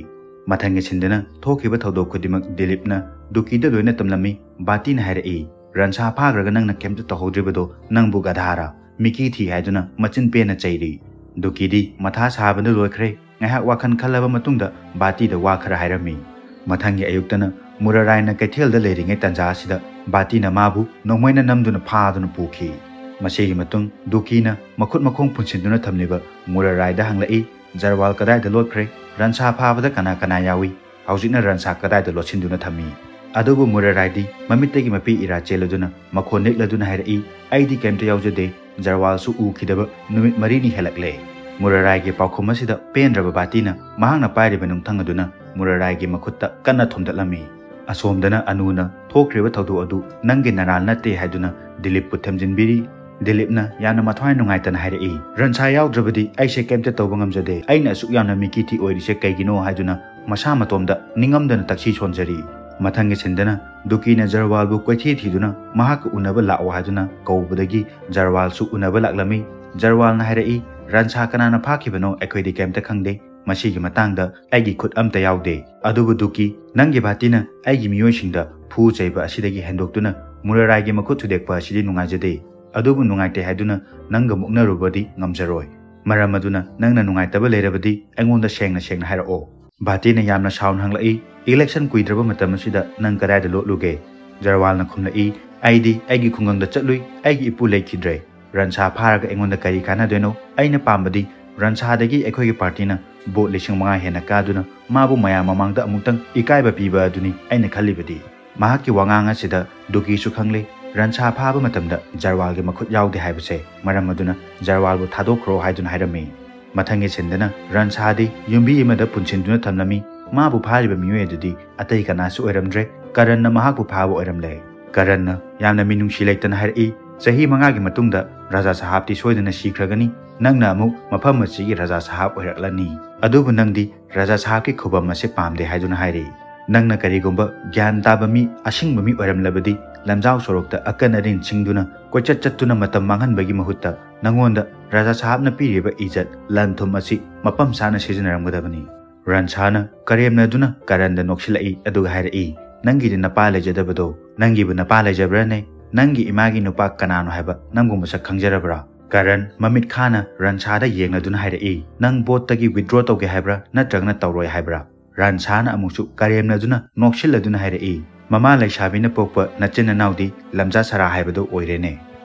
ꯃꯊꯪꯒꯤ ꯁꯤꯟꯗꯅ ꯊꯣꯛꯈꯤꯕ ꯊꯧꯗꯣꯛ ꯈꯨꯗꯤꯡꯃꯛ ꯗꯤꯂꯤꯞꯅ ꯗꯨꯀꯤꯗ ꯂꯣꯏꯅ ꯇꯝꯂꯝꯃꯤ꯫ ꯕꯥꯇꯤꯅ ꯍꯥꯏꯔꯛꯏ, "ꯔꯟꯁꯥ ꯐꯥꯈ꯭ꯔꯒ ꯅꯪꯅ ꯀꯩꯝꯇ ꯇꯧꯍꯧꯗ꯭ꯔꯤꯕꯗꯣ ꯅꯪꯕꯨ ꯒꯙꯥꯔꯥ, ꯃꯤꯀꯤ ꯊꯤ ꯍꯥꯏꯗꯨꯅ ꯃꯆꯤꯟ ꯄꯦꯟꯅ ꯆꯩꯔꯤ꯫" ꯗꯨꯀꯤꯗꯤ ꯃꯊꯥ ꯁꯥꯕꯅ ꯂꯣꯏꯈ꯭ꯔꯦ꯫ ꯉꯥꯏꯍꯥꯛ ꯋꯥꯈꯜ ꯈꯜꯂꯕ ꯃꯇꯨꯡꯗ ꯕꯥꯇꯤꯗ ꯋꯥ ꯈꯔ ꯍꯥꯏꯔꯝꯃꯤ꯫ ꯃꯊꯪꯒꯤ ꯑꯌꯨꯛꯇꯅ ꯃꯨꯔꯥꯔꯥꯏꯅ ꯀꯩꯊꯦꯜꯗ ꯂꯩꯔꯤꯉꯩ ꯇꯥꯟꯖꯥ ꯑꯁꯤꯗ ꯕꯥꯇꯤꯅ ꯃꯥꯕꯨ ꯅꯣꯡꯃꯩꯅ ꯅꯝꯗꯨꯅ ꯐꯥꯗꯨꯅ ꯄꯨꯈꯤ꯫ ꯃꯁꯤꯒꯤ ꯃꯇꯨꯡ ꯗꯨꯀꯤꯅ ꯃꯈꯨꯠ ꯃꯈꯣꯡ ꯄꯨꯟꯁꯤꯟꯗꯨꯅ ꯊꯝꯂꯤꯕ ꯃꯨꯔꯥꯔꯥꯏꯗ ꯍꯪꯂꯛꯏ, "ꯖꯔꯋꯥꯜ ꯀꯗꯥꯏꯗ ꯂꯣꯠꯈ꯭ꯔꯦ? ꯔꯟꯁꯥ ꯐꯥꯕꯗ ꯀꯅꯥ ꯀꯅꯥ ꯌꯥꯎꯏ? ꯍꯧꯖꯤꯛꯅ ꯔꯟꯁꯥ ꯀꯗꯥꯏꯗ ꯂꯣꯠꯁꯤꯟꯗꯨꯅ ꯊꯝꯃꯤ?" ꯑꯗꯨꯕꯨ ꯃꯨꯔꯥꯔꯥꯏꯗꯤ ꯃꯃꯤꯠꯇꯒꯤ ꯃꯄꯤ ꯏꯔꯥ ꯆꯦꯜꯂꯗꯨꯅ ꯃꯈꯣꯟ ꯅꯤꯛꯂꯗꯨꯅ ꯍꯥꯏꯔꯛꯏ, "ꯑꯩꯗꯤ ꯀꯩꯝꯇ ꯌꯥꯎꯖꯗꯦ꯫ ꯖꯔꯋꯥꯜꯁꯨ ꯎꯈꯤꯗꯕ ꯅꯨꯃꯤꯠ ꯃꯔꯤꯅꯤ ꯍꯦꯜꯂꯛꯂꯦ꯫" ꯃꯨꯔꯥꯔꯥꯏꯒꯤ ꯄꯥꯎꯈꯨꯝ ꯑꯁꯤꯗ ꯄꯦꯟꯗ꯭ꯔꯕ ꯕꯥꯇꯤꯅ ꯃꯍꯥꯛꯅ ꯄꯥꯏꯔꯤꯕ ꯅꯨꯡꯊꯪ ꯑꯗꯨꯅ ꯃꯨꯔꯥꯔꯥꯏꯒꯤ ꯃꯈꯨꯠꯇ ꯀꯟꯅ ꯊꯣꯝꯗꯠꯂꯝꯃꯤ꯫ ꯑꯁꯣꯝꯗꯅ ꯑꯅꯨꯅ ꯊꯣꯛꯈ꯭ꯔꯤꯕ ꯊꯧꯗꯣꯛ ꯑꯗꯨ ꯅꯪꯒꯤ ꯅꯔꯥꯜ ꯅꯠꯇꯦ ꯍꯥꯏꯗꯨꯅ ꯗꯤꯂꯤꯞꯄꯨ ꯊꯦꯝꯖꯤꯟꯕꯤꯔꯤ꯫ ꯗꯤꯂꯤꯞꯅ ꯌꯥꯝꯅ ꯃꯊ꯭ꯋꯥꯏ ꯅꯨꯡꯉꯥꯏꯇꯅ ꯍꯥꯏꯔꯛꯏ, "ꯔꯟꯁꯥ ꯌꯥꯎꯗ꯭ꯔꯕꯗꯤ ꯑꯩꯁꯦ ꯀꯩꯝꯇ ꯇꯧꯕ ꯉꯝꯖꯗꯦ꯫ ꯑꯩꯅ ꯑꯁꯨꯛ ꯌꯥꯝꯅ ꯃꯤꯀꯤ ꯊꯤ ꯑꯣꯏꯔꯤꯁꯦ ꯀꯩꯒꯤꯅꯣ?" ꯍꯥꯏꯗꯨꯅ ꯃꯁꯥ ꯃꯇꯣꯝꯗ ꯅꯤꯡꯉꯝꯗꯅ ꯇꯛꯁꯤ ꯁꯣꯟꯖꯔꯤ꯫ ꯃꯊꯪꯒꯤ ꯁꯤꯟꯗꯅ ꯗꯨꯀꯤꯅ ꯖꯔꯋꯥꯜꯕꯨ ꯀꯣꯏꯊꯤ ꯊꯤꯗꯨꯅ ꯃꯍꯥꯛꯀ ꯎꯅꯕ ꯂꯥꯛꯑꯣ ꯍꯥꯏꯗꯨꯅ ꯀꯧꯕꯗꯒꯤ ꯖꯔꯋꯥꯜꯁꯨ ꯎꯅꯕ ꯂꯥꯛꯂꯝꯃꯤ꯫ ꯖꯔꯋꯥꯜꯅ ꯍꯥꯏꯔꯛꯏ, "ꯔꯟꯁꯥ ꯀꯅꯥꯅ ꯐꯥꯈꯤꯕꯅꯣ ꯑꯩꯈꯣꯏꯗꯤ ꯀꯩꯝꯇ ꯈꯪꯗꯦ꯫ ꯃꯁꯤꯒꯤ ꯃꯇꯥꯡꯗ ꯑꯩꯒꯤ ꯈꯨꯠ ꯑꯝꯇ ꯌꯥꯎꯗꯦ꯫ ꯑꯗꯨꯕꯨ ꯗꯨꯀꯤ, ꯅꯪꯒꯤ ꯕꯥꯇꯤꯅ ꯑꯩꯒꯤ ꯃꯤꯑꯣꯏꯁꯤꯡꯗ ꯐꯨ ꯆꯩꯕ ꯑꯁꯤꯗꯒꯤ ꯍꯦꯟꯗꯣꯛꯇꯨꯅ ꯃꯨꯔꯥꯔꯥꯏꯒꯤ ꯃꯈꯨꯠ ꯊꯨꯗꯦꯛꯄ ꯑꯁꯤꯗꯤ ꯅꯨꯡꯉꯥꯏꯖꯗꯦ꯫ ꯑꯗꯨꯕꯨ ꯅꯨꯡꯉꯥꯏꯇꯦ ꯍꯥꯏꯗꯨꯅ ꯅꯪꯒ ꯃꯨꯛꯅꯔꯨꯕꯗꯤ ꯉꯝꯖꯔꯣꯏ꯫ ꯃꯔꯝ ꯑꯗꯨꯅ ꯅꯪꯅ ꯅꯨꯡꯉꯥꯏꯇꯕ ꯂꯩꯔꯕꯗꯤ ꯑꯩꯉꯣꯟꯗ ꯁꯦꯡꯅ ꯁꯦꯡꯅ ꯍꯥꯏꯔꯛꯑꯣ꯫" ꯕꯥꯇꯤꯅ ꯌꯥꯝꯅ ꯁꯥꯎꯅ ꯍꯪꯂꯛꯏ, "ꯏꯂꯦꯛꯁꯟ ꯀꯨꯏꯗ꯭ꯔꯕ ꯃꯇꯝ ꯑꯁꯤꯗ ꯅꯪ ꯀꯗꯥꯏꯗ ꯂꯣꯠꯂꯨꯒꯦ?" ꯖꯔꯋꯥꯜꯅ ꯈꯨꯝꯂꯛꯏ, ꯑꯩꯗꯤ ꯑꯩꯒꯤ ꯈꯨꯡꯒꯪꯗ ꯆꯠꯂꯨꯏ, ꯑꯩꯒꯤ ꯏꯄꯨ ꯂꯩꯈꯤꯗ꯭ꯔꯦ꯫ ꯔꯟꯁꯥ ꯐꯥꯔꯒ ꯑꯩꯉꯣꯟꯗ ꯀꯔꯤ ꯀꯥꯟꯅꯗꯣꯏꯅꯣ? ꯑꯩꯅ ꯄꯥꯝꯕꯗꯤ ꯔꯟꯁꯥꯗꯒꯤ ꯑꯩꯈꯣꯏꯒꯤ ꯄꯥꯔꯇꯤꯅ ꯚꯣꯠ ꯂꯤꯁꯤꯡ ꯃꯉꯥ ꯍꯦꯟꯅ ꯀꯥꯗꯨꯅ ꯃꯥꯕꯨ ꯃꯌꯥꯝ ꯃꯃꯥꯡꯗ ꯑꯃꯨꯛꯇꯪ ꯏꯀꯥꯏꯕ ꯄꯤꯕ ꯑꯗꯨꯅꯤ ꯑꯩꯅ ꯈꯜꯂꯤꯕꯗꯤ꯫ ꯃꯍꯥꯛꯀꯤ ꯋꯥꯉꯥꯡ ꯑꯁꯤꯗ ꯗꯨꯀꯤꯁꯨ ꯈꯪꯂꯦ, ꯔꯟꯁꯥ ꯐꯥꯕ ꯃꯇꯝꯗ ꯖꯔꯋꯥꯜꯒꯤ ꯃꯈꯨꯠ ꯌꯥꯎꯗꯦ ꯍꯥꯏꯕꯁꯦ꯫ ꯃꯔꯝ ꯑꯗꯨꯅ ꯖꯔꯋꯥꯜꯕꯨ ꯊꯥꯗꯣꯛꯈ꯭ꯔꯣ ꯍꯥꯏꯗꯨꯅ ꯍꯥꯏꯔꯝꯃꯤ꯫ ꯃꯊꯪꯒꯤ ꯁꯤꯟꯗꯅ ꯔꯟꯁꯥꯗꯤ ꯌꯨꯝꯕꯤ ꯑꯃꯗ ꯄꯨꯟꯁꯤꯟꯗꯨꯅ ꯊꯝꯂꯝꯃꯤ꯫ ꯃꯥꯕꯨ ꯐꯥꯔꯤꯕ ꯃꯤꯑꯣꯏ ꯑꯗꯨꯗꯤ ꯑꯇꯩ ꯀꯅꯥꯁꯨ ꯑꯣꯏꯔꯝꯗ꯭ꯔꯦ, ꯀꯔꯟꯅ ꯃꯍꯥꯛꯄꯨ ꯐꯥꯕ ꯑꯣꯏꯔꯝꯂꯦ꯫ ꯀꯔꯟꯅ ꯌꯥꯝꯅ ꯃꯤꯅꯨꯡꯁꯤ ꯂꯩꯇꯅ ꯍꯥꯏꯔꯛꯏ, "ꯆꯍꯤ ꯃꯉꯥꯒꯤ ꯃꯇꯨꯡꯗ ꯔꯥꯖꯥ ꯁꯥꯍꯥꯕꯇꯤ ꯁꯣꯏꯗꯅ ꯁꯤꯈ꯭ꯔꯒꯅꯤ꯫ ꯅꯪꯅ ꯑꯃꯨꯛ ꯃꯐꯝ ꯑꯁꯤꯒꯤ ꯔꯥꯖꯥ ꯁꯥꯍꯥꯕ ꯑꯣꯏꯔꯛꯂꯅꯤ꯫ ꯑꯗꯨꯕꯨ ꯅꯪꯗꯤ ꯔꯥꯖꯥ ꯁꯥꯍꯥꯕꯀꯤ ꯈꯨꯕꯝ ꯑꯁꯤ ꯄꯥꯝꯗꯦ" ꯍꯥꯏꯗꯨꯅ ꯍꯥꯏꯔꯤ꯫ "ꯅꯪꯅ ꯀꯔꯤꯒꯨꯝꯕ ꯒ꯭ꯌꯥꯟ ꯇꯥꯕ ꯃꯤ, ꯑꯁꯤꯡꯕ ꯃꯤ ꯑꯣꯏꯔꯝꯂꯕꯗꯤ ꯂꯝꯖꯥꯎ ꯁꯣꯔꯣꯛꯇ ꯑꯀꯟ ꯑꯔꯤꯟ ꯁꯤꯡꯗꯨꯅ ꯀꯣꯏꯆꯠ ꯆꯠꯇꯨꯅ ꯃꯇꯝ ꯃꯥꯡꯍꯟꯕꯒꯤ ꯃꯍꯨꯠꯇ ꯅꯪꯉꯣꯟꯗ ꯔꯥꯖꯥ ꯁꯥꯍꯥꯕꯅ ꯄꯤꯔꯤꯕ ꯏꯖꯠ, ꯂꯟ ꯊꯨꯝ ꯑꯁꯤ ꯃꯐꯝ ꯆꯥꯅ ꯁꯤꯖꯤꯟꯅꯔꯝꯒꯗꯕꯅꯤ"꯫ ꯔꯟꯁꯥꯅ ꯀꯔꯦꯝꯅꯗꯨꯅ ꯀꯔꯟꯗ ꯅꯣꯛꯁꯤꯜꯂꯛꯏ, ꯑꯗꯨꯒ ꯍꯥꯏꯔꯛꯏ, "ꯅꯪꯒꯤꯗꯤ ꯅꯄꯥ ꯂꯩꯖꯗꯕꯗꯣ, ꯅꯪꯒꯤꯕꯨ ꯅꯄꯥ ꯂꯩꯖꯕ꯭ꯔꯥꯅꯦ? ꯅꯪꯒꯤ ꯏꯃꯥꯒꯤ ꯅꯨꯄꯥ ꯀꯅꯥꯅꯣ ꯍꯥꯏꯕ ꯅꯪꯕꯨ ꯃꯁꯛ ꯈꯪꯖꯔꯕ꯭ꯔꯥ?" ꯀꯔꯟ ꯃꯃꯤꯠ ꯈꯥꯅ ꯔꯟꯁꯥꯗ ꯌꯦꯡꯂꯗꯨꯅ ꯍꯥꯏꯔꯛꯏ, "ꯅꯪ ꯚꯣꯠꯇꯒꯤ withdraw ꯇꯧꯒꯦ ꯍꯥꯏꯕ꯭ꯔꯥ, ꯅꯠꯇ꯭ꯔꯒꯅ ꯇꯧꯔꯣꯏ ꯍꯥꯏꯕ꯭ꯔꯥ?" ꯔꯟꯁꯥꯅ ꯑꯃꯨꯛꯁꯨ ꯀꯔꯦꯝꯅꯗꯨꯅ ꯅꯣꯛꯁꯤꯜꯂꯗꯨꯅ ꯍꯥꯏꯔꯛꯏ, "ꯃꯃꯥ ꯂꯩꯁꯥꯕꯤꯅ ꯄꯣꯛꯄ ꯅꯆꯤꯟ ꯅꯅꯥꯎꯗꯤ ꯂꯝꯖꯥ ꯁꯔꯥ ꯍꯥꯏꯕꯗꯨ ꯑꯣꯏꯔꯦꯅꯦ"꯫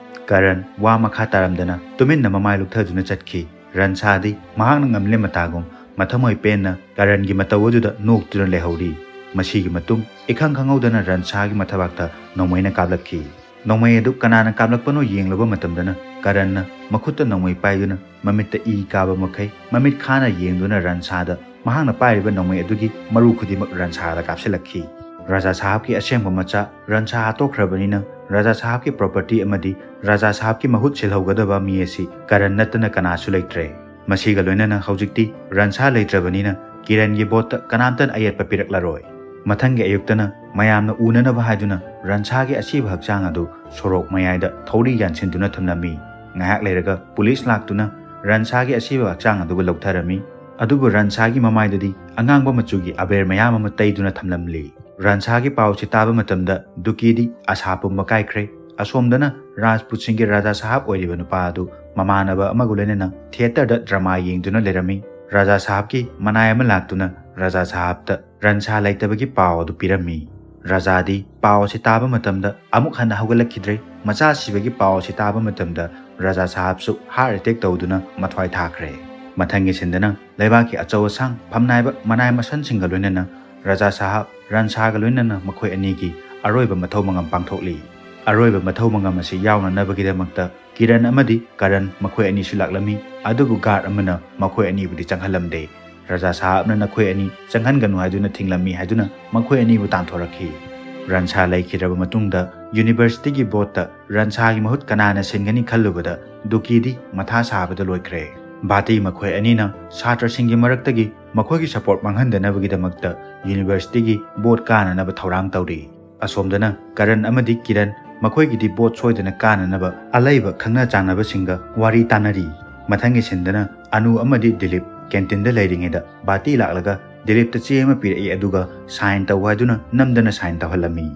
ꯀꯔꯟ ꯋꯥ ꯃꯈꯥ ꯇꯥꯔꯝꯗꯅ ꯇꯨꯃꯤꯟꯅ ꯃꯃꯥꯏ ꯂꯨꯞꯊꯗꯨꯅ ꯆꯠꯈꯤ꯫ ꯔꯟꯁꯥꯗꯤ ꯃꯍꯥꯛꯅ ꯉꯝꯂꯦ ꯃꯇꯥꯒꯨꯝ ꯃꯊꯃꯣꯏ ꯄꯦꯟꯅ ꯀꯔꯟꯒꯤ ꯃꯇꯧ ꯑꯗꯨꯗ ꯅꯣꯛꯇꯨꯅ ꯂꯩꯍꯧꯔꯤ꯫ ꯃꯁꯤꯒꯤ ꯃꯇꯨꯡ ꯏꯈꯪ ꯈꯪꯍꯧꯗꯅ ꯔꯟꯁꯥꯒꯤ ꯃꯊꯕꯥꯛꯇ ꯅꯣꯡꯃꯩꯅ ꯀꯥꯞꯂꯛꯈꯤ꯫ ꯅꯣꯡꯃꯩ ꯑꯗꯨ ꯀꯅꯥꯅ ꯀꯥꯞꯂꯛꯄꯅꯣ ꯌꯦꯡꯂꯨꯕ ꯃꯇꯝꯗꯅ ꯀꯔꯟꯅ ꯃꯈꯨꯠꯇ ꯅꯣꯡꯃꯩ ꯄꯥꯏꯗꯨꯅ ꯃꯃꯤꯠꯇ ꯏ ꯀꯥꯕ ꯃꯈꯩ ꯃꯃꯤꯠ ꯈꯥꯅ ꯌꯦꯡꯗꯨꯅ ꯔꯟꯁꯥꯗ ꯃꯍꯥꯛꯅ ꯄꯥꯏꯔꯤꯕ ꯅꯣꯡꯃꯩ ꯑꯗꯨꯒꯤ ꯃꯔꯨ ꯈꯨꯗꯤꯡꯃꯛ ꯔꯟꯁꯥꯗ ꯀꯥꯞꯁꯤꯜꯂꯛꯈꯤ꯫ ꯔꯥꯖꯥ ꯁꯥꯍꯥꯕꯀꯤ ꯑꯁꯦꯡꯕ ꯃꯆꯥ ꯔꯟꯁꯥ ꯍꯥꯠꯇꯣꯛꯈ꯭ꯔꯕꯅꯤꯅ ꯔꯥꯖꯥ ꯁꯥꯍꯥꯕꯀꯤ property ꯑꯃꯗꯤ ꯔꯥꯖꯥ ꯁꯥꯍꯥꯕꯀꯤ ꯃꯍꯨꯠ ꯁꯤꯜꯍꯧꯒꯗꯕ ꯃꯤ ꯑꯁꯤ ꯀꯔꯟ ꯅꯠꯇꯅ ꯀꯅꯥꯁꯨ ꯂꯩꯇ꯭ꯔꯦ꯫ ꯃꯁꯤꯒ ꯂꯣꯏꯅꯅ ꯍꯧꯖꯤꯛꯇꯤ ꯔꯟꯁꯥ ꯂꯩꯇ꯭ꯔꯕꯅꯤꯅ ꯀꯤꯔꯟꯒꯤ ꯚꯣꯠꯇ ꯀꯅꯥꯝꯇꯅ ꯑꯌꯦꯠꯄ ꯄꯤꯔꯛꯂꯔꯣꯏ꯫ ꯃꯊꯪꯒꯤ ꯑꯌꯨꯛꯇꯅ ꯃꯌꯥꯝꯅ ꯎꯅꯅꯕ ꯍꯥꯏꯗꯨꯅ ꯔꯟꯁꯥꯒꯤ ꯑꯁꯤꯕ ꯍꯛꯆꯥꯡ ꯑꯗꯨ ꯁꯣꯔꯣꯛ ꯃꯌꯥꯏꯗ ꯊꯧꯔꯤ ꯌꯥꯟꯁꯤꯟꯗꯨꯅ ꯊꯝꯂꯝꯃꯤ꯫ ꯉꯥꯏꯍꯥꯛ ꯂꯩꯔꯒ ꯄꯨꯂꯤꯁ ꯂꯥꯛꯇꯨꯅ ꯔꯟꯁꯥꯒꯤ ꯑꯁꯤꯕ ꯍꯛꯆꯥꯡ ꯑꯗꯨꯕꯨ ꯂꯧꯊꯔꯝꯃꯤ꯫ ꯑꯗꯨꯕꯨ ꯔꯟꯁꯥꯒꯤ ꯃꯃꯥꯏꯗꯗꯤ ꯑꯉꯥꯡꯕ ꯃꯆꯨꯒꯤ ꯑꯕꯦꯔ ꯃꯌꯥꯝ ꯑꯃ ꯇꯩꯗꯨꯅ ꯊꯝꯂꯝꯂꯤ꯫ ꯔꯟꯁꯥꯒꯤ ꯄꯥꯎꯁꯤ ꯇꯥꯕ ꯃꯇꯝꯗ ꯗꯨꯀꯤꯗꯤ ꯑꯁꯥ ꯄꯨꯝꯕ ꯀꯥꯏꯈ꯭ꯔꯦ꯫ ꯑꯁꯣꯝꯗꯅ ꯔꯥꯖꯄꯨꯠꯁꯤꯡꯒꯤ ꯔꯥꯖꯥ ꯁꯥꯍꯥꯕ ꯑꯣꯏꯔꯤꯕ ꯅꯨꯄꯥ ꯑꯗꯨ ꯃꯃꯥꯟꯅꯕ ꯑꯃꯒ ꯂꯣꯏꯅꯅ ꯊꯤꯌꯦꯇꯔꯗ ꯗ꯭ꯔꯃꯥ ꯌꯦꯡꯗꯨꯅ ꯂꯩꯔꯝꯃꯤ꯫ ꯔꯥꯖꯥ ꯁꯥꯍꯥꯕꯀꯤ ꯃꯅꯥꯏ ꯑꯃ ꯂꯥꯛꯇꯨꯅ ꯔꯥꯖꯥ ꯁꯥꯍꯥꯕꯇ ꯔꯟꯁꯥ ꯂꯩꯇꯕꯒꯤ ꯄꯥꯎ ꯑꯗꯨ ꯄꯤꯔꯝꯃꯤ꯫ ꯔꯥꯖꯥꯗꯤ ꯄꯥꯎ ꯑꯁꯤ ꯇꯥꯕ ꯃꯇꯝꯗ ꯑꯃꯨꯛ ꯍꯟꯅ ꯍꯧꯒꯠꯂꯛꯈꯤꯗ꯭ꯔꯦ꯫ ꯃꯆꯥ ꯁꯤꯕꯒꯤ ꯄꯥꯎ ꯑꯁꯤ ꯇꯥꯕ ꯃꯇꯝꯗ ꯔꯥꯖꯥ ꯁꯥꯍꯕꯁꯨ heart attack ꯇꯧꯗꯨꯅ ꯃꯊ꯭ꯋꯥꯏ ꯊꯥꯈ꯭ꯔꯦ꯫ ꯃꯊꯪꯒꯤ ꯁꯤꯟꯗꯅ ꯂꯩꯕꯥꯛꯀꯤ ꯑꯆꯧ ꯑꯁꯥꯡ, ꯐꯝꯅꯥꯏꯕ ꯃꯅꯥꯏ ꯃꯁꯟꯁꯤꯡꯒ ꯂꯣꯏꯅꯅ ꯔꯥꯖꯥ ꯁꯥꯍꯕ ꯔꯟꯁꯥꯒ ꯂꯣꯏꯅꯅ ꯃꯈꯣꯏ ꯑꯅꯤꯒꯤ ꯑꯔꯣꯏꯕ ꯃꯊꯧ ꯃꯉꯝ ꯄꯥꯡꯊꯣꯛꯂꯤ꯫ ꯑꯔꯣꯏꯕ ꯃꯊꯧ ꯃꯉꯝ ꯑꯁꯤ ꯌꯥꯎꯅꯅꯕꯒꯤꯗꯃꯛꯇ ꯀꯤꯔꯟ ꯑꯃꯗꯤ ꯀꯔꯟ ꯃꯈꯣꯏ ꯑꯅꯤꯁꯨ ꯂꯥꯛꯂꯝꯃꯤ꯫ ꯑꯗꯨꯕꯨ guard ꯑꯃꯅ ꯃꯈꯣꯏ ꯑꯅꯤꯕꯨꯗꯤ ꯆꯪꯍꯜꯂꯝꯗꯦ꯫ ꯔꯥꯖꯥ ꯁꯥꯍꯕꯅ ꯅꯈꯣꯏ ꯑꯅꯤ ꯆꯪꯍꯟꯒꯅꯨ ꯍꯥꯏꯗꯨꯅ ꯊꯤꯡꯂꯝꯃꯤ ꯍꯥꯏꯗꯨꯅ ꯃꯈꯣꯏ ꯑꯅꯤꯕꯨ ꯇꯥꯟꯊꯣꯔꯛꯈꯤ꯫ ꯔꯟꯁꯥ ꯂꯩꯈꯤꯗ꯭ꯔꯕ ꯃꯇꯨꯡꯗ universityꯒꯤ boardꯇ ꯔꯟꯁꯥꯒꯤ ꯃꯍꯨꯠ ꯀꯅꯥꯅ ꯁꯤꯟꯒꯅꯤ ꯈꯜꯂꯨꯕꯗ ꯗꯨꯀꯤꯗꯤ ꯃꯊꯥ ꯁꯥꯕꯗ ꯂꯣꯏꯈ꯭ꯔꯦ꯫ ꯕꯥꯇꯤ ꯃꯈꯣꯏ ꯑꯅꯤꯅ ꯁꯥꯇ꯭ꯔꯁꯤꯡꯒꯤ ꯃꯔꯛꯇꯒꯤ ꯃꯈꯣꯏꯒꯤ support ꯃꯥꯡꯍꯟꯗꯅꯕꯒꯤꯗꯃꯛꯇ universityꯒꯤ board ꯀꯥꯅꯅꯕ ꯊꯧꯔꯥꯡ ꯇꯧꯔꯤ꯫ ꯑꯁꯣꯝꯗꯅ ꯀꯔꯟ ꯑꯃꯗꯤ ꯀꯤꯔꯟ ꯃꯈꯣꯏꯒꯤꯗꯤ board ꯁꯣꯏꯗꯅ ꯀꯥꯅꯅꯕ ꯑꯂꯩꯕ ꯈꯪꯅ ꯆꯥꯟꯅꯕꯁꯤꯡꯒ ꯋꯥꯔꯤ ꯇꯥꯅꯔꯤ꯫ ꯃꯊꯪꯒꯤ ꯁꯤꯟꯗꯅ ꯑꯅꯨ ꯑꯃꯗꯤ ꯗꯤꯂꯤꯞ canteen ꯗ ꯂꯩꯔꯤꯉꯩꯗ ꯕꯥꯇꯤ ꯂꯥꯛꯂꯒ ꯗꯤꯂꯤꯞꯇ ꯆꯦ ꯑꯃ ꯄꯤꯔꯛꯏ, ꯑꯗꯨꯒ sign ꯇꯧ ꯍꯥꯏꯗꯨꯅ ꯅꯝꯗꯅ sign ꯇꯧꯍꯜꯂꯝꯃꯤ꯫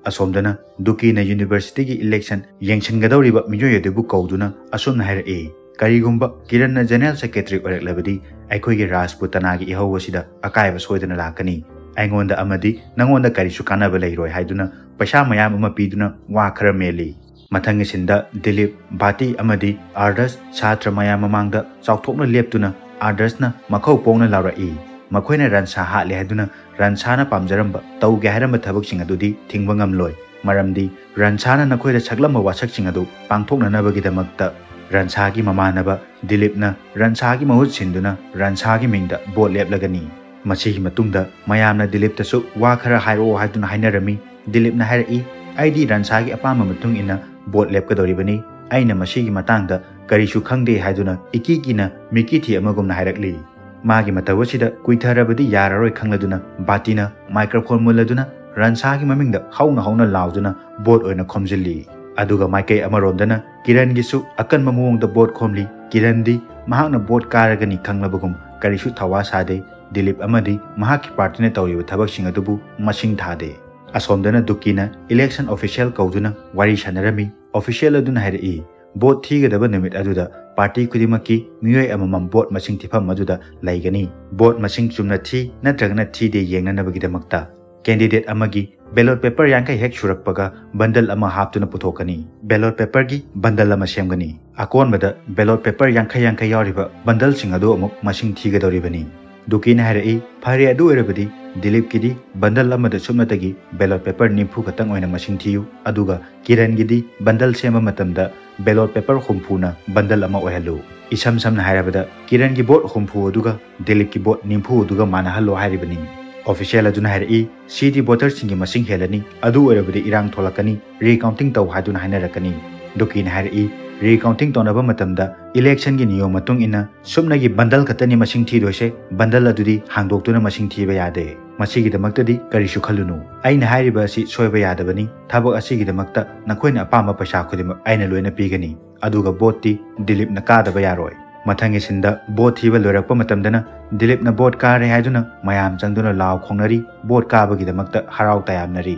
ꯑꯁꯣꯝꯗꯅ ꯗꯨꯀꯤꯅ universityꯒꯤ election ꯌꯦꯡꯁꯤꯟꯒꯗꯧꯔꯤꯕ ꯃꯤꯑꯣꯏ ꯑꯗꯨꯕꯨ ꯀꯧꯗꯨꯅ ꯑꯁꯨꯝꯅ ꯍꯥꯏꯔꯛꯏ, "ꯀꯔꯤꯒꯨꯝꯕ ꯀꯤꯔꯟꯅ general secretary ꯑꯣꯏꯔꯛꯂꯕꯗꯤ ꯑꯩꯈꯣꯏꯒꯤ ꯔꯥꯖꯄꯨꯇꯅꯥꯒꯤ ꯏꯍꯧ ꯑꯁꯤꯗ ꯑꯀꯥꯏꯕ ꯁꯣꯏꯗꯅ ꯂꯥꯛꯀꯅꯤ꯫ ꯑꯩꯉꯣꯟꯗ ꯑꯃꯗꯤ ꯅꯉꯣꯟꯗ ꯀꯔꯤꯁꯨ ꯀꯥꯟꯅꯕ ꯂꯩꯔꯣꯏ" ꯍꯥꯏꯗꯨꯅ ꯄꯩꯁꯥ ꯃꯌꯥꯝ ꯑꯃ ꯄꯤꯗꯨꯅ ꯋꯥ ꯈꯔ ꯃꯦꯜꯂꯤ꯫ ꯃꯊꯪꯒꯤ ꯁꯤꯟꯗ ꯗꯤꯂꯤꯞ, ꯕꯥꯇꯤ ꯑꯃꯗꯤ ꯑꯥꯔꯗꯁ ꯁꯥꯇ꯭ꯔ ꯃꯌꯥꯝ ꯃꯃꯥꯡꯗ ꯆꯥꯎꯊꯣꯛꯅ ꯂꯦꯞꯇꯨꯅ ꯑꯥꯔꯗꯁꯅ ꯃꯈꯧ ꯄꯣꯡꯅ ꯂꯥꯎꯔꯛꯏ꯫ ꯃꯈꯣꯏꯅ ꯔꯟꯁꯥ ꯍꯥꯠꯂꯦ ꯍꯥꯏꯗꯨꯅ ꯔꯟꯁꯥꯅ ꯄꯥꯝꯖꯔꯝꯕ, ꯇꯧꯒꯦ ꯍꯥꯏꯔꯝꯕ ꯊꯕꯛꯁꯤꯡ ꯑꯗꯨꯗꯤ ꯊꯤꯡꯕ ꯉꯝꯂꯣꯏ, ꯃꯔꯝꯗꯤ ꯔꯟꯁꯥꯅ ꯅꯈꯣꯏꯗ ꯁꯛꯂꯝꯕ ꯋꯥꯁꯛꯁꯤꯡ ꯑꯗꯨ ꯄꯥꯡꯊꯣꯛꯅꯅꯕꯒꯤꯗꯃꯛꯇ ꯔꯟꯁꯥꯒꯤ ꯃꯃꯥꯟꯅꯕ ꯗꯤꯂꯤꯞꯅ ꯔꯟꯁꯥꯒꯤ ꯃꯍꯨꯠ ꯁꯤꯟꯗꯨꯅ ꯔꯟꯁꯥꯒꯤ ꯃꯤꯡꯗ vote ꯂꯦꯞꯂꯒꯅꯤ꯫ ꯃꯁꯤꯒꯤ ꯃꯇꯨꯡꯗ ꯃꯌꯥꯝꯅ ꯗꯤꯂꯤꯞꯇꯁꯨ ꯋꯥ ꯈꯔ ꯍꯥꯏꯔꯛꯑꯣ ꯍꯥꯏꯗꯨꯅ ꯍꯥꯏꯅꯔꯝꯃꯤ꯫ ꯗꯤꯂꯤꯞꯅ ꯍꯥꯏꯔꯛꯏ, "ꯑꯩꯗꯤ ꯔꯟꯁꯥꯒꯤ ꯑꯄꯥꯝꯕ ꯃꯇꯨꯡ ꯏꯟꯅ vote ꯂꯦꯞꯀꯗꯧꯔꯤꯕꯅꯤ꯫ ꯑꯩꯅ ꯃꯁꯤꯒꯤ ꯃꯇꯥꯡꯗ ꯀꯔꯤꯁꯨ ꯈꯪꯗꯦ" ꯍꯥꯏꯗꯨꯅ ꯏꯀꯤ ꯀꯤꯅ ꯃꯤꯀꯤ ꯊꯤ ꯑꯃꯒꯨꯝꯅ ꯍꯥꯏꯔꯛꯂꯤ꯫ ꯃꯥꯒꯤ ꯃꯇꯧ ꯑꯁꯤꯗ ꯀꯨꯏꯊꯔꯕꯗꯤ ꯌꯥꯔꯔꯣꯏ ꯈꯪꯂꯗꯨꯅ ꯕꯥꯇꯤꯅ microphone ꯃꯨꯜꯂꯗꯨꯅ ꯔꯟꯁꯥꯒꯤ ꯃꯃꯤꯡꯗ ꯍꯧꯅ ꯍꯧꯅ ꯂꯥꯎꯗꯨꯅ vote ꯑꯣꯏꯅ ꯈꯣꯝꯖꯤꯜꯂꯤ꯫ ꯑꯗꯨꯒ ꯃꯥꯏꯀꯩ ꯑꯃꯔꯣꯝꯗꯅ ꯀꯤꯔꯟꯒꯤꯁꯨ ꯑꯀꯟꯕ ꯃꯑꯣꯡꯗ vote ꯈꯣꯝꯂꯤ꯫ ꯀꯤꯔꯟꯗꯤ ꯃꯍꯥꯛꯅ vote ꯀꯥꯔꯒꯅꯤ ꯈꯪꯂꯕꯒꯨꯝ ꯀꯔꯤꯁꯨ ꯊꯧꯋꯥ ꯁꯥꯗꯦ꯫ ꯗꯤꯂꯤꯞ ꯑꯃꯗꯤ ꯃꯍꯥꯛꯀꯤ partyꯅ ꯇꯧꯔꯤꯕ ꯊꯕꯛꯁꯤꯡ ꯑꯗꯨꯕꯨ ꯃꯁꯤꯡ ꯊꯥꯗꯦ꯫ ꯑꯁꯣꯝꯗꯅ ꯗꯨꯀꯤꯅ election official ꯀꯧꯗꯨꯅ ꯋꯥꯔꯤ ꯁꯥꯟꯅꯔꯝꯃꯤ꯫ Official ꯑꯗꯨꯅ ꯍꯥꯏꯔꯛꯏ, "Vote ꯊꯤꯒꯗꯕ ꯅꯨꯃꯤꯠ ꯑꯗꯨꯗ party ꯈꯨꯗꯤꯡꯃꯛꯀꯤ ꯃꯤꯑꯣꯏ ꯑꯃꯃꯝ vote ꯃꯁꯤꯡ ꯊꯤꯐꯝ ꯑꯗꯨꯗ ꯂꯩꯒꯅꯤ꯫ Vote ꯃꯁꯤꯡ ꯆꯨꯝꯅ ꯊꯤ ꯅꯠꯇ꯭ꯔꯒꯅ ꯊꯤꯗꯦ ꯌꯦꯡꯅꯅꯕꯒꯤꯗꯃꯛꯇ꯫ Candidate ꯑꯃꯒꯤ ballot paper ꯌꯥꯡꯈꯩ ꯍꯦꯛ ꯁꯨꯔꯛꯄꯒ bundle ꯑꯃ ꯍꯥꯞꯇꯨꯅ ꯄꯨꯊꯣꯛꯀꯅꯤ꯫ Ballot paperꯒꯤ bundle ꯑꯃ ꯁꯦꯝꯒꯅꯤ꯫ ꯑꯀꯣꯟꯕꯗ ballot paper ꯌꯥꯡꯈꯩ ꯌꯥꯡꯈꯩ ꯌꯥꯎꯔꯤꯕ bundleꯁꯤꯡ ꯑꯗꯨ ꯑꯃꯨꯛ ꯃꯁꯤꯡ ꯊꯤꯒꯗꯧꯔꯤꯕꯅꯤ꯫ ꯗꯨꯀꯤꯅ ꯍꯥꯏꯔꯛꯏ, "ꯐꯔꯦ, ꯑꯗꯨ ꯑꯣꯏꯔꯕꯗꯤ ꯗꯤꯂꯤꯞꯀꯤꯗꯤ bundle ꯑꯃꯗ ꯁꯨꯞꯅꯇꯒꯤ ballot paper ꯅꯤꯐꯨ ꯈꯛꯇꯪ ꯑꯣꯏꯅ ꯃꯁꯤꯡ ꯊꯤꯌꯨ, ꯑꯗꯨꯒ ꯀꯤꯔꯟꯒꯤꯗꯤ bundle ꯁꯦꯝꯕ ꯃꯇꯝꯗ ballot paper ꯍꯨꯝꯐꯨꯅ bundle ꯑꯃ ꯑꯣꯏꯍꯜꯂꯨ꯫ ꯏꯁꯝ ꯁꯝꯅ ꯍꯥꯏꯔꯕꯗ ꯀꯤꯔꯟꯒꯤ vote ꯍꯨꯝꯐꯨ ꯑꯗꯨꯒ ꯗꯤꯂꯤꯞꯀꯤ vote ꯅꯤꯐꯨ ꯑꯗꯨꯒ ꯃꯥꯟꯅꯍꯜꯂꯣ" ꯍꯥꯏꯔꯤꯕꯅꯤ꯫ Official ꯑꯗꯨꯅ ꯍꯥꯏꯔꯛꯏ, "ꯁꯤꯗꯤ voterꯁꯤꯡꯒꯤ ꯃꯁꯤꯡ ꯍꯦꯜꯂꯅꯤ, ꯑꯗꯨ ꯑꯣꯏꯔꯕꯗꯤ ꯏꯔꯥꯡ ꯊꯣꯛꯂꯛꯀꯅꯤ, recounting ꯇꯧ" ꯍꯥꯏꯗꯨꯅ ꯍꯥꯏꯅꯔꯛꯀꯅꯤ꯫ ꯗꯨꯀꯤꯅ ꯍꯥꯏꯔꯛꯏ, "Recounting ꯇꯧꯅꯕ ꯃꯇꯝꯗ electionꯒꯤ ꯅꯤꯌꯣꯝ ꯃꯇꯨꯡ ꯏꯟꯅ ꯁꯨꯞꯅꯒꯤ bundle ꯈꯛꯇꯅꯤ ꯃꯁꯤꯡ ꯊꯤꯗꯣꯏꯁꯦ, bundle ꯑꯗꯨꯗꯤ ꯍꯥꯡꯗꯣꯛꯇꯨꯅ ꯃꯁꯤꯡ ꯊꯤꯕ ꯌꯥꯗꯦ꯫ ꯃꯁꯤꯒꯤꯗꯃꯛꯇꯗꯤ ꯀꯔꯤꯁꯨ ꯈꯜꯂꯨꯅꯨ꯫ ꯑꯩꯅ ꯍꯥꯏꯔꯤꯕ ꯑꯁꯤ ꯁꯣꯏꯕ ꯌꯥꯗꯕꯅꯤ꯫ ꯊꯕꯛ ꯑꯁꯤꯒꯤꯗꯃꯛꯇ ꯅꯈꯣꯏꯅ ꯑꯄꯥꯝꯕ ꯄꯩꯁꯥ ꯈꯨꯗꯤꯡꯃꯛ ꯑꯩꯅ ꯂꯣꯏꯅ ꯄꯤꯒꯅꯤ꯫ ꯑꯗꯨꯒ voteꯇꯤ ꯗꯤꯂꯤꯞꯅ ꯀꯥꯗꯕ ꯌꯥꯔꯣꯏ"꯫ ꯃꯊꯪꯒꯤ ꯁꯤꯟꯗ vote ꯊꯤꯕ ꯂꯣꯏꯔꯛꯄ ꯃꯇꯝꯗꯅ ꯗꯤꯂꯤꯞꯅ vote ꯀꯥꯔꯦ ꯍꯥꯏꯗꯨꯅ ꯃꯌꯥꯝ ꯆꯪꯗꯨꯅ ꯂꯥꯎ ꯈꯣꯡꯅꯔꯤ꯫ Vote ꯀꯥꯕꯒꯤꯗꯃꯛꯇ ꯍꯔꯥꯎ ꯇꯌꯥꯝꯅꯔꯤ꯫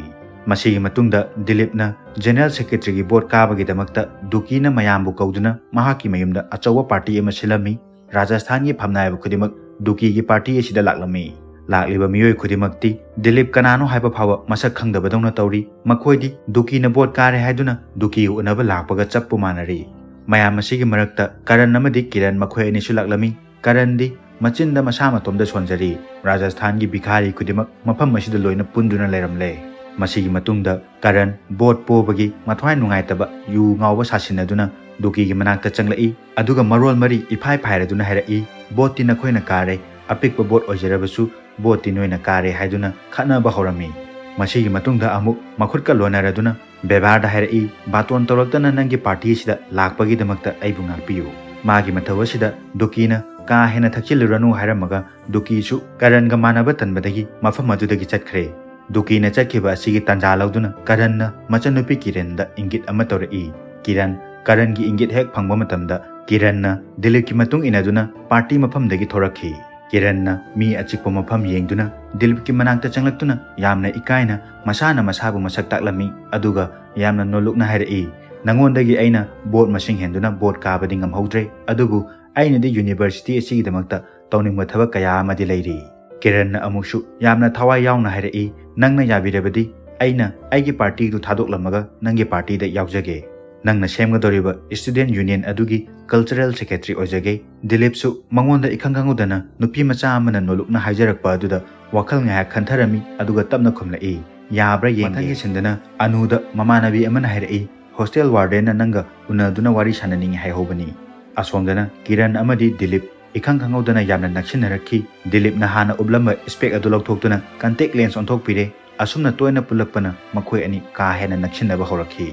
ꯃꯁꯤꯒꯤ ꯃꯇꯨꯡꯗ ꯗꯤꯂꯤꯞꯅ General Secretaryꯒꯤ vote ꯀꯥꯕꯒꯤꯗꯃꯛꯇ ꯗꯨꯀꯤꯅ ꯃꯌꯥꯝꯕꯨ ꯀꯧꯗꯨꯅ ꯃꯍꯥꯛꯀꯤ ꯃꯌꯨꯝꯗ ꯑꯆꯧꯕ party ꯑꯃ ꯁꯤꯜꯂꯝꯃꯤ꯫ ꯔꯥꯖꯁꯊꯥꯟꯒꯤ ꯐꯝꯅꯥꯏꯕ ꯈꯨꯗꯤꯡꯃꯛ ꯗꯨꯀꯤꯒꯤ party ꯑꯁꯤꯗ ꯂꯥꯛꯂꯝꯃꯤ꯫ ꯂꯥꯛꯂꯤꯕ ꯃꯤꯑꯣꯏ ꯈꯨꯗꯤꯡꯃꯛꯇꯤ ꯗꯤꯂꯤꯞ ꯀꯅꯥꯅꯣ ꯍꯥꯏꯕ ꯐꯥꯎꯕ ꯃꯁꯛ ꯈꯪꯗꯕꯗꯧꯅ ꯇꯧꯔꯤ꯫ ꯃꯈꯣꯏꯗꯤ ꯗꯨꯀꯤꯅ vote ꯀꯥꯔꯦ ꯍꯥꯏꯗꯨꯅ ꯗꯨꯀꯤꯒ ꯎꯅꯕ ꯂꯥꯛꯄꯒ ꯆꯞꯄꯨ ꯃꯥꯟꯅꯔꯤ꯫ ꯃꯌꯥꯝ ꯑꯁꯤꯒꯤ ꯃꯔꯛꯇ ꯀꯔꯟ ꯑꯃꯗꯤ ꯀꯤꯔꯟ ꯃꯈꯣꯏ ꯑꯅꯤꯁꯨ ꯂꯥꯛꯂꯝꯃꯤ꯫ ꯀꯔꯟꯗꯤ ꯃꯆꯤꯟꯗ ꯃꯁꯥ ꯃꯇꯣꯝꯗ ꯁꯣꯟꯖꯔꯤ꯫ ꯔꯥꯖꯁꯊꯥꯟꯒꯤ ꯚꯤꯈꯥꯔꯤ ꯈꯨꯗꯤꯡꯃꯛ ꯃꯐꯝ ꯑꯁꯤꯗ ꯂꯣꯏꯅ ꯄꯨꯟꯗꯨꯅ ꯂꯩꯔꯝꯂꯦ꯫ ꯃꯁꯤꯒꯤ ꯃꯇꯨꯡꯗ ꯀꯔꯟ vote ꯄꯣꯕꯒꯤ ꯃꯊ꯭ꯋꯥꯏ ꯅꯨꯡꯉꯥꯏꯇꯕ ꯌꯨ ꯉꯥꯎꯕ ꯁꯥꯁꯤꯟꯅꯗꯨꯅ ꯗꯨꯀꯤꯒꯤ ꯃꯅꯥꯛꯇ ꯆꯪꯂꯛꯏ, ꯑꯗꯨꯒ ꯃꯔꯣꯜ ꯃꯔꯤ ꯏꯐꯥꯏ ꯐꯥꯏꯔꯗꯨꯅ ꯍꯥꯏꯔꯛꯏ, "Voteꯇꯤ ꯅꯈꯣꯏꯅ ꯀꯥꯔꯦ, ꯑꯄꯤꯛꯄ vote ꯑꯣꯏꯖꯔꯕꯁꯨ voteꯇꯤ ꯅꯣꯏꯅ ꯀꯥꯔꯦ" ꯍꯥꯏꯗꯨꯅ ꯈꯠꯅꯕ ꯍꯧꯔꯝꯃꯤ꯫ ꯃꯁꯤꯒꯤ ꯃꯇꯨꯡꯗ ꯑꯃꯨꯛ ꯃꯈꯨꯠꯀ ꯂꯣꯟꯅꯔꯗꯨꯅ ꯕꯦꯕꯥꯔꯗ ꯍꯥꯏꯔꯛꯏ, "ꯕꯥꯇꯣꯟ ꯇꯧꯔꯛꯇꯅ ꯅꯪꯒꯤ party ꯑꯁꯤꯗ ꯂꯥꯛꯄꯒꯤꯗꯃꯛꯇ ꯑꯩꯕꯨ ꯉꯥꯛꯄꯤꯌꯨ"꯫ ꯃꯥꯒꯤ ꯃꯊꯧ ꯑꯁꯤꯗ ꯗꯨꯀꯤꯅ "ꯀꯥ ꯍꯦꯟꯅ ꯊꯛꯆꯤꯜꯂꯨꯔꯅꯨ" ꯍꯥꯏꯔꯝꯃꯒ ꯗꯨꯀꯤꯁꯨ ꯀꯔꯟꯒ ꯃꯥꯟꯅꯕ ꯇꯟꯕꯗꯒꯤ ꯃꯐꯝ ꯑꯗꯨꯗꯒꯤ ꯆꯠꯈ꯭ꯔꯦ꯫ ꯗꯨꯀꯤꯅ ꯆꯠꯈꯤꯕ ꯑꯁꯤꯒꯤ ꯇꯥꯟꯖꯥ ꯂꯧꯗꯨꯅ ꯀꯔꯟꯅ ꯃꯆꯟꯅꯨꯄꯤ ꯀꯤꯔꯟꯗ ꯏꯪꯒꯤꯠ ꯑꯃ ꯇꯧꯔꯛꯏ꯫ ꯀꯤꯔꯟ, ꯀꯔꯟꯒꯤ ꯏꯪꯒꯤꯠ ꯍꯦꯛ ꯐꯪꯕ ꯃꯇꯝꯗ ꯀꯤꯔꯟꯅ ꯗꯤꯂꯤꯞꯀꯤ ꯃꯇꯨꯡ ꯏꯟꯅꯗꯨꯅ party ꯃꯐꯝꯗꯒꯤ ꯊꯣꯔꯛꯈꯤ꯫ ꯀꯤꯔꯟꯅ ꯃꯤ ꯑꯆꯤꯛꯄ ꯃꯐꯝ ꯌꯦꯡꯗꯨꯅ ꯗꯤꯂꯤꯞꯀꯤ ꯃꯅꯥꯛꯇ ꯆꯪꯂꯛꯇꯨꯅ ꯌꯥꯝꯅ ꯏꯀꯥꯏꯅ ꯃꯁꯥꯅ ꯃꯁꯥꯕꯨ ꯃꯁꯛ ꯇꯥꯛꯂꯝꯃꯤ, ꯑꯗꯨꯒ ꯌꯥꯝꯅ ꯅꯣꯜꯂꯨꯛꯅ ꯍꯥꯏꯔꯛꯏ, "ꯅꯉꯣꯟꯗꯒꯤ ꯑꯩꯅ vote ꯃꯁꯤꯡ ꯍꯦꯟꯗꯨꯅ vote ꯀꯥꯕꯗꯤ ꯉꯝꯍꯧꯗ꯭ꯔꯦ, ꯑꯗꯨꯕꯨ ꯑꯩꯅꯗꯤ university ꯑꯁꯤꯒꯤꯗꯃꯛꯇ ꯇꯧꯅꯤꯡꯕ ꯊꯕꯛ ꯀꯌꯥ ꯑꯃꯗꯤ ꯂꯩꯔꯤ"꯫ ꯀꯤꯔꯟꯅ ꯑꯃꯨꯛꯁꯨ ꯌꯥꯝꯅ ꯊꯋꯥꯏ ꯌꯥꯎꯅ ꯍꯥꯏꯔꯛꯏ, "ꯅꯪꯅ ꯌꯥꯕꯤꯔꯕꯗꯤ ꯑꯩꯅ ꯑꯩꯒꯤ partyꯗꯨ ꯊꯥꯗꯣꯛꯂꯝꯃꯒ ꯅꯪꯒꯤ partyꯗ ꯌꯥꯎꯖꯒꯦ꯫ ꯅꯪꯅ ꯁꯦꯝꯒꯗꯧꯔꯤꯕ student union ꯑꯗꯨꯒꯤ cultural secretary ꯑꯣꯏꯖꯒꯦ꯫" ꯗꯤꯂꯤꯞꯁꯨ ꯃꯉꯣꯟꯗ ꯏꯈꯪ ꯈꯪꯍꯧꯗꯅ ꯅꯨꯄꯤ ꯃꯆꯥ ꯑꯃꯅ ꯅꯣꯂꯨꯛꯅ ꯍꯥꯏꯖꯔꯛꯄ ꯑꯗꯨꯗ ꯋꯥꯈꯜ ꯉꯥꯏꯍꯥꯛ ꯈꯟꯊꯔꯝꯃꯤ, ꯑꯗꯨꯒ ꯇꯞꯅ ꯈꯨꯝꯂꯛꯏ, "ꯌꯥꯕ꯭ꯔꯥ ꯌꯦꯡꯒꯦ꯫" ꯃꯊꯪꯒꯤ ꯁꯤꯟꯗꯅ ꯑꯅꯨꯗ ꯃꯃꯥꯟꯅꯕꯤ ꯑꯃꯅ ꯍꯥꯏꯔꯛꯏ, "Hostel wardenꯅ ꯅꯪꯒ ꯎꯅꯗꯨꯅ ꯋꯥꯔꯤ ꯁꯥꯟꯅꯅꯤꯡꯉꯤ ꯍꯥꯏꯍꯧꯕꯅꯤ꯫" ꯑꯁꯣꯝꯗꯅ ꯀꯤꯔꯟ ꯑꯃꯗꯤ ꯗꯤꯂꯤꯞ ꯏꯈꯪ ꯈꯪꯍꯧꯗꯅ ꯌꯥꯝꯅ ꯅꯛꯁꯤꯟꯅꯔꯛꯈꯤ꯫ ꯗꯤꯂꯤꯞꯅ ꯍꯥꯟꯅ ꯎꯞꯂꯝꯕ spec ꯑꯗꯨ ꯂꯧꯊꯣꯛꯇꯨꯅ contact lens ꯑꯣꯟꯊꯣꯛꯄꯤꯔꯦ꯫ ꯑꯁꯨꯝꯅ ꯇꯣꯏꯅ ꯄꯨꯜꯂꯛꯄꯅ ꯃꯈꯣꯏ ꯑꯅꯤ ꯀꯥ ꯍꯦꯟꯅ ꯅꯛꯁꯤꯟꯅꯕ ꯍꯧꯔꯛꯈꯤ꯫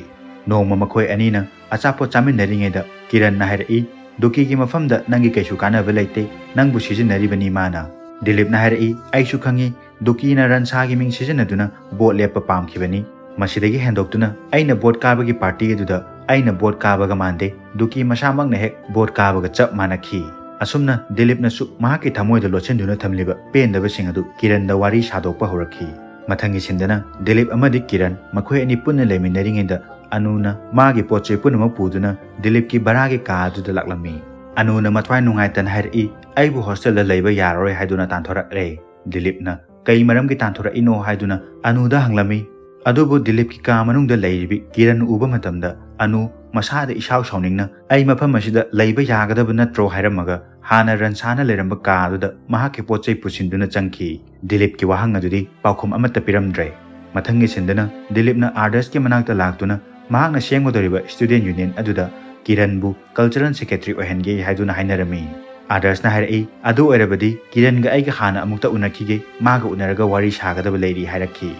ꯅꯣꯡꯃ ꯃꯈꯣꯏ ꯑꯅꯤꯅ ꯑꯆꯥꯄꯣꯠ ꯆꯥꯃꯤꯟꯅꯔꯤꯉꯩꯗ ꯀꯤꯔꯟꯅ ꯍꯥꯏꯔꯛꯏ, "ꯗꯨꯀꯤꯒꯤ ꯃꯐꯝꯗ ꯅꯪꯒꯤ ꯀꯩꯁꯨ ꯀꯥꯟꯅꯕ ꯂꯩꯇꯦ, ꯅꯪꯕꯨ ꯁꯤꯖꯤꯟꯅꯔꯤꯕꯅꯤ ꯃꯥꯅ꯫" ꯗꯤꯂꯤꯞꯅ ꯍꯥꯏꯔꯛꯏ, "ꯑꯩꯁꯨ ꯈꯪꯉꯤ, ꯗꯨꯀꯤꯅ ꯔꯟꯁꯥꯒꯤ ꯃꯤꯡ ꯁꯤꯖꯤꯟꯅꯗꯨꯅ vote ꯂꯦꯞꯄ ꯄꯥꯝꯈꯤꯕꯅꯤ꯫ ꯃꯁꯤꯗꯒꯤ ꯍꯦꯟꯗꯣꯛꯇꯨꯅ ꯑꯩꯅ vote ꯀꯥꯕꯒꯤ party ꯑꯗꯨꯗ ꯑꯩꯅ vote ꯀꯥꯕꯒ ꯃꯥꯟꯗꯦ, ꯗꯨꯀꯤ ꯃꯁꯥꯃꯛꯅ ꯍꯦꯛ vote ꯀꯥꯕꯒ ꯆꯞ ꯃꯥꯟꯅꯈꯤ꯫" ꯑꯁꯨꯝꯅ ꯗꯤꯂꯤꯞꯅꯁꯨ ꯃꯍꯥꯛꯀꯤ ꯊꯃꯣꯏꯗ ꯂꯣꯠꯁꯤꯟꯗꯨꯅ ꯊꯝꯂꯤꯕ ꯄꯦꯟꯗꯕꯁꯤꯡ ꯑꯗꯨ ꯀꯤꯔꯟꯗ ꯋꯥꯔꯤ ꯁꯥꯗꯣꯛꯄ ꯍꯧꯔꯛꯈꯤ꯫ ꯃꯊꯪꯒꯤ ꯁꯤꯟꯗꯅ ꯗꯤꯂꯤꯞ ꯑꯃꯗꯤ ꯀꯤꯔꯟ ꯃꯈꯣꯏ ꯑꯅꯤ ꯄꯨꯟꯅ ꯂꯩꯃꯤꯟꯅꯔꯤꯉꯩꯗ ꯑꯅꯨꯅ ꯃꯥꯒꯤ ꯄꯣꯠ ꯆꯩ ꯄꯨꯝꯅꯃꯛ ꯄꯨꯗꯨꯅ ꯗꯤꯂꯤꯞꯀꯤ ꯚꯔꯥꯒꯤ ꯀꯥ ꯑꯗꯨꯗ ꯂꯥꯛꯂꯝꯃꯤ꯫ ꯑꯅꯨꯅ ꯃꯊ꯭ꯋꯥꯏ ꯅꯨꯡꯉꯥꯏꯇꯅ ꯍꯥꯏꯔꯛꯏ, "ꯑꯩꯕꯨ hostelꯗ ꯂꯩꯕ ꯌꯥꯔꯔꯣꯏ ꯍꯥꯏꯗꯨꯅ ꯇꯥꯟꯊꯣꯔꯛꯂꯦ꯫" ꯗꯤꯂꯤꯞꯅ ꯀꯩ ꯃꯔꯝꯒꯤ ꯇꯥꯟꯊꯣꯔꯛꯏꯅꯣ ꯍꯥꯏꯗꯨꯅ ꯑꯅꯨꯗ ꯍꯪꯂꯝꯃꯤ꯫ ꯑꯗꯨꯕꯨ ꯗꯤꯂꯤꯞꯀꯤ ꯀꯥ ꯃꯅꯨꯡꯗ ꯂꯩꯔꯤꯕꯤ ꯀꯤꯔꯟ ꯎꯕ ꯃꯇꯝꯗ ꯑꯅꯨ ꯃꯁꯥꯗ ꯏꯁꯥꯎ ꯁꯥꯎꯅꯤꯡꯅ, "ꯑꯩ ꯃꯐꯝ ꯑꯁꯤꯗ ꯂꯩꯕ ꯌꯥꯒꯗꯕ ꯅꯠꯇ꯭ꯔꯣ?" ꯍꯥꯏꯔꯝꯃꯒ ꯍꯥꯟꯅ ꯔꯟꯁꯥꯅ ꯂꯩꯔꯝꯕ ꯀꯥ ꯑꯗꯨꯗ ꯃꯍꯥꯛꯀꯤ ꯄꯣꯠ ꯆꯩ ꯄꯨꯁꯤꯟꯗꯨꯅ ꯆꯪꯈꯤ꯫ ꯗꯤꯂꯤꯞꯀꯤ ꯋꯥꯍꯪ ꯑꯗꯨꯗꯤ ꯄꯥꯎꯈꯨꯝ ꯑꯃꯠꯇ ꯄꯤꯔꯝꯗ꯭ꯔꯦ꯫ ꯃꯊꯪꯒꯤ ꯁꯤꯟꯗꯅ ꯗꯤꯂꯤꯞꯅ ꯑꯥꯗꯔꯁꯀꯤ ꯃꯅꯥꯛꯇ ꯂꯥꯛꯇꯨꯅ ꯃꯍꯥꯛꯅ ꯁꯦꯝꯒꯗꯧꯔꯤꯕ student union ꯑꯗꯨꯗ ꯀꯤꯔꯟꯕꯨ cultural secretary ꯑꯣꯏꯍꯟꯒꯦ ꯍꯥꯏꯗꯨꯅ ꯍꯥꯏꯅꯔꯝꯃꯤ꯫ ꯑꯥꯗꯔꯁꯅ ꯍꯥꯏꯔꯛꯏ, "ꯑꯗꯨ ꯑꯣꯏꯔꯕꯗꯤ ꯀꯤꯔꯟꯒ ꯑꯩꯒ ꯍꯥꯟꯅ ꯑꯃꯨꯛꯇ ꯎꯅꯈꯤꯒꯦ, ꯃꯥꯒ ꯎꯅꯔꯒ ꯋꯥꯔꯤ ꯁꯥꯒꯗꯕ ꯂꯩꯔꯤ" ꯍꯥꯏꯔꯛꯈꯤ꯫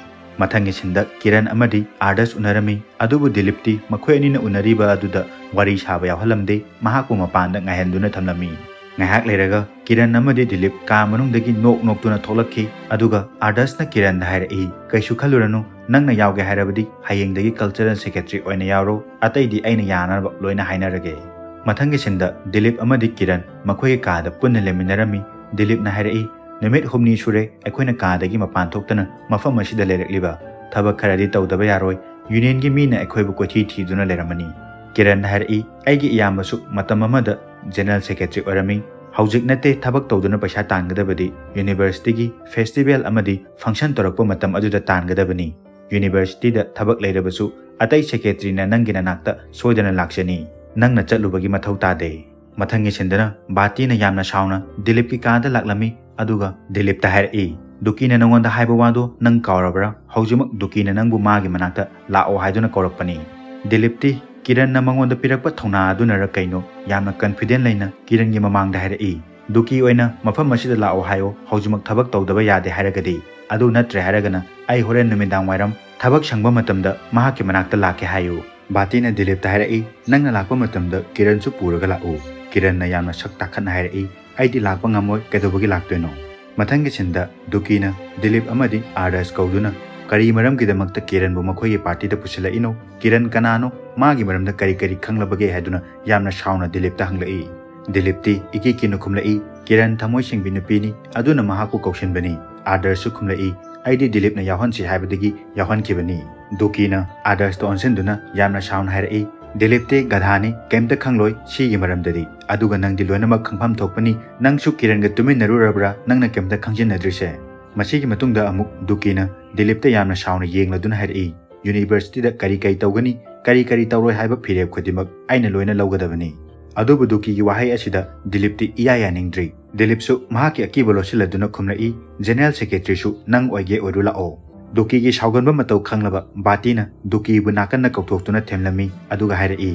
ꯃꯊꯪꯒꯤ ꯁꯤꯟꯗ ꯀꯤꯔꯟ ꯑꯃꯗꯤ ꯑꯥꯗꯔꯁ ꯎꯅꯔꯝꯃꯤ, ꯑꯗꯨꯕꯨ ꯗꯤꯂꯤꯞꯇꯤ ꯃꯈꯣꯏ ꯑꯅꯤꯅ ꯎꯅꯔꯤꯕ ꯑꯗꯨꯗ ꯋꯥꯔꯤ ꯁꯥꯕ ꯌꯥꯎꯍꯜꯂꯝꯗꯦ, ꯃꯍꯥꯛꯄꯨ ꯃꯄꯥꯟꯗ ꯉꯥꯏꯍꯟꯗꯨꯅ ꯊꯝꯂꯝꯃꯤ꯫ ꯉꯥꯏꯍꯥꯛ ꯂꯩꯔꯒ ꯀꯤꯔꯟ ꯑꯃꯗꯤ ꯗꯤꯂꯤꯞ ꯀꯥ ꯃꯅꯨꯡꯗꯒꯤ ꯅꯣꯛ ꯅꯣꯛꯇꯨꯅ ꯊꯣꯛꯂꯛꯈꯤ, ꯑꯗꯨꯒ ꯑꯥꯗꯔꯁꯅ ꯀꯤꯔꯟꯗ ꯍꯥꯏꯔꯛꯏ, "ꯀꯩꯁꯨ ꯈꯜꯂꯨꯔꯅꯨ, ꯅꯪꯅ ꯌꯥꯎꯒꯦ ꯍꯥꯏꯔꯕꯗꯤ ꯍꯌꯦꯡꯗꯒꯤ cultural secretary ꯑꯣꯏꯅ ꯌꯥꯎꯔꯣ, ꯑꯇꯩꯗꯤ ꯑꯩꯅ ꯌꯥꯅꯅꯕ ꯂꯣꯏꯅ ꯍꯥꯏꯅꯔꯒꯦ꯫" ꯃꯊꯪꯒꯤ ꯁꯤꯟꯗ ꯗꯤꯂꯤꯞ ꯑꯃꯗꯤ ꯀꯤꯔꯟ ꯃꯈꯣꯏꯒꯤ ꯀꯥꯗ ꯄꯨꯟꯅ ꯂꯩꯃꯤꯟꯅꯔꯝꯃꯤ꯫ ꯗꯤꯂꯤꯞꯅ ꯍꯥꯏꯔꯛꯏ, "ꯅꯨꯃꯤꯠ ꯍꯨꯝꯅꯤ ꯁꯨꯔꯦ ꯑꯩꯈꯣꯏꯅ ꯀꯥꯗꯒꯤ ꯃꯄꯥꯟ ꯊꯣꯛꯇꯅ ꯃꯐꯝ ꯑꯁꯤꯗ ꯂꯩꯔꯛꯂꯤꯕ꯫ ꯊꯕꯛ ꯈꯔꯗꯤ ꯇꯧꯗꯕ ꯌꯥꯔꯣꯏ꯫ Unionꯒꯤ ꯃꯤꯅ ꯑꯩꯈꯣꯏꯕꯨ ꯀꯣꯏꯊꯤ ꯊꯤꯗꯨꯅ ꯂꯩꯔꯝꯃꯅꯤ꯫" ꯀꯤꯔꯟꯅ ꯍꯥꯏꯔꯛꯏ, "ꯑꯩꯒꯤ ꯏꯌꯥꯝꯕꯁꯨ ꯃꯇꯝ ꯑꯃꯗ general secretary ꯑꯣꯏꯔꯝꯃꯤ, "ꯍꯧꯖꯤꯛ ꯅꯠꯇꯦ ꯊꯕꯛ ꯇꯧꯗꯨꯅ ꯄꯩꯁꯥ ꯇꯥꯟꯒꯗꯕꯗꯤ, ꯌꯨꯅꯤꯚꯔꯁꯤꯇꯤꯒꯤ ꯐꯦꯁꯇꯤꯚꯦꯜ ꯑꯃꯗꯤ ꯐꯪꯁꯟ ꯇꯧꯔꯛꯄ ꯃꯇꯝ ꯑꯗꯨꯗ ꯇꯥꯟꯒꯗꯕꯅꯤ꯫ ꯌꯨꯅꯤꯚꯔꯁꯤꯇꯤꯗ ꯊꯕꯛ ꯂꯩꯔꯕꯁꯨ ꯑꯇꯩ ꯁꯦꯀ꯭ꯔꯦꯇꯔꯤꯅ ꯅꯪꯒꯤ ꯅꯅꯥꯛꯇ ꯁꯣꯏꯗꯅ ꯂꯥꯛꯆꯅꯤ꯫ ꯅꯪꯅ ꯆꯠꯂꯨꯕꯒꯤ ꯃꯊꯧ ꯇꯥꯗꯦ"꯫ ꯃꯊꯪꯒꯤ ꯁꯤꯟꯗꯅ ꯕꯥꯇꯤꯅ ꯌꯥꯝꯅ ꯁꯥꯎꯅ ꯗꯤꯂꯤꯞꯀꯤ ꯀꯥꯗ ꯂꯥꯛꯂꯝꯃꯤ, ꯑꯗꯨꯒ ꯗꯤꯂꯤꯞꯇ ꯍꯥꯏꯔꯛꯏ, "ꯗꯨꯀꯤꯅ ꯅꯉꯣꯟꯗ ꯍꯥꯏꯕ ꯋꯥꯗꯣ ꯅꯪ ꯀꯥꯎꯔꯕ꯭ꯔꯥ? ꯍꯧꯖꯤꯛꯃꯛ ꯗꯨꯀꯤꯅ ꯅꯪꯕꯨ ꯃꯥꯒꯤ ꯃꯅꯥꯛꯇ ꯂꯥꯛꯑꯣ ꯍꯥꯏꯗꯨꯅ ꯀꯧꯔꯛꯄꯅꯤ"꯫ ꯗꯤꯂꯤꯞꯇꯤ ꯀꯤꯔꯟꯅ ꯃꯉꯣꯟꯗ ꯄꯤꯔꯛꯄ ꯊꯧꯅꯥ ꯑꯗꯨꯅꯔ ꯀꯩꯅꯣ ꯌꯥꯝꯅ ꯀꯟꯐꯤꯗꯦꯟ ꯂꯩꯅ ꯀꯤꯔꯟꯒꯤ ꯃꯃꯥꯡꯗ ꯍꯥꯏꯔꯛꯏ, "ꯗꯨꯀꯤ ꯑꯣꯏꯅ ꯃꯐꯝ ꯑꯁꯤꯗ ꯂꯥꯛꯑꯣ ꯍꯥꯏꯌꯣ, ꯍꯧꯖꯤꯛꯃꯛ ꯊꯕꯛ ꯇꯧꯗꯕ ꯌꯥꯗꯦ ꯍꯥꯏꯔꯒꯗꯤ꯫ ꯑꯗꯨ ꯅꯠꯇ꯭ꯔꯦ ꯍꯥꯏꯔꯒꯅ ꯑꯩ ꯍꯣꯔꯦꯟ ꯅꯨꯃꯤꯗꯥꯡ ꯋꯥꯏꯔꯝ ꯊꯕꯛ ꯁꯪꯕ ꯃꯇꯝꯗ ꯃꯍꯥꯛꯀꯤ ꯃꯅꯥꯛꯇ ꯂꯥꯛꯀꯦ ꯍꯥꯏꯌꯨ"꯫ ꯕꯥꯇꯤꯅ ꯗꯤꯂꯤꯞꯇ ꯍꯥꯏꯔꯛꯏ, "ꯅꯪꯅ ꯂꯥꯛꯄ ꯃꯇꯝꯗ ꯀꯤꯔꯟꯁꯨ ꯄꯨꯔꯒ ꯂꯥꯛꯎ"꯫ ꯀꯤꯔꯟꯅ ꯌꯥꯝꯅ ꯁꯛ ꯇꯥꯈꯠꯅ ꯍꯥꯏꯔꯛꯏ, "ꯑꯩꯗꯤ ꯂꯥꯛꯄ ꯉꯝꯃꯣꯏ, ꯀꯩꯗꯧꯕꯒꯤ ꯂꯥꯛꯇꯣꯏꯅꯣ?" ꯃꯊꯪꯒꯤ ꯁꯤꯟꯗ ꯗꯨꯀꯤꯅ ꯗꯤꯂꯤꯞ ꯑꯃꯗꯤ ꯑꯥꯗꯔꯁ ꯀꯧꯗꯨꯅ ꯀꯔꯤ ꯃꯔꯝꯒꯤꯗꯃꯛꯇ ꯀꯤꯔꯟꯕꯨ ꯃꯈꯣꯏꯒꯤ ꯄꯥꯔꯇꯤꯗ ꯄꯨꯁꯤꯜꯂꯛꯏꯅꯣ, ꯀꯤꯔꯟ ꯀꯅꯥꯅꯣ, ꯃꯥꯒꯤ ꯃꯔꯝꯗ ꯀꯔꯤ ꯀꯔꯤ ꯈꯪꯂꯕꯒꯦ ꯍꯥꯏꯗꯨꯅ ꯌꯥꯝꯅ ꯁꯥꯎꯅ ꯗꯤꯂꯤꯞꯇ ꯍꯪꯂꯛꯏ꯫ ꯗꯤꯂꯤꯞꯇꯤ ꯏꯀꯤ ꯀꯤꯅ ꯈꯨꯝꯂꯛꯏ, "ꯀꯤꯔꯟ ꯊꯃꯣꯏ ꯁꯦꯡꯕꯤ ꯅꯨꯄꯤꯅꯤ, ꯑꯗꯨꯅ ꯃꯍꯥꯛꯄꯨ ꯀꯧꯁꯤꯟꯕꯅꯤ"꯫ ꯑꯥꯗꯔꯁꯁꯨ ꯈꯨꯝꯂꯛꯏ, "ꯑꯩꯗꯤ ꯗꯤꯂꯤꯞꯅ ꯌꯥꯎꯍꯟꯁꯤ ꯍꯥꯏꯕꯗꯒꯤ ꯌꯥꯎꯍꯟꯈꯤꯕꯅꯤ"꯫ ꯗꯨꯀꯤꯅ ꯑꯥꯗꯔꯁꯇ ꯑꯣꯟꯁꯤꯟꯗꯨꯅ ꯌꯥꯝꯅ ꯁꯥꯎꯅ ꯍꯥꯏꯔꯛꯏ, "ꯗꯤꯂꯤꯞꯇꯤ ꯒꯙꯥꯅꯤ, ꯀꯩꯝꯇ ꯈꯪꯂꯣꯏ ꯁꯤꯒꯤ ꯃꯔꯝꯗꯗꯤ꯫ ꯑꯗꯨꯒ ꯅꯪꯗꯤ ꯂꯣꯏꯅꯃꯛ ꯈꯪꯐꯝ ꯊꯣꯛꯄꯅꯤ, ꯅꯪꯁꯨ ꯀꯤꯔꯟꯒ ꯇꯨꯃꯤꯟꯅꯔꯨꯔꯕ꯭ꯔꯥ ꯅꯪꯅ ꯀꯩꯝꯇ ꯈꯪꯖꯤꯟꯅꯗ꯭ꯔꯤꯁꯦ?" ꯃꯁꯤꯒꯤ ꯃꯇꯨꯡꯗ ꯑꯃꯨꯛ ꯗꯨꯀꯤꯅ ꯗꯤꯂꯤꯞꯇ ꯌꯥꯝꯅ ꯁꯥꯎꯅ ꯌꯦꯡꯂꯗꯨꯅ ꯍꯥꯏꯔꯛꯏ, "ꯌꯨꯅꯤꯚꯔꯁꯤꯇꯤꯗ ꯀꯔꯤ ꯀꯔꯤ ꯇꯧꯒꯅꯤ, ꯀꯔꯤ ꯀꯔꯤ ꯇꯧꯔꯣꯏ ꯍꯥꯏꯕ ꯐꯤꯔꯦꯞ ꯈꯨꯗꯤꯡꯃꯛ ꯑꯩꯅ ꯂꯣꯏꯅ ꯂꯧꯒꯗꯕꯅꯤ"꯫ ꯑꯗꯨꯕꯨ ꯗꯨꯀꯤꯒꯤ ꯋꯥꯍꯩ ꯑꯁꯤꯗ ꯗꯤꯂꯤꯞꯇꯤ ꯏꯌꯥ ꯌꯥꯅꯤꯡꯗ꯭ꯔꯤ꯫ ꯗꯤꯂꯤꯞꯁꯨ ꯃꯍꯥꯛꯀꯤ ꯑꯀꯤꯕ ꯂꯣꯠꯁꯤꯜꯂꯗꯨꯅ ꯈꯨꯝꯂꯛꯏ, "ꯖꯦꯅꯔꯦꯜ ꯁꯦꯀ꯭ꯔꯦꯇꯔꯤꯁꯨ ꯅꯪ ꯑꯣꯏꯒꯦ ꯑꯣꯏꯔꯨ ꯂꯥꯛꯑꯣ"꯫ ꯗꯨꯀꯤꯒꯤ ꯁꯥꯎꯒꯟꯕ ꯃꯇꯧ ꯈꯪꯂꯕ ꯕꯥꯇꯤꯅ ꯗꯨꯀꯤꯕꯨ ꯅꯥꯀꯟꯗ ꯀꯧꯊꯣꯛꯇꯨꯅ ꯊꯦꯝꯂꯝꯃꯤ, ꯑꯗꯨꯒ ꯍꯥꯏꯔꯛꯏ,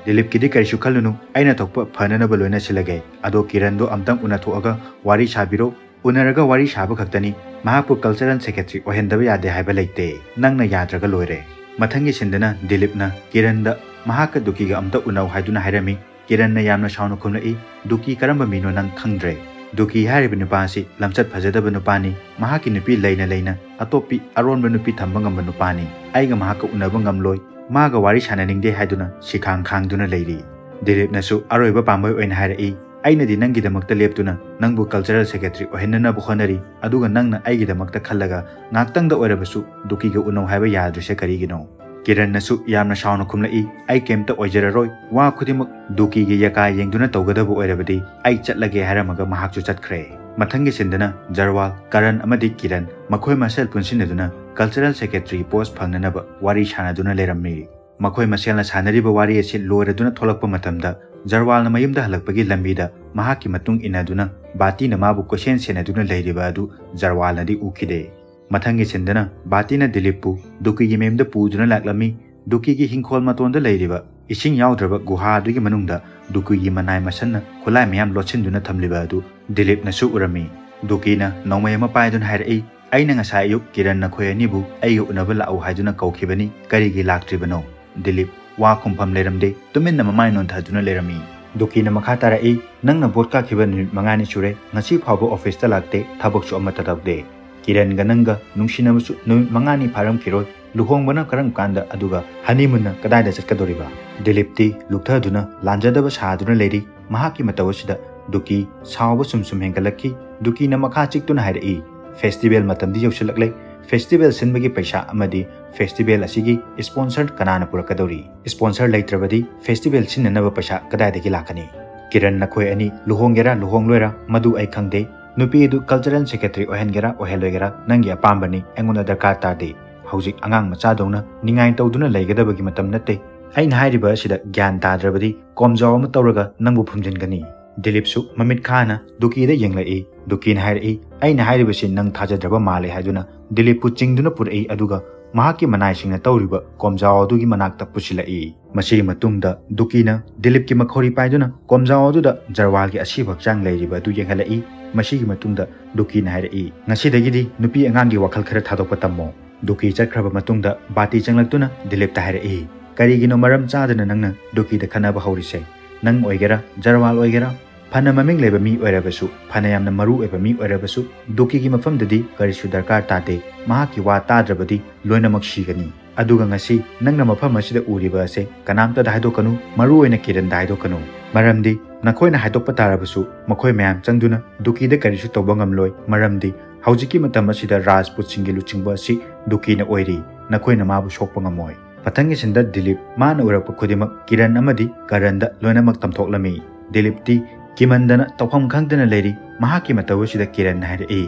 "ꯗꯤꯂꯤꯞꯀꯤꯗꯤ ꯀꯔꯤꯁꯨ ꯈꯜꯂꯨꯅꯨ, ꯑꯩꯅ ꯊꯣꯛꯄ ꯐꯅꯅꯕ ꯂꯣꯏꯅ ꯁꯤꯜꯂꯒꯦ꯫ ꯑꯗꯣ ꯀꯤꯔꯟꯗꯣ ꯑꯝꯇꯪ ꯎꯅꯊꯣꯛꯑꯒ ꯋꯥꯔꯤ ꯁꯥꯕꯤꯔꯣ, ꯎꯅꯔꯒ ꯋꯥꯔꯤ ꯁꯥꯕ ꯈꯛꯇꯅꯤ, ꯃꯍꯥꯛꯄꯨ ꯀꯜꯆꯔꯦꯜ ꯁꯦꯀ꯭ꯔꯦꯇꯔꯤ ꯑꯣꯏꯍꯟꯗꯕ ꯌꯥꯗꯦ ꯍꯥꯏꯕ ꯂꯩꯇꯦ, ꯅꯪꯅ ꯌꯥꯗ꯭ꯔꯒ ꯂꯣꯏꯔꯦ"꯫ ꯃꯊꯪꯒꯤ ꯁꯤꯟꯗꯅ ꯗꯤꯂꯤꯞꯅ ꯀꯤꯔꯟꯗ ꯃꯍꯥꯛꯀ ꯗꯨꯀꯤꯒ ꯑꯝꯇ ꯎꯅꯧ ꯍꯥꯏꯗꯨꯅ ꯍꯥꯏꯔꯝꯃꯤ꯫ ꯀꯤꯔꯟꯅ ꯌꯥꯝꯅ ꯁꯥꯎꯅ ꯈꯨꯝꯂꯛꯏ, "ꯗꯨꯀꯤ ꯀꯔꯝꯕ ꯃꯤꯅꯣ ꯅꯪ ꯈꯪꯗ꯭ꯔꯦ꯫ ꯗꯨꯀꯤ ꯍꯥꯏꯔꯤꯕ ꯅꯨꯄꯥ ꯑꯁꯤ ꯂꯝꯆꯠ ꯐꯖꯗꯕ ꯅꯨꯄꯥꯅꯤ, ꯃꯍꯥꯛꯀꯤ ꯅꯨꯄꯤ ꯂꯩꯅ ꯂꯩꯅ ꯑꯇꯣꯞꯄꯤ ꯑꯔꯣꯟꯕ ꯅꯨꯄꯤ ꯊꯝꯕ ꯉꯝꯕ ꯅꯨꯄꯥꯅꯤ꯫ ꯑꯩꯒ ꯃꯍꯥꯛꯀ ꯎꯅꯕ ꯉꯝꯂꯣꯏ, ꯃꯥꯒ ꯋꯥꯔꯤ ꯁꯥꯟꯅꯅꯤꯡꯗꯦ" ꯍꯥꯏꯗꯨꯅ ꯁꯤꯈꯥꯡ ꯈꯥꯡꯗꯨꯅ ꯂꯩꯔꯤ꯫ ꯗꯤꯂꯤꯞꯅꯁꯨ ꯑꯔꯣꯏꯕ ꯄꯥꯝꯕꯩ ꯑꯣꯏꯅ ꯍꯥꯏꯔꯛꯏ, "ꯑꯩꯅꯗꯤ ꯅꯪꯒꯤꯗꯃꯛꯇ ꯂꯦꯞꯇꯨꯅ ꯅꯪꯕꯨ ꯀꯜꯆꯔꯦꯜ ꯁꯦꯀ꯭ꯔꯦꯇꯔꯤ ꯑꯣꯏꯍꯟꯅꯅꯕ ꯍꯣꯠꯅꯔꯤ, ꯑꯗꯨꯒ ꯅꯪꯅ ꯑꯩꯒꯤꯗꯃꯛꯇ ꯈꯜꯂꯒ ꯉꯥꯛꯇꯪꯗ ꯑꯣꯏꯔꯕꯁꯨ ꯗꯨꯀꯤꯒ ꯎꯅꯧ ꯍꯥꯏꯕ ꯌꯥꯗ꯭ꯔꯤꯁꯦ ꯀꯔꯤꯒꯤꯅꯣ?" ꯀꯤꯔꯟꯅꯁꯨ ꯌꯥꯝꯅ ꯁꯥꯎꯅ ꯈꯨꯝꯂꯛꯏ, "ꯑꯩ ꯀꯩꯝꯇ ꯑꯣꯏꯖꯔꯔꯣꯏ, ꯋꯥ ꯈꯨꯗꯤꯡꯃꯛ ꯗꯨꯀꯤꯒꯤ ꯌꯥꯀꯥ ꯌꯦꯡꯗꯨꯅ ꯇꯧꯒꯗꯕ ꯑꯣꯏꯔꯕꯗꯤ ꯑꯩ ꯆꯠꯂꯒꯦ" ꯍꯥꯏꯔꯝꯃꯒ ꯃꯍꯥꯛꯁꯨ ꯆꯠꯈ꯭ꯔꯦ꯫ ꯃꯊꯪꯒꯤ ꯁꯤꯟꯗꯅ ꯖꯔꯋꯥꯜ, ꯀꯔꯟ ꯑꯃꯗꯤ ꯀꯤꯔꯟ ꯃꯈꯣꯏ ꯃꯁꯦꯜ ꯄꯨꯟꯁꯤꯟꯅꯗꯨꯅ ꯀꯜꯆꯔꯦꯜ ꯁꯦꯀ꯭ꯔꯦꯇꯔꯤ ꯄꯣꯁ ꯐꯪꯅꯅꯕ ꯋꯥꯔꯤ ꯁꯥꯟꯅꯗꯨꯅ ꯂꯩꯔꯝꯃꯤ꯫ ꯃꯈꯣꯏ ꯃꯁꯦꯜꯅ ꯁꯥꯟꯅꯔꯤꯕ ꯋꯥꯔꯤ ꯑꯁꯤ ꯂꯣꯏꯔꯗꯨꯅ ꯊꯣꯛꯂꯛꯄ ꯃꯇꯝꯗ ꯖꯔꯋꯥꯜꯅ ꯃꯌꯨꯝꯗ ꯍꯜꯂꯛꯄꯒꯤ ꯂꯝꯕꯤꯗ ꯃꯍꯥꯛꯀꯤ ꯃꯇꯨꯡ ꯏꯟꯅꯗꯨꯅ ꯕꯥꯇꯤꯅ ꯃꯥꯕꯨ ꯀꯣꯏꯁꯦꯟ ꯁꯦꯟꯅꯗꯨꯅ ꯂꯩꯔꯤꯕ ꯑꯗꯨ ꯖꯔꯋꯥꯜꯅꯗꯤ ꯎꯈꯤꯗꯦ꯫ ꯃꯊꯪꯒꯤ ꯁꯤꯟꯗꯅ ꯕꯥꯇꯤꯅ ꯗꯤꯂꯤꯞꯄꯨ ꯗꯨꯀꯤꯒꯤ ꯃꯌꯨꯝꯗ ꯄꯨꯗꯨꯅ ꯂꯥꯛꯂꯝꯃꯤ꯫ ꯗꯨꯀꯤꯒꯤ ꯍꯤꯡꯈꯣꯜ ꯃꯇꯣꯟꯗ ꯂꯩꯔꯤꯕ ꯏꯁꯤꯡ ꯌꯥꯎꯗ꯭ꯔꯕ ꯒꯨꯍꯥ ꯑꯗꯨꯒꯤ ꯃꯅꯨꯡꯗ ꯗꯨꯀꯤꯒꯤ ꯃꯅꯥꯏ ꯃꯁꯟꯅ ꯈꯨꯠꯂꯥꯏ ꯃꯌꯥꯝ ꯂꯣꯠꯁꯤꯟꯗꯨꯅ ꯊꯝꯂꯤꯕ ꯑꯗꯨ ꯗꯤꯂꯤꯞꯅꯁꯨ ꯎꯔꯝꯃꯤ꯫ ꯗꯨꯀꯤꯅ ꯅꯣꯡꯃꯩ ꯑꯃ ꯄꯥꯏꯗꯨꯅ ꯍꯥꯏꯔꯛꯏ, "ꯑꯩꯅ ꯉꯁꯥꯏ ꯑꯌꯨꯛ ꯀꯤꯔꯟ ꯅꯈꯣꯏ ꯑꯅꯤꯕꯨ ꯑꯩꯒ ꯎꯅꯕ ꯂꯥꯛꯎ ꯍꯥꯏꯗꯨꯅ ꯀꯧꯈꯤꯕꯅꯤ, ꯀꯔꯤꯒꯤ ꯂꯥꯛꯇ꯭ꯔꯤꯕꯅꯣ?" ꯗꯤꯂꯤꯞ ꯋꯥ ꯈꯨꯝꯐꯝ ꯂꯩꯔꯝꯗꯦ, ꯇꯨꯃꯤꯟꯅ ꯃꯃꯥꯏ ꯅꯣꯟꯊꯗꯨꯅ ꯂꯩꯔꯝꯃꯤ꯫ ꯗꯨꯀꯤꯅ ꯃꯈꯥ ꯇꯥꯔꯛꯏ, "ꯅꯪꯅ ꯚꯣꯠ ꯀꯥꯈꯤꯕ ꯅꯨꯃꯤꯠ ꯃꯉꯥꯅꯤ ꯁꯨꯔꯦ, ꯉꯁꯤ ꯐꯥꯎꯕ ꯑꯣꯐꯤꯁꯇ ꯂꯥꯛꯇꯦ, ꯊꯕꯛꯁꯨ ꯑꯃꯠꯇ ꯇꯧꯗꯦ꯫ ꯀꯤꯔꯟꯒ ꯅꯪꯒ ꯅꯨꯡꯁꯤꯅꯕꯁꯨ ꯅꯨꯃꯤꯠ ꯃꯉꯥꯅꯤ ꯐꯥꯔꯝꯈꯤꯔꯣꯏ, ꯂꯨꯍꯣꯡꯕꯅ ꯀꯔꯝ ꯀꯥꯟꯗ, ꯑꯗꯨꯒ ꯍꯅꯤꯃꯨꯟꯅ ꯀꯗꯥꯏꯗ ꯆꯠꯀꯗꯧꯔꯤꯕ?" ꯗꯤꯂꯤꯞꯇꯤ ꯂꯨꯞꯊꯗꯨꯅ ꯂꯥꯟꯖꯗꯕ ꯁꯥꯗꯨꯅ ꯂꯩꯔꯤ꯫ ꯃꯍꯥꯛꯀꯤ ꯃꯇꯧ ꯑꯁꯤꯗ ꯗꯨꯀꯤ ꯁꯥꯎꯕ ꯁꯨꯝ ꯁꯨꯝ ꯍꯦꯟꯒꯠꯂꯛꯈꯤ꯫ ꯗꯨꯀꯤꯅ ꯃꯈꯥ ꯆꯤꯛꯇꯨꯅ ꯍꯥꯏꯔꯛꯏ, "ꯐꯦꯁꯇꯤꯚꯦꯜ ꯃꯇꯝꯗꯤ ꯌꯧꯁꯤꯜꯂꯛꯂꯦ꯫ ꯐꯦꯁꯇꯤꯚꯦꯜ ꯁꯤꯟꯕꯒꯤ ꯄꯩꯁꯥ ꯑꯃꯗꯤ ꯐꯦꯁꯇꯤꯚꯦꯜ ꯑꯁꯤꯒꯤ ꯁ꯭ꯄꯣꯟꯁꯔ ꯀꯅꯥꯅ ꯄꯨꯔꯛꯀꯗꯧꯔꯤ? ꯁ꯭ꯄꯣꯟꯁꯔ ꯂꯩꯇ꯭ꯔꯕꯗꯤ ꯐꯦꯁꯇꯤꯚꯦꯜ ꯁꯤꯟꯅꯅꯕ ꯄꯩꯁꯥ ꯀꯗꯥꯏꯗꯒꯤ ꯂꯥꯛꯀꯅꯤ? ꯀꯤꯔꯟ, ꯅꯈꯣꯏ ꯑꯅꯤ ꯂꯨꯍꯣꯡꯒꯦꯔꯥ ꯂꯨꯍꯣꯡꯂꯣꯏꯔꯥ ꯃꯗꯨ ꯑꯩ ꯈꯪꯗꯦ꯫ ꯅꯨꯄꯤ ꯑꯗꯨ ꯀꯜꯆꯔꯦꯜ ꯁꯦꯀ꯭ꯔꯦꯇꯔꯤ ꯑꯣꯏꯍꯟꯒꯦꯔꯥ ꯑꯣꯏꯍꯜꯂꯣꯏꯒꯦꯔꯥ ꯅꯪꯒꯤ ꯑꯄꯥꯝꯕꯅꯤ, ꯑꯩꯉꯣꯟꯗ ꯗꯔꯀꯥꯔ ꯇꯥꯗꯦ꯫ ꯍꯧꯖꯤꯛ ꯑꯉꯥꯡ ꯃꯆꯥꯗꯧꯅ ꯅꯤꯡꯉꯥꯏ ꯇꯧꯗꯨꯅ ꯂꯩꯒꯗꯕꯒꯤ ꯃꯇꯝ ꯅꯠꯇꯦ꯫ ꯑꯩꯅ ꯍꯥꯏꯔꯤꯕ ꯑꯁꯤꯗ ꯒ꯭ꯌꯥꯟ ꯇꯥꯗ꯭ꯔꯕꯗꯤ ꯀꯣꯝꯖꯥꯎ ꯑꯃ ꯇꯧꯔꯒ ꯅꯪꯕꯨ ꯐꯨꯝꯖꯤꯟꯒꯅꯤ꯫" ꯗꯤꯂꯤꯞꯁꯨ ꯃꯃꯤꯠ ꯈꯥꯅ ꯗꯨꯀꯤꯗ ꯌꯦꯡꯂꯛꯏ꯫ ꯗꯨꯀꯤꯅ ꯍꯥꯏꯔꯛꯏ, "ꯑꯩꯅ ꯍꯥꯏꯔꯤꯕꯁꯤ ꯅꯪ ꯊꯥꯖꯗ꯭ꯔꯕ ꯃꯥꯜꯂꯦ" ꯍꯥꯏꯗꯨꯅ ꯗꯤꯂꯤꯞꯄꯨ ꯆꯤꯡꯗꯨꯅ ꯄꯨꯔꯛꯏ, ꯑꯗꯨꯒ ꯃꯍꯥꯛꯀꯤ ꯃꯅꯥꯏꯁꯤꯡꯅ ꯇꯧꯔꯤꯕ ꯀꯣꯝꯖꯥꯎ ꯑꯗꯨꯒꯤ ꯃꯅꯥꯛꯇ ꯄꯨꯁꯤꯜꯂꯛꯏ꯫ ꯃꯁꯤꯒꯤ ꯃꯇꯨꯡꯗ ꯗꯨꯀꯤꯅ ꯗꯤꯂꯤꯞꯀꯤ ꯃꯈꯧꯔꯤ ꯄꯥꯏꯗꯨꯅ ꯀꯣꯝꯖꯥꯎ ꯑꯗꯨꯗ ꯖꯔꯋꯥꯜꯒꯤ ꯑꯁꯤꯕ ꯍꯛꯆꯥꯡ ꯂꯩꯔꯤꯕ ꯑꯗꯨ ꯌꯦꯡꯍꯜꯂꯛꯏ꯫ ꯃꯁꯤꯒꯤ ꯃꯇꯨꯡꯗ ꯗꯨꯀꯤꯅ ꯍꯥꯏꯔꯛꯏ, "ꯉꯁꯤꯗꯒꯤꯗꯤ ꯅꯨꯄꯤ ꯑꯉꯥꯡꯒꯤ ꯋꯥꯈꯜ ꯈꯔ ꯊꯥꯗꯣꯛꯄ ꯇꯝꯃꯣ꯫" ꯗꯨꯀꯤ ꯆꯠꯈ꯭ꯔꯕ ꯃꯇꯨꯡꯗ ꯕꯥꯇꯤ ꯆꯪꯂꯛꯇꯨꯅ ꯗꯤꯂꯤꯞꯇ ꯍꯥꯏꯔꯛꯏ, "ꯀꯔꯤꯒꯤꯅꯣ ꯃꯔꯝ ꯆꯥꯗꯅ ꯅꯪꯅ ꯗꯨꯀꯤꯗ ꯈꯠꯅꯕ ꯍꯧꯔꯤꯁꯦ? ꯅꯪ ꯑꯣꯏꯒꯦꯔꯥ, ꯖꯔꯋꯥꯜ ꯑꯣꯏꯒꯦꯔꯥ, ꯐꯅ ꯃꯃꯤꯡ ꯂꯩꯕ ꯃꯤ ꯑꯣꯏꯔꯕꯁꯨ, ꯐꯅ ꯌꯥꯝꯅ ꯃꯔꯨ ꯑꯣꯏꯕ ꯃꯤ ꯑꯣꯏꯔꯕꯁꯨ, ꯗꯨꯀꯤꯒꯤ ꯃꯐꯝꯗꯗꯤ ꯀꯔꯤꯁꯨ ꯗꯔꯀꯥꯔ ꯇꯥꯗꯦ꯫ ꯃꯍꯥꯛꯀꯤ ꯋꯥ ꯇꯥꯗ꯭ꯔꯕꯗꯤ ꯂꯣꯏꯅꯃꯛ ꯁꯤꯒꯅꯤ꯫ ꯑꯗꯨꯒ ꯉꯁꯤ ꯅꯪꯅ ꯃꯐꯝ ꯑꯁꯤꯗ ꯎꯔꯤꯕ ꯑꯁꯦ ꯀꯅꯥꯝꯇꯗ ꯍꯥꯏꯗꯣꯛꯀꯅꯨ, ꯃꯔꯨ ꯑꯣꯏꯅ ꯀꯤꯔꯟꯗ ꯍꯥꯏꯗꯣꯛꯀꯅꯨ꯫ ꯃꯔꯝꯗꯤ ꯅꯈꯣꯏꯅ ꯍꯥꯏꯗꯣꯛꯄ ꯇꯥꯔꯕꯁꯨ ꯃꯈꯣꯏ ꯃꯌꯥꯝ ꯆꯪꯗꯨꯅ ꯗꯨꯀꯤꯗ ꯀꯔꯤꯁꯨ ꯇꯧꯕ ꯉꯝꯂꯣꯏ, ꯃꯔꯝꯗꯤ ꯍꯧꯖꯤꯛꯀꯤ ꯃꯇꯝ ꯑꯁꯤꯗ ꯔꯥꯖꯄꯨꯠꯁꯤꯡꯒꯤ ꯂꯨꯆꯤꯡꯕ ꯑꯁꯤ ꯗꯨꯀꯤꯅ ꯑꯣꯏꯔꯤ꯫ ꯅꯈꯣꯏꯅ ꯃꯥꯕꯨ ꯁꯣꯛꯄ ꯉꯝꯃꯣꯏ꯫" ꯃꯊꯪꯒꯤ ꯁꯤꯟꯗ ꯗꯤꯂꯤꯞ ꯃꯥꯅ ꯎꯔꯛꯄ ꯈꯨꯗꯤꯡꯃꯛ ꯀꯤꯔꯟ ꯑꯃꯗꯤ ꯀꯔꯟꯗ ꯂꯣꯏꯅꯃꯛ ꯇꯝꯊꯣꯛꯂꯝꯃꯤ꯫ ꯗꯤꯂꯤꯞꯇꯤ ꯀꯤꯃꯟꯗꯅ ꯇꯧꯐꯝ ꯈꯪꯗꯅ ꯂꯩꯔꯤ꯫ ꯃꯍꯥꯛꯀꯤ ꯃꯇꯧ ꯑꯁꯤꯗ ꯀꯤꯔꯟꯅ ꯍꯥꯏꯔꯛꯏ,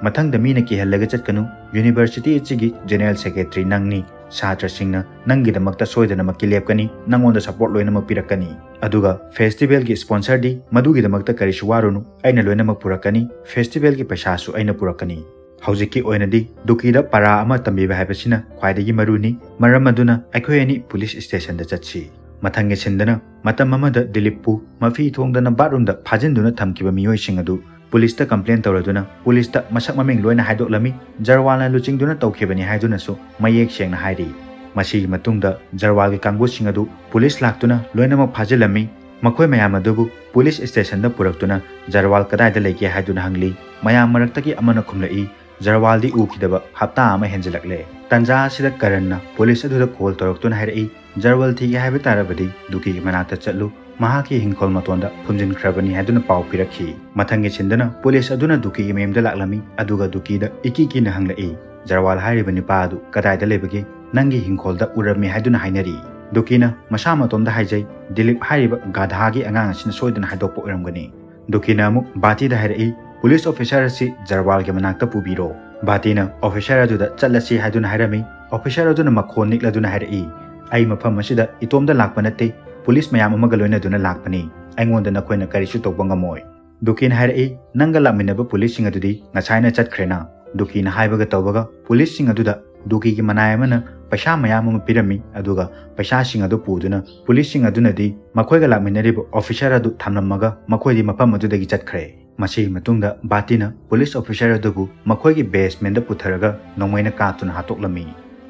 "ꯃꯊꯪꯗ ꯃꯤꯅ ꯀꯤꯍꯜꯂꯒ ꯆꯠꯀꯅꯨ꯫ ꯌꯨꯅꯤꯚꯔꯁꯤꯇꯤ ꯑꯁꯤꯒꯤ ꯖꯦꯅꯔꯦꯜ ꯁꯦꯀ꯭ꯔꯦꯇꯔꯤ ꯅꯪꯅꯤ꯫ ꯁꯥꯇ꯭ꯔꯁꯤꯡꯅ ꯅꯪꯒꯤꯗꯃꯛꯇ ꯁꯣꯏꯗꯅꯃꯛꯀꯤ ꯂꯦꯞꯀꯅꯤ, ꯅꯪꯉꯣꯟꯗ ꯁꯄꯣꯔꯠ ꯂꯣꯏꯅꯃꯛ ꯄꯤꯔꯛꯀꯅꯤ꯫ ꯑꯗꯨꯒ ꯐꯦꯁꯇꯤꯚꯦꯜꯒꯤ ꯁ꯭ꯄꯣꯟꯁꯔꯗꯤ ꯃꯗꯨꯒꯤꯗꯃꯛꯇ ꯀꯔꯤꯁꯨ ꯋꯥꯔꯨꯅꯨ, ꯑꯩꯅ ꯂꯣꯏꯅꯃꯛ ꯄꯨꯔꯛꯀꯅꯤ꯫ ꯐꯦꯁꯇꯤꯚꯦꯜꯒꯤ ꯄꯩꯁꯥꯁꯨ ꯑꯩꯅ ꯄꯨꯔꯛꯀꯅꯤ꯫ ꯍꯧꯖꯤꯛꯀꯤ ꯑꯣꯏꯅꯗꯤ ꯗꯨꯀꯤꯗ ꯄꯔꯥ ꯑꯃ ꯇꯝꯕꯤꯕ ꯍꯥꯏꯕꯁꯤꯅ ꯈ꯭ꯋꯥꯏꯗꯒꯤ ꯃꯔꯨꯅꯤ꯫ ꯃꯔꯝ ꯑꯗꯨꯅ ꯑꯩꯈꯣꯏ ꯑꯅꯤ ꯄꯨꯂꯤꯁ ꯁ꯭ꯇꯦꯁꯟꯗ ꯆꯠꯁꯤ꯫" ꯃꯊꯪꯒꯤ ꯁꯤꯟꯗꯅ ꯃꯇꯝ ꯑꯃꯗ ꯗꯤꯂꯤꯞꯄꯨ ꯃꯐꯤ ꯊꯣꯡꯗꯅ ꯕꯥꯠꯔꯨꯝꯗ ꯐꯥꯖꯤꯟꯗꯨꯅ ꯊꯝꯈꯤꯕ ꯃꯤꯑꯣꯏꯁꯤꯡ ꯑꯗꯨ ꯄꯨꯂꯤꯁꯇ ꯀꯝꯄ꯭ꯂꯦꯟ ꯇꯧꯔꯗꯨꯅ ꯄꯨꯂꯤꯁꯇ ꯃꯁꯛ ꯃꯃꯤꯡ ꯂꯣꯏꯅ ꯍꯥꯏꯗꯣꯛꯂꯝꯃꯤ꯫ ꯖꯔꯋꯥꯜꯅ ꯂꯨꯆꯤꯡꯗꯨꯅ ꯇꯧꯈꯤꯕꯅꯤ ꯍꯥꯏꯗꯨꯅꯁꯨ ꯃꯌꯦꯛ ꯁꯦꯡꯅ ꯍꯥꯏꯔꯤ꯫ ꯃꯁꯤꯒꯤ ꯃꯇꯨꯡꯗ ꯖꯔꯋꯥꯜꯒꯤ ꯀꯥꯡꯕꯨꯁꯤꯡ ꯑꯗꯨ ꯄꯨꯂꯤꯁ ꯂꯥꯛꯇꯨꯅ ꯂꯣꯏꯅꯃꯛ ꯐꯥꯖꯤꯜꯂꯝꯃꯤ꯫ ꯃꯈꯣꯏ ꯃꯌꯥꯝ ꯑꯗꯨꯕꯨ ꯄꯨꯂꯤꯁ ꯁ꯭ꯇꯦꯁꯟꯗ ꯄꯨꯔꯛꯇꯨꯅ ꯖꯔꯋꯥꯜ ꯀꯗꯥꯏꯗ ꯂꯩꯒꯦ ꯍꯥꯏꯗꯨꯅ ꯍꯪꯂꯤ꯫ ꯃꯌꯥꯝ ꯃꯔꯛꯇꯒꯤ ꯑꯃꯅ ꯈꯨꯝꯂꯛꯏ, "ꯖꯔꯋꯥꯜꯗꯤ ꯎꯈꯤꯗꯕ ꯍꯞꯇꯥ ꯑꯃ ꯍꯦꯟꯖꯤꯜꯂꯛꯂꯦ꯫" ꯇꯟꯖꯥ ꯑꯁꯤꯗ ꯀꯔꯟꯅ ꯄꯨꯂꯤꯁ ꯑꯗꯨꯗ ꯀꯣꯜ ꯇꯧꯔꯛꯇꯨꯅ ꯍꯥꯏꯔꯛꯏ, "ꯖꯔꯋꯥꯜ ꯊꯤꯒꯦ ꯍꯥꯏꯕ ꯇꯥꯔꯕꯗꯤ ꯗꯨꯀꯤꯒꯤ ꯃꯅꯥꯛꯇ ꯆꯠꯂꯨ, ꯃꯍꯥꯛꯀꯤ ꯍꯤꯡꯈꯣꯜ ꯃꯇꯣꯟꯗ ꯐꯨꯝꯖꯤꯟꯈ꯭ꯔꯕꯅꯤ" ꯍꯥꯏꯗꯨꯅ ꯄꯥꯎ ꯄꯤꯔꯛꯈꯤ꯫ ꯃꯊꯪꯒꯤ ꯁꯤꯟꯗꯅ ꯄꯨꯂꯤꯁ ꯑꯗꯨꯅ ꯗꯨꯀꯤꯒꯤ ꯃꯌꯨꯝꯗ ꯂꯥꯛꯂꯝꯃꯤ, ꯑꯗꯨꯒ ꯗꯨꯀꯤꯗ ꯏꯀꯤ ꯀꯤꯅ ꯍꯪꯂꯛꯏ, "ꯖꯔꯋꯥꯜ ꯍꯥꯏꯔꯤꯕ ꯅꯨꯄꯥ ꯑꯗꯨ ꯀꯗꯥꯏꯗ ꯂꯩꯕꯒꯦ? ꯅꯪꯒꯤ ꯍꯤꯡꯈꯣꯜꯗ ꯎꯔꯝꯃꯤ" ꯍꯥꯏꯗꯨꯅ ꯍꯥꯏꯅꯔꯤ꯫ ꯗꯨꯀꯤꯅ ꯃꯁꯥ ꯃꯇꯣꯝꯗ ꯍꯥꯏꯖꯩ, "ꯗꯤꯂꯤꯞ ꯍꯥꯏꯔꯤꯕ ꯒꯥꯙꯥꯒꯤ ꯑꯉꯥꯡ ꯑꯁꯤꯅ ꯁꯣꯏꯗꯅ ꯍꯥꯏꯗꯣꯛꯄ ꯑꯣꯏꯔꯝꯒꯅꯤ꯫" ꯗꯨꯀꯤꯅ ꯑꯃꯨꯛ ꯕꯥꯇꯤꯗ ꯍꯥꯏꯔꯛꯏ, "ꯄꯨꯂꯤꯁ ꯑꯣꯐꯤꯁꯥꯔ ꯑꯁꯤ ꯖꯔꯋꯥꯜꯒꯤ ꯃꯅꯥꯛꯇ ꯄꯨꯕꯤꯔꯣ꯫" ꯕꯥꯇꯤꯅ ꯑꯣꯐꯤꯁꯥꯔ ꯑꯗꯨꯗ ꯆꯠꯂꯁꯤ ꯍꯥꯏꯗꯨꯅ ꯍꯥꯏꯔꯝꯃꯤ꯫ ꯑꯣꯐꯤꯁꯥꯔ ꯑꯗꯨꯅ ꯃꯈꯣꯟ ꯅꯤꯛꯂꯗꯨꯅ ꯍꯥꯏꯔꯛꯏ, "ꯑꯩ ꯃꯐꯝ ꯑꯁꯤꯗ ꯏꯇꯣꯝꯗ ꯂꯥꯛꯄ ꯅꯠꯇꯦ, ꯄꯨꯂꯤꯁ ꯃꯌꯥꯝ ꯑꯃꯒ ꯂꯣꯏꯅꯗꯨꯅ ꯂꯥꯛꯄꯅꯤ꯫ ꯑꯩꯉꯣꯟꯗ ꯅꯈꯣꯏꯅ ꯀꯔꯤꯁꯨ ꯇꯧꯕ ꯉꯝꯃꯣꯏ꯫" ꯗꯨꯀꯤꯅ ꯍꯥꯏꯔꯛꯏ, "ꯅꯪꯒ ꯂꯥꯛꯃꯤꯟꯅꯕ ꯄꯨꯂꯤꯁꯁꯤꯡ ꯑꯗꯨꯗꯤ ꯉꯁꯥꯏꯅ ꯆꯠꯈ꯭ꯔꯦꯅ꯫" ꯗꯨꯀꯤꯅ ꯍꯥꯏꯕꯒ ꯇꯧꯕꯒ ꯄꯨꯂꯤꯁꯁꯤꯡ ꯑꯗꯨꯗ ꯗꯨꯀꯤꯒꯤ ꯃꯅꯥꯏ ꯑꯃꯅ ꯄꯩꯁꯥ ꯃꯌꯥꯝ ꯑꯃ ꯄꯤꯔꯝꯃꯤ, ꯑꯗꯨꯒ ꯄꯩꯁꯥꯁꯤꯡ ꯑꯗꯨ ꯄꯨꯗꯨꯅ ꯄꯨꯂꯤꯁꯁꯤꯡ ꯑꯗꯨꯅꯗꯤ ꯃꯈꯣꯏꯒ ꯂꯥꯛꯃꯤꯟꯅꯔꯤꯕ ꯑꯣꯐꯤꯁꯥꯔ ꯑꯗꯨ ꯊꯝꯂꯝꯃꯒ ꯃꯈꯣꯏꯗꯤ ꯃꯐꯝ ꯑꯗꯨꯗꯒꯤ ꯆꯠꯈ꯭ꯔꯦ꯫ ꯃꯁꯤꯒꯤ ꯃꯇꯨꯡꯗ ꯕꯥꯇꯤꯅ ꯄꯨꯂꯤꯁ ꯑꯣꯐꯤꯁꯥꯔ ꯑꯗꯨꯕꯨ ꯃꯈꯣꯏꯒꯤ ꯕꯦꯁꯃꯦꯟꯗ ꯄꯨꯊꯔꯒ ꯅꯣꯡꯃꯩꯅ ꯀꯥꯞꯇꯨꯅ ꯍꯥꯠꯇꯣꯛꯂꯝꯃꯤ꯫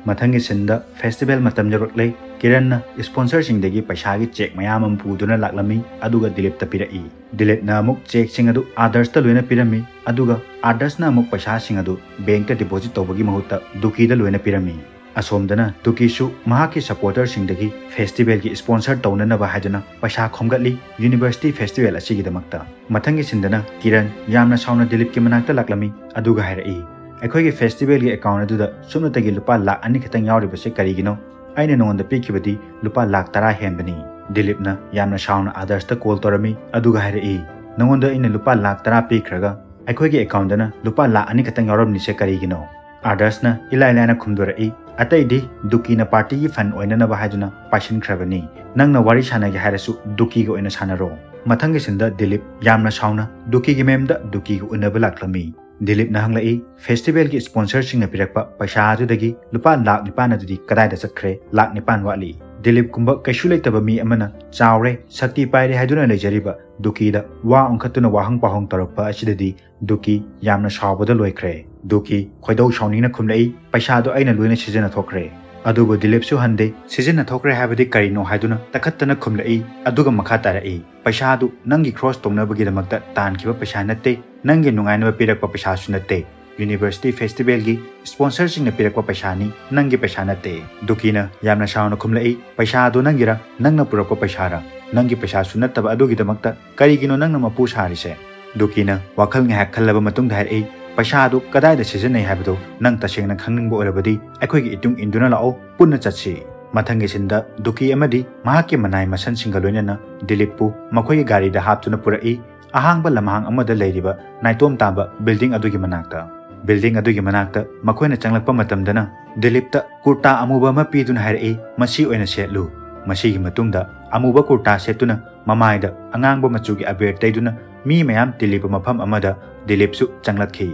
ꯃꯊꯪꯒꯤ ꯁꯤꯟꯗ ꯐꯦꯁꯇꯤꯚꯦꯜ ꯃꯇꯝ ꯌꯧꯔꯛꯂꯦ꯫ ꯀꯤꯔꯟꯅ ꯁ꯭ꯄꯣꯟꯁꯔꯁꯤꯡꯗꯒꯤ ꯄꯩꯁꯥꯒꯤ ꯆꯦꯛ ꯃꯌꯥꯝ ꯑꯃ ꯄꯨꯗꯨꯅ ꯂꯥꯛꯂꯝꯃꯤ, ꯑꯗꯨꯒ ꯗꯤꯂꯤꯞꯇ ꯄꯤꯔꯛꯏ꯫ ꯗꯤꯂꯤꯞꯅ ꯑꯃꯨꯛ ꯆꯦꯛꯁꯤꯡ ꯑꯗꯨ ꯑꯥꯗꯔꯁꯇ ꯂꯣꯏꯅ ꯄꯤꯔꯝꯃꯤ, ꯑꯗꯨꯒ ꯑꯥꯗꯔꯁꯅ ꯑꯃꯨꯛ ꯄꯩꯁꯥꯁꯤꯡ ꯑꯗꯨ ꯕꯦꯡꯛꯇ ꯗꯤꯄꯣꯖꯤꯠ ꯇꯧꯕꯒꯤ ꯃꯍꯨꯠꯇ ꯗꯨꯀꯤꯗ ꯂꯣꯏꯅ ꯄꯤꯔꯝꯃꯤ꯫ ꯑꯁꯣꯝꯗꯅ ꯗꯨꯀꯤꯁꯨ ꯃꯍꯥꯛꯀꯤ ꯁꯄꯣꯔꯇꯔꯁꯤꯡꯗꯒꯤ ꯐꯦꯁꯇꯤꯚꯦꯜꯒꯤ ꯁ꯭ꯄꯣꯟꯁꯔ ꯇꯧꯅꯅꯕ ꯍꯥꯏꯗꯨꯅ ꯄꯩꯁꯥ ꯈꯣꯝꯒꯠꯂꯤ꯫ ꯌꯨꯅꯤꯚꯔꯁꯤꯇꯤ ꯐꯦꯁꯇꯤꯚꯦꯜ ꯑꯁꯤꯒꯤꯗꯃꯛꯇ꯫ ꯃꯊꯪꯒꯤ ꯁꯤꯟꯗꯅ ꯀꯤꯔꯟ ꯌꯥꯝꯅ ꯁꯥꯎꯅ ꯗꯤꯂꯤꯞꯀꯤ ꯃꯅꯥꯛꯇ ꯂꯥꯛꯂꯝꯃꯤ, ꯑꯗꯨꯒ ꯍꯥꯏꯔꯛꯏ, "ꯑꯩꯈꯣꯏꯒꯤ ꯐꯦꯁꯇꯤꯚꯦꯜꯒꯤ ꯑꯦꯀꯥꯎꯟ ꯑꯗꯨꯗ ꯁꯨꯞꯅꯇꯒꯤ ꯂꯨꯄꯥ ꯂꯥꯈ ꯑꯅꯤ ꯈꯛꯇꯪ ꯌꯥꯎꯔꯤꯕꯁꯦ ꯀꯔꯤꯒꯤꯅꯣ? ꯑꯩꯅ ꯅꯉꯣꯟꯗ ꯄꯤꯈꯤꯕꯗꯤ ꯂꯨꯄꯥ ꯂꯥꯛ ꯇꯔꯥ ꯍꯦꯟꯕꯅꯤ꯫ ꯗꯤꯂꯤꯞꯅ ꯌꯥꯝꯅ ꯁꯥꯎꯅ ꯑꯥꯗꯔꯁꯇ ꯀꯣꯜ ꯇꯧꯔꯝꯃꯤ, ꯑꯗꯨꯒ ꯍꯥꯏꯔꯛꯏ, "ꯅꯉꯣꯟꯗ ꯑꯩꯅ ꯂꯨꯄꯥ ꯂꯥꯛ ꯇꯔꯥ ꯄꯤꯈ꯭ꯔꯒ ꯑꯩꯈꯣꯏꯒꯤ ꯑꯦꯀꯥꯎꯟꯗꯅ ꯂꯨꯄꯥ ꯂꯥꯛ ꯑꯅꯤ ꯈꯛꯇꯪ ꯌꯥꯎꯔꯝꯂꯤꯁꯦ ꯀꯔꯤꯒꯤꯅꯣ?" ꯑꯥꯗꯔꯁꯅ ꯏꯂꯥꯏ ꯂꯥꯏꯅ ꯈꯨꯝꯗꯣꯔꯛꯏ, "ꯑꯇꯩꯗꯤ ꯗꯨꯀꯤꯅ ꯄꯥꯔꯇꯤꯒꯤ ꯐꯟ ꯑꯣꯏꯅꯅꯕ ꯍꯥꯏꯗꯨꯅ ꯄꯥꯏꯁꯤꯟꯈ꯭ꯔꯕꯅꯤ꯫ ꯅꯪꯅ ꯋꯥꯔꯤ ꯁꯥꯟꯅꯒꯦ ꯍꯥꯏꯔꯁꯨ ꯗꯨꯀꯤꯒ ꯑꯣꯏꯅ ꯁꯥꯟꯅꯔꯣ꯫" ꯃꯊꯪꯒꯤ ꯁꯤꯟꯗ ꯗꯤꯂꯤꯞ ꯌꯥꯝꯅ ꯁꯥꯎꯅ ꯗꯨꯀꯤꯒꯤ ꯃꯌꯨꯝꯗ ꯗꯨꯀꯤꯒ ꯎꯅꯕ ꯂꯥꯛꯂꯝꯃꯤ꯫ ꯗꯤꯂꯤꯞꯅ ꯍꯪꯂꯛꯏ, "ꯐꯦꯁꯇꯤꯚꯦꯜꯒꯤ ꯁ꯭ꯄꯣꯟꯁꯔꯁꯤꯡꯅ ꯄꯤꯔꯛꯄ ꯄꯩꯁꯥ ꯑꯗꯨꯗꯒꯤ ꯂꯨꯄꯥ ꯂꯥꯛ ꯅꯤꯄꯥꯟ ꯑꯗꯨꯗꯤ ꯀꯗꯥꯏꯗ ꯆꯠꯈ꯭ꯔꯦ? ꯂꯥꯛ ꯅꯤꯄꯥꯟ ꯋꯥꯠꯂꯤ꯫" ꯗꯤꯂꯤꯞꯀꯨꯝꯕ ꯀꯩꯁꯨ ꯂꯩꯇꯕ ꯃꯤ ꯑꯃꯅ ꯆꯥꯎꯔꯦ, ꯁꯛꯇꯤ ꯄꯥꯏꯔꯦ ꯍꯥꯏꯗꯨꯅ ꯂꯩꯖꯔꯤꯕ ꯗꯨꯀꯤꯗ ꯋꯥ ꯑꯣꯟꯈꯠꯇꯨꯅ ꯋꯥꯍꯪ ꯄꯥꯎꯍꯪ ꯇꯧꯔꯛꯄ ꯑꯁꯤꯗꯗꯤ ꯗꯨꯀꯤ ꯌꯥꯝꯅ ꯁꯥꯎꯕꯗ ꯂꯣꯏꯈ꯭ꯔꯦ꯫ ꯗꯨꯀꯤ ꯈꯣꯏꯗꯧ ꯁꯥꯎꯅꯤꯡꯅ ꯈꯨꯝꯂꯛꯏ, "ꯄꯩꯁꯥꯗꯣ ꯑꯩꯅ ꯂꯣꯏꯅ ꯁꯤꯖꯤꯟꯅꯊꯣꯛꯈ꯭ꯔꯦ꯫" ꯑꯗꯨꯕꯨ ꯗꯤꯂꯤꯞꯁꯨ ꯍꯟꯗꯦ꯫ "ꯁꯤꯖꯤꯟꯅꯊꯣꯛꯈ꯭ꯔꯦ ꯍꯥꯏꯕꯗꯤ ꯀꯔꯤꯅꯣ?" ꯍꯥꯏꯗꯨꯅ ꯇꯛꯈꯠꯇꯅ ꯈꯨꯝꯂꯛꯏ꯫ ꯑꯗꯨꯒ ꯃꯈꯥ ꯇꯥꯔꯛꯏ, "ꯄꯩꯁꯥꯗꯨ ꯅꯪꯒꯤ ꯈ꯭ꯔꯣꯁ ꯇꯧꯅꯕꯒꯤꯗꯃꯛꯇ ꯇꯥꯟꯈꯤꯕ ꯄꯩꯁꯥ ꯅꯠꯇꯦ, ꯅꯪꯒꯤ ꯅꯨꯡꯉꯥꯏꯅꯕ ꯄꯤꯔꯛꯄ ꯄꯩꯁꯥꯁꯨ ꯅꯠꯇꯦ꯫ ꯌꯨꯅꯤꯚꯔꯁꯤꯇꯤ ꯐꯦꯁꯇꯤꯚꯦꯜꯒꯤ ꯁ꯭ꯄꯣꯟꯁꯔꯁꯤꯡꯅ ꯄꯤꯔꯛꯄ ꯄꯩꯁꯥꯅꯤ, ꯅꯪꯒꯤ ꯄꯩꯁꯥ ꯅꯠꯇꯦ꯫" ꯗꯨꯀꯤꯅ ꯌꯥꯝꯅ ꯁꯥꯎꯅ ꯈꯨꯝꯂꯛꯏ, "ꯄꯩꯁꯥꯗꯨ ꯅꯪꯒꯤꯔ? ꯅꯪꯅ ꯄꯨꯔꯛꯄ ꯄꯩꯁꯥꯔ? ꯅꯪꯒꯤ ꯄꯩꯁꯥꯁꯨ ꯅꯠꯇꯕ ꯑꯗꯨꯒꯤꯗꯃꯛꯇ ꯀꯔꯤꯒꯤꯅꯣ ꯅꯪꯅ ꯃꯄꯨ ꯁꯥꯔꯤꯁꯦ?" ꯗꯨꯀꯤꯅ ꯋꯥꯈꯜ ꯉꯥꯏꯍꯥꯛ ꯈꯜꯂꯕ ꯃꯇꯨꯡꯗ ꯍꯥꯏꯔꯛꯏ, "ꯄꯩꯁꯥꯗꯨ ꯀꯗꯥꯏꯗ ꯁꯤꯖꯤꯟꯅꯩ ꯍꯥꯏꯕꯗꯨ ꯅꯪ ꯇꯁꯦꯡꯅ ꯈꯪꯅꯤꯡꯕ ꯑꯣꯏꯔꯕꯗꯤ ꯑꯩꯈꯣꯏꯒꯤ ꯏꯇꯨꯡ ꯏꯟꯗꯨꯅ ꯂꯥꯛꯑꯣ, ꯄꯨꯟꯅ ꯆꯠꯁꯤ꯫" ꯃꯊꯪꯒꯤ ꯁꯤꯟꯗ ꯗꯨꯀꯤ ꯑꯃꯗꯤ ꯃꯍꯥꯛꯀꯤ ꯃꯅꯥꯏ ꯃꯁꯟꯁꯤꯡꯒ ꯂꯣꯏꯅꯅ ꯗꯤꯂꯤꯞꯄꯨ ꯃꯈꯣꯏꯒꯤ ꯒꯥꯔꯤꯗ ꯍꯥꯞꯇꯨꯅ ꯄꯨꯔꯛꯏ꯫ ꯑꯍꯥꯡꯕ ꯂꯝꯍꯥꯡ ꯑꯃꯗ ꯂꯩꯔꯤꯕ ꯅꯥꯏꯇꯣꯝ ꯇꯥꯕ ꯕꯤꯜꯗꯤꯡ ꯑꯗꯨꯒꯤ ꯃꯅꯥꯛꯇ꯫ ꯕꯤꯜꯗꯤꯡ ꯑꯗꯨꯒꯤ ꯃꯅꯥꯛꯇ ꯃꯈꯣꯏꯅ ꯆꯪꯂꯛꯄ ꯃꯇꯝꯗꯅ ꯗꯤꯂꯤꯞꯇ ꯀꯨꯔꯇꯥ ꯑꯃꯨꯕ ꯑꯃ ꯄꯤꯗꯨꯅ ꯍꯥꯏꯔꯛꯏ, "ꯃꯁꯤ ꯑꯣꯏꯅ ꯁꯦꯠꯂꯨ꯫" ꯃꯁꯤꯒꯤ ꯃꯇꯨꯡꯗ ꯑꯃꯨꯕ ꯀꯨꯔꯇꯥ ꯁꯦꯠꯇꯨꯅ ꯃꯃꯥꯏꯗ ꯑꯉꯥꯡꯕ ꯃꯆꯨꯒꯤ ꯑꯕꯦꯔ ꯇꯩꯗꯨꯅ ꯃꯤ ꯃꯌꯥꯝ ꯇꯤꯜꯂꯤꯕ ꯃꯐꯝ ꯑꯃꯗ ꯗꯤꯂꯤꯞꯁꯨ ꯆꯪꯂꯛꯈꯤ꯫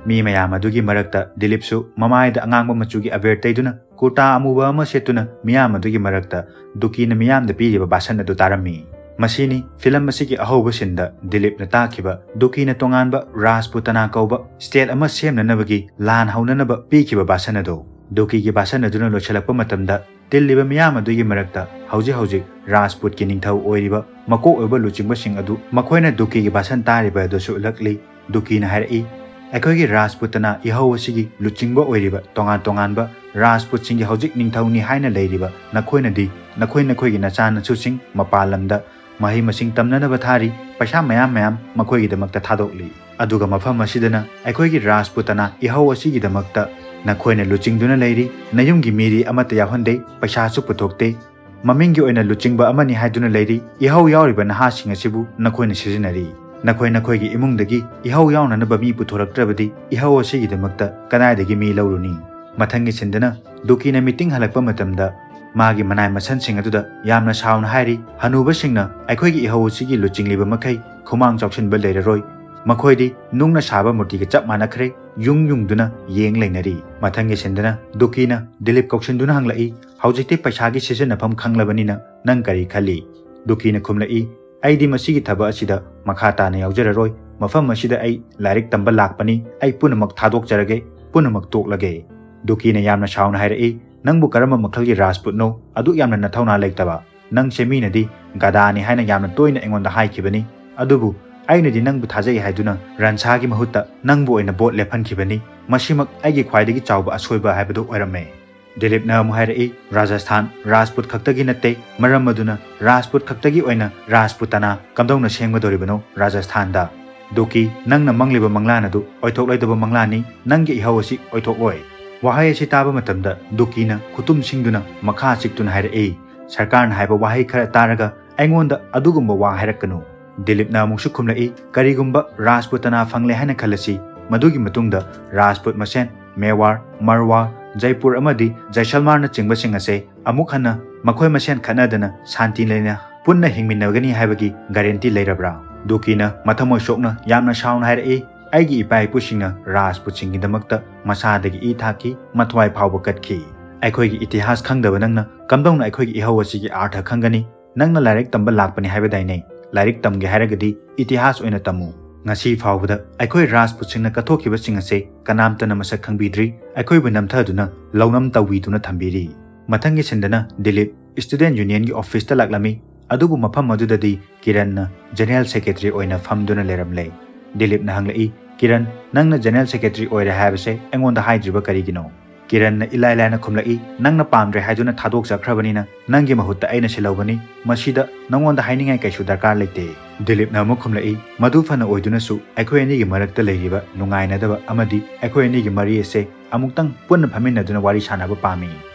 ꯃꯤ ꯃꯌꯥꯝ ꯑꯗꯨꯒꯤ ꯃꯔꯛꯇ ꯗꯤꯂꯤꯞꯁꯨ ꯃꯃꯥꯏꯗ ꯑꯉꯥꯡꯕ ꯃꯆꯨꯒꯤ ꯑꯕꯦꯔ ꯇꯩꯗꯨꯅ ꯀꯨꯔꯇꯥ ꯑꯃꯨꯕ ꯑꯃ ꯁꯦꯠꯇꯨꯅ ꯃꯤꯌꯥꯝ ꯑꯗꯨꯒꯤ ꯃꯔꯛꯇ ꯗꯨꯀꯤꯅ ꯃꯤꯌꯥꯝꯗ ꯄꯤꯔꯤꯕ ꯚꯥꯁꯟ ꯑꯗꯨ ꯇꯥꯔꯝꯃꯤ꯫ ꯃꯁꯤꯅꯤ ꯐꯤꯂꯝ ꯑꯁꯤꯒꯤ ꯑꯍꯧꯕ ꯁꯤꯟꯗ ꯗꯤꯂꯤꯞꯅ ꯇꯥꯛꯈꯤꯕ ꯗꯨꯀꯤꯅ ꯇꯣꯉꯥꯟꯕ ꯔꯥꯖꯄꯨꯇꯅꯥ ꯀꯧꯕ ꯁ꯭ꯇꯦꯠ ꯑꯃ ꯁꯦꯝꯅꯅꯕꯒꯤ ꯂꯥꯟ ꯍꯧꯅꯅꯕ ꯄꯤꯈꯤꯕ ꯚꯥꯁꯟ ꯑꯗꯨ꯫ ꯗꯨꯀꯤꯒꯤ ꯚꯥꯁꯟ ꯑꯗꯨꯅ ꯂꯣꯏꯁꯤꯜꯂꯛꯄ ꯃꯇꯝꯗ ꯇꯤꯜꯂꯤꯕ ꯃꯤꯌꯥꯝ ꯑꯗꯨꯒꯤ ꯃꯔꯛꯇ ꯍꯧꯖꯤꯛ ꯍꯧꯖꯤꯛ ꯔꯥꯖꯄꯨꯠꯀꯤ ꯅꯤꯡꯊꯧ ꯑꯣꯏꯔꯤꯕ ꯃꯀꯣꯛ ꯑꯣꯏꯕ ꯂꯨꯆꯤꯡꯕꯁꯤꯡ ꯑꯗꯨ ꯃꯈꯣꯏꯅ ꯗꯨꯀꯤꯒꯤ ꯚꯥꯁꯟ ꯇꯥꯔꯤꯕ ꯑꯗꯨꯁꯨ ꯎꯠꯂꯛꯂꯤ꯫ ꯗꯨꯀꯤꯅ ꯍꯥꯏꯔꯛꯏ, "ꯑꯩꯈꯣꯏꯒꯤ ꯔꯥꯖꯄꯨꯇꯅꯥ ꯏꯍꯧ ꯑꯁꯤꯒꯤ ꯂꯨꯆꯤꯡꯕ ꯑꯣꯏꯔꯤꯕ ꯇꯣꯉꯥꯟ ꯇꯣꯉꯥꯟꯕ ꯔꯥꯖꯄꯨꯠꯁꯤꯡꯒꯤ ꯍꯧꯖꯤꯛ ꯅꯤꯡꯊꯧꯅꯤ ꯍꯥꯏꯅ ꯂꯩꯔꯤꯕ ꯅꯈꯣꯏꯅꯗꯤ ꯅꯈꯣꯏ ꯅꯈꯣꯏꯒꯤ ꯅꯆꯥꯅꯁꯨꯁꯤꯡ ꯃꯄꯥꯟ ꯂꯝꯗ ꯃꯍꯩ ꯃꯁꯤꯡ ꯇꯝꯅꯅꯕ ꯊꯥꯔꯤ, ꯄꯩꯁꯥ ꯃꯌꯥꯝ ꯃꯌꯥꯝ ꯃꯈꯣꯏꯒꯤꯗꯃꯛꯇ ꯊꯥꯗꯣꯛꯂꯤ꯫ ꯑꯗꯨꯒ ꯃꯐꯝ ꯑꯁꯤꯗꯅ ꯑꯩꯈꯣꯏꯒꯤ ꯔꯥꯖꯄꯨꯇꯅꯥ ꯏꯍꯧ ꯑꯁꯤꯒꯤꯗꯃꯛꯇ ꯅꯈꯣꯏꯅ ꯂꯨꯆꯤꯡꯗꯨꯅ ꯂꯩꯔꯤ, ꯅꯌꯨꯝꯒꯤ ꯃꯤꯗꯤ ꯑꯃꯠꯇ ꯌꯥꯎꯍꯟꯗꯦ, ꯄꯩꯁꯥꯁꯨ ꯄꯨꯊꯣꯛꯇꯦ꯫ ꯃꯃꯤꯡꯒꯤ ꯑꯣꯏꯅ ꯂꯨꯆꯤꯡꯕ ꯑꯃꯅꯤ ꯍꯥꯏꯗꯨꯅ ꯂꯩꯔꯤ, ꯏꯍꯧ ꯌꯥꯎꯔꯤꯕ ꯅꯍꯥꯁꯤꯡ ꯑꯁꯤꯕꯨ ꯅꯈꯣꯏꯅ ꯁꯤꯖꯤꯟꯅꯔꯤ꯫ ꯅꯈꯣꯏ ꯅꯈꯣꯏꯒꯤ ꯏꯃꯨꯡꯗꯒꯤ ꯏꯍꯧ ꯌꯥꯎꯅꯅꯕ ꯃꯤ ꯄꯨꯊꯣꯔꯛꯇ꯭ꯔꯕꯗꯤ ꯏꯍꯧ ꯑꯁꯤꯒꯤꯗꯃꯛꯇ ꯀꯗꯥꯏꯗꯒꯤ ꯃꯤ ꯂꯧꯔꯨꯅꯤ? ꯃꯊꯪꯒꯤ ꯁꯤꯟꯗꯅ ꯗꯨꯀꯤꯅ ꯃꯤꯇꯤꯡ ꯍꯜꯂꯛꯄ ꯃꯇꯝꯗ ꯃꯥꯒꯤ ꯃꯅꯥꯏ ꯃꯁꯟꯁꯤꯡ ꯑꯗꯨꯗ ꯌꯥꯝꯅ ꯁꯥꯎꯅ ꯍꯥꯏꯔꯤ, "ꯍꯅꯨꯕꯁꯤꯡꯅ ꯑꯩꯈꯣꯏꯒꯤ ꯏꯍꯧ ꯑꯁꯤꯒꯤ ꯂꯨꯆꯤꯡꯂꯤꯕ ꯃꯈꯩ ꯈꯨꯃꯥꯡ ꯆꯥꯎꯁꯤꯟꯕ ꯂꯩꯔꯔꯣꯏ꯫ ꯃꯈꯣꯏꯗꯤ ꯅꯨꯡꯅ ꯁꯥꯕ ꯃꯨꯔꯇꯤꯒ ꯆꯞ ꯃꯥꯟꯅꯈ꯭ꯔꯦ, ꯌꯨꯡ ꯌꯨꯡꯗꯨꯅ ꯌꯦꯡ ꯂꯩꯅꯔꯤ"꯫ ꯃꯊꯪꯒꯤ ꯁꯤꯟꯗꯅ ꯗꯨꯀꯤꯅ ꯗꯤꯂꯤꯞ ꯀꯧꯁꯤꯟꯗꯨꯅ ꯍꯪꯂꯛꯏ, "ꯍꯧꯖꯤꯛꯇꯤ ꯄꯩꯁꯥꯒꯤ ꯁꯤꯖꯤꯟꯅꯐꯝ ꯈꯪꯂꯕꯅꯤꯅ ꯅꯪ ꯀꯔꯤ ꯈꯜꯂꯤ?" ꯗꯨꯀꯤꯅ ꯈꯨꯝꯂꯛꯏ, "ꯑꯩꯗꯤ ꯃꯁꯤꯒꯤ ꯊꯕꯛ ꯑꯁꯤꯗ ꯃꯈꯥ ꯇꯥꯅ ꯌꯥꯎꯖꯔꯔꯣꯏ꯫ ꯃꯐꯝ ꯑꯁꯤꯗ ꯑꯩ ꯂꯥꯏꯔꯤꯛ ꯇꯝꯕ ꯂꯥꯛꯄꯅꯤ꯫ ꯑꯩ ꯄꯨꯝꯅꯃꯛ ꯊꯥꯗꯣꯛꯆꯔꯒꯦ, ꯄꯨꯝꯅꯃꯛ ꯇꯣꯛꯂꯒꯦ"꯫ ꯗꯨꯀꯤꯅ ꯌꯥꯝꯅ ꯁꯥꯎꯅ ꯍꯥꯏꯔꯛꯏ, "ꯅꯪꯕꯨ ꯀꯔꯝꯕ ꯃꯈꯜꯒꯤ ꯔꯥꯖꯄꯨꯠꯅꯣ ꯑꯗꯨꯛ ꯌꯥꯝꯅ ꯅꯊꯧꯅꯥ ꯂꯩꯇꯕ? ꯅꯪꯁꯦ ꯃꯤꯅꯗꯤ ꯒꯗꯥꯅꯤ ꯍꯥꯏꯅ ꯌꯥꯝꯅ ꯇꯣꯏꯅ ꯑꯩꯉꯣꯟꯗ ꯍꯥꯏꯈꯤꯕꯅꯤ, ꯑꯗꯨꯕꯨ ꯑꯩꯅꯗꯤ ꯅꯪꯕꯨ ꯊꯥꯖꯩ ꯍꯥꯏꯗꯨꯅ ꯔꯟꯁꯥꯒꯤ ꯃꯍꯨꯠꯇ ꯅꯪꯕꯨ ꯑꯣꯏꯅ ꯚꯣꯠ ꯂꯦꯞꯍꯟꯈꯤꯕꯅꯤ꯫ ꯃꯁꯤꯃꯛ ꯑꯩꯒꯤ ꯈ꯭ꯋꯥꯏꯗꯒꯤ ꯆꯥꯎꯕ ꯑꯁꯣꯏꯕ ꯍꯥꯏꯕꯗꯨ ꯑꯣꯏꯔꯝꯃꯦ"꯫ ꯗꯤꯂꯤꯞꯅ ꯑꯃꯨꯛ ꯍꯥꯏꯔꯛꯏ, "ꯔꯥꯖꯁꯊꯥꯟ ꯔꯥꯖꯄꯨꯠ ꯈꯛꯇꯒꯤ ꯅꯠꯇꯦ, ꯃꯔꯝ ꯑꯗꯨꯅ ꯔꯥꯖꯄꯨꯠ ꯈꯛꯇꯒꯤ ꯑꯣꯏꯅ ꯔꯥꯖꯄꯨꯇꯥꯅꯥ ꯀꯝꯗꯧꯅ ꯁꯦꯝꯒꯗꯧꯔꯤꯕꯅꯣ ꯔꯥꯖꯁꯊꯥꯟꯗ? ꯗꯨꯀꯤ, ꯅꯪꯅ ꯃꯪꯂꯤꯕ ꯃꯪꯂꯥꯟ ꯑꯗꯨ ꯑꯣꯏꯊꯣꯛꯂꯣꯏꯗꯕ ꯃꯪꯂꯥꯟꯅꯤ, ꯅꯪꯒꯤ ꯏꯍꯧ ꯑꯁꯤ ꯑꯣꯏꯊꯣꯛꯂꯣꯏ"꯫ ꯋꯥꯍꯩ ꯑꯁꯤ ꯇꯥꯕ ꯃꯇꯝꯗ ꯗꯨꯀꯤꯅ ꯈꯨꯇꯨꯝ ꯁꯤꯡꯗꯨꯅ ꯃꯈꯥ ꯆꯤꯛꯇꯨꯅ ꯍꯥꯏꯔꯛꯏ, "ꯁꯔꯀꯥꯔꯅ ꯍꯥꯏꯕ ꯋꯥꯍꯩ ꯈꯔ ꯇꯥꯔꯒ ꯑꯩꯉꯣꯟꯗ ꯑꯗꯨꯒꯨꯝꯕ ꯋꯥ ꯍꯥꯏꯔꯛꯀꯅꯨ"꯫ ꯗꯤꯂꯤꯞꯅ ꯑꯃꯨꯛꯁꯨ ꯈꯨꯝꯂꯛꯏ, "ꯀꯔꯤꯒꯨꯝꯕ ꯔꯥꯖꯄꯨꯇꯥꯅꯥ ꯐꯪꯂꯦ ꯍꯥꯏꯅ ꯈꯜꯂꯁꯤ, ꯃꯗꯨꯒꯤ ꯃꯇꯨꯡꯗ ꯔꯥꯖꯄꯨꯠ ꯃꯁꯦꯟ ꯃꯦꯋꯥꯔ, ꯃꯔꯋꯥ, ꯖꯩꯄꯨꯔ ꯑꯃꯗꯤ ꯖꯩꯁꯜꯃꯥꯔꯅꯆꯤꯡꯕꯁꯤꯡ ꯑꯁꯦ ꯑꯃꯨꯛ ꯍꯟꯅ ꯃꯈꯣꯏ ꯃꯁꯦꯟ ꯈꯠꯅꯗꯅ ꯁꯥꯟꯇꯤ ꯂꯩꯅ ꯄꯨꯟꯅ ꯍꯤꯡꯃꯤꯟꯅꯒꯅꯤ ꯍꯥꯏꯕꯒꯤ ꯒꯥꯔꯦꯟꯇꯤ ꯂꯩꯔꯕ꯭ꯔꯥ?" ꯗꯨꯀꯤꯅ ꯃꯊꯃꯣꯏ ꯁꯣꯛꯅ ꯌꯥꯝꯅ ꯁꯥꯎꯅ ꯍꯥꯏꯔꯛꯏ, "ꯑꯩꯒꯤ ꯏꯄꯥ ꯏꯄꯨꯁꯤꯡꯅ ꯔꯥꯖꯄꯨꯠꯁꯤꯡꯒꯤꯗꯃꯛꯇ ꯃꯁꯥꯗꯒꯤ ꯏ ꯊꯥꯛꯈꯤ, ꯃꯊ꯭ꯋꯥꯏ ꯐꯥꯎꯕ ꯀꯠꯈꯤ꯫ ꯑꯩꯈꯣꯏꯒꯤ ꯏꯇꯤꯍꯥꯁ ꯈꯪꯗꯕ ꯅꯪꯅ ꯀꯝꯗꯧꯅ ꯑꯩꯈꯣꯏꯒꯤ ꯏꯍꯧ ꯑꯁꯤꯒꯤ ꯑꯥꯔꯊ ꯈꯪꯒꯅꯤ? ꯅꯪꯅ ꯂꯥꯏꯔꯤꯛ ꯇꯝꯕ ꯂꯥꯛꯄꯅꯤ ꯍꯥꯏꯕꯗꯥꯏꯅꯦ? ꯂꯥꯏꯔꯤꯛ ꯇꯝꯒꯦ ꯍꯥꯏꯔꯒꯗꯤ ꯏꯇꯤꯍꯥꯁ ꯑꯣꯏꯅ ꯇꯝꯃꯨ꯫ ꯉꯁꯤ ꯐꯥꯎꯕꯗ ꯑꯩꯈꯣꯏ ꯔꯥꯖꯄꯨꯠꯁꯤꯡꯅ ꯀꯠꯊꯣꯛꯈꯤꯕꯁꯤꯡ ꯑꯁꯦ ꯀꯅꯥꯝꯇꯅ ꯃꯁꯛ ꯈꯪꯕꯤꯗ꯭ꯔꯤ꯫ ꯑꯩꯈꯣꯏꯕꯨ ꯅꯝꯊꯗꯨꯅ ꯂꯧꯅꯝ ꯇꯧꯕꯤꯗꯨꯅ ꯊꯝꯕꯤꯔꯤ"꯫ ꯃꯊꯪꯒꯤ ꯁꯤꯟꯗꯅ ꯗꯤꯂꯤꯞ ꯁ꯭ꯇꯨꯗꯦꯟꯠ ꯌꯨꯅꯤꯌꯟꯒꯤ ꯑꯣꯐꯤꯁꯇ ꯂꯥꯛꯂꯝꯃꯤ꯫ ꯑꯗꯨꯕꯨ ꯃꯐꯝ ꯑꯗꯨꯗꯗꯤ ꯀꯤꯔꯟꯅ ꯖꯦꯅꯔꯦꯜ ꯁꯦꯀ꯭ꯔꯦꯇꯔꯤ ꯑꯣꯏꯅ ꯐꯝꯗꯨꯅ ꯂꯩꯔꯝꯂꯦ꯫ ꯗꯤꯂꯤꯞꯅ ꯍꯪꯂꯛꯏ, "ꯀꯤꯔꯟ, ꯅꯪꯅ ꯖꯦꯅꯔꯦꯜ ꯁꯦꯀ꯭ꯔꯦꯇꯔꯤ ꯑꯣꯏꯔꯦ ꯍꯥꯏꯕꯁꯦ ꯑꯩꯉꯣꯟꯗ ꯍꯥꯏꯗ꯭ꯔꯤꯕ ꯀꯔꯤꯒꯤꯅꯣ?" ꯀꯤꯔꯟꯅ ꯏꯂꯥꯏ ꯂꯥꯏꯅ ꯈꯨꯝꯂꯛꯏ, "ꯅꯪꯅ ꯄꯥꯝꯗ꯭ꯔꯦ ꯍꯥꯏꯗꯨꯅ ꯊꯥꯗꯣꯛꯆꯈ꯭ꯔꯕꯅꯤꯅ ꯅꯪꯒꯤ ꯃꯍꯨꯠꯇ ꯑꯩꯅ ꯁꯤꯜꯍꯧꯒꯅꯤ꯫ ꯃꯁꯤꯗ ꯅꯉꯣꯟꯗ ꯍꯥꯏꯅꯤꯡꯉꯥꯏ ꯀꯩꯁꯨ ꯗꯔꯀꯥꯔ ꯂꯩꯇꯦ"꯫ ꯗꯤꯂꯤꯞꯅ ꯑꯃꯨꯛ ꯈꯨꯝꯂꯛꯏ, "ꯃꯗꯨ ꯐꯅ ꯑꯣꯏꯗꯨꯅꯁꯨ ꯑꯩꯈꯣꯏ ꯑꯅꯤꯒꯤ ꯃꯔꯛꯇ ꯂꯩꯔꯤꯕ ꯅꯨꯡꯉꯥꯏꯅꯗꯕ ꯑꯃꯗꯤ ꯑꯩꯈꯣꯏ ꯑꯅꯤꯒꯤ ꯃꯔꯤ ꯑꯁꯦ ꯑꯃꯨꯛꯇꯪ ꯄꯨꯟꯅ ꯐꯝꯃꯤꯟꯅꯗꯨꯅ ꯋꯥꯔꯤ ꯁꯥꯟꯅꯕ ꯄꯥꯝꯃꯤ꯫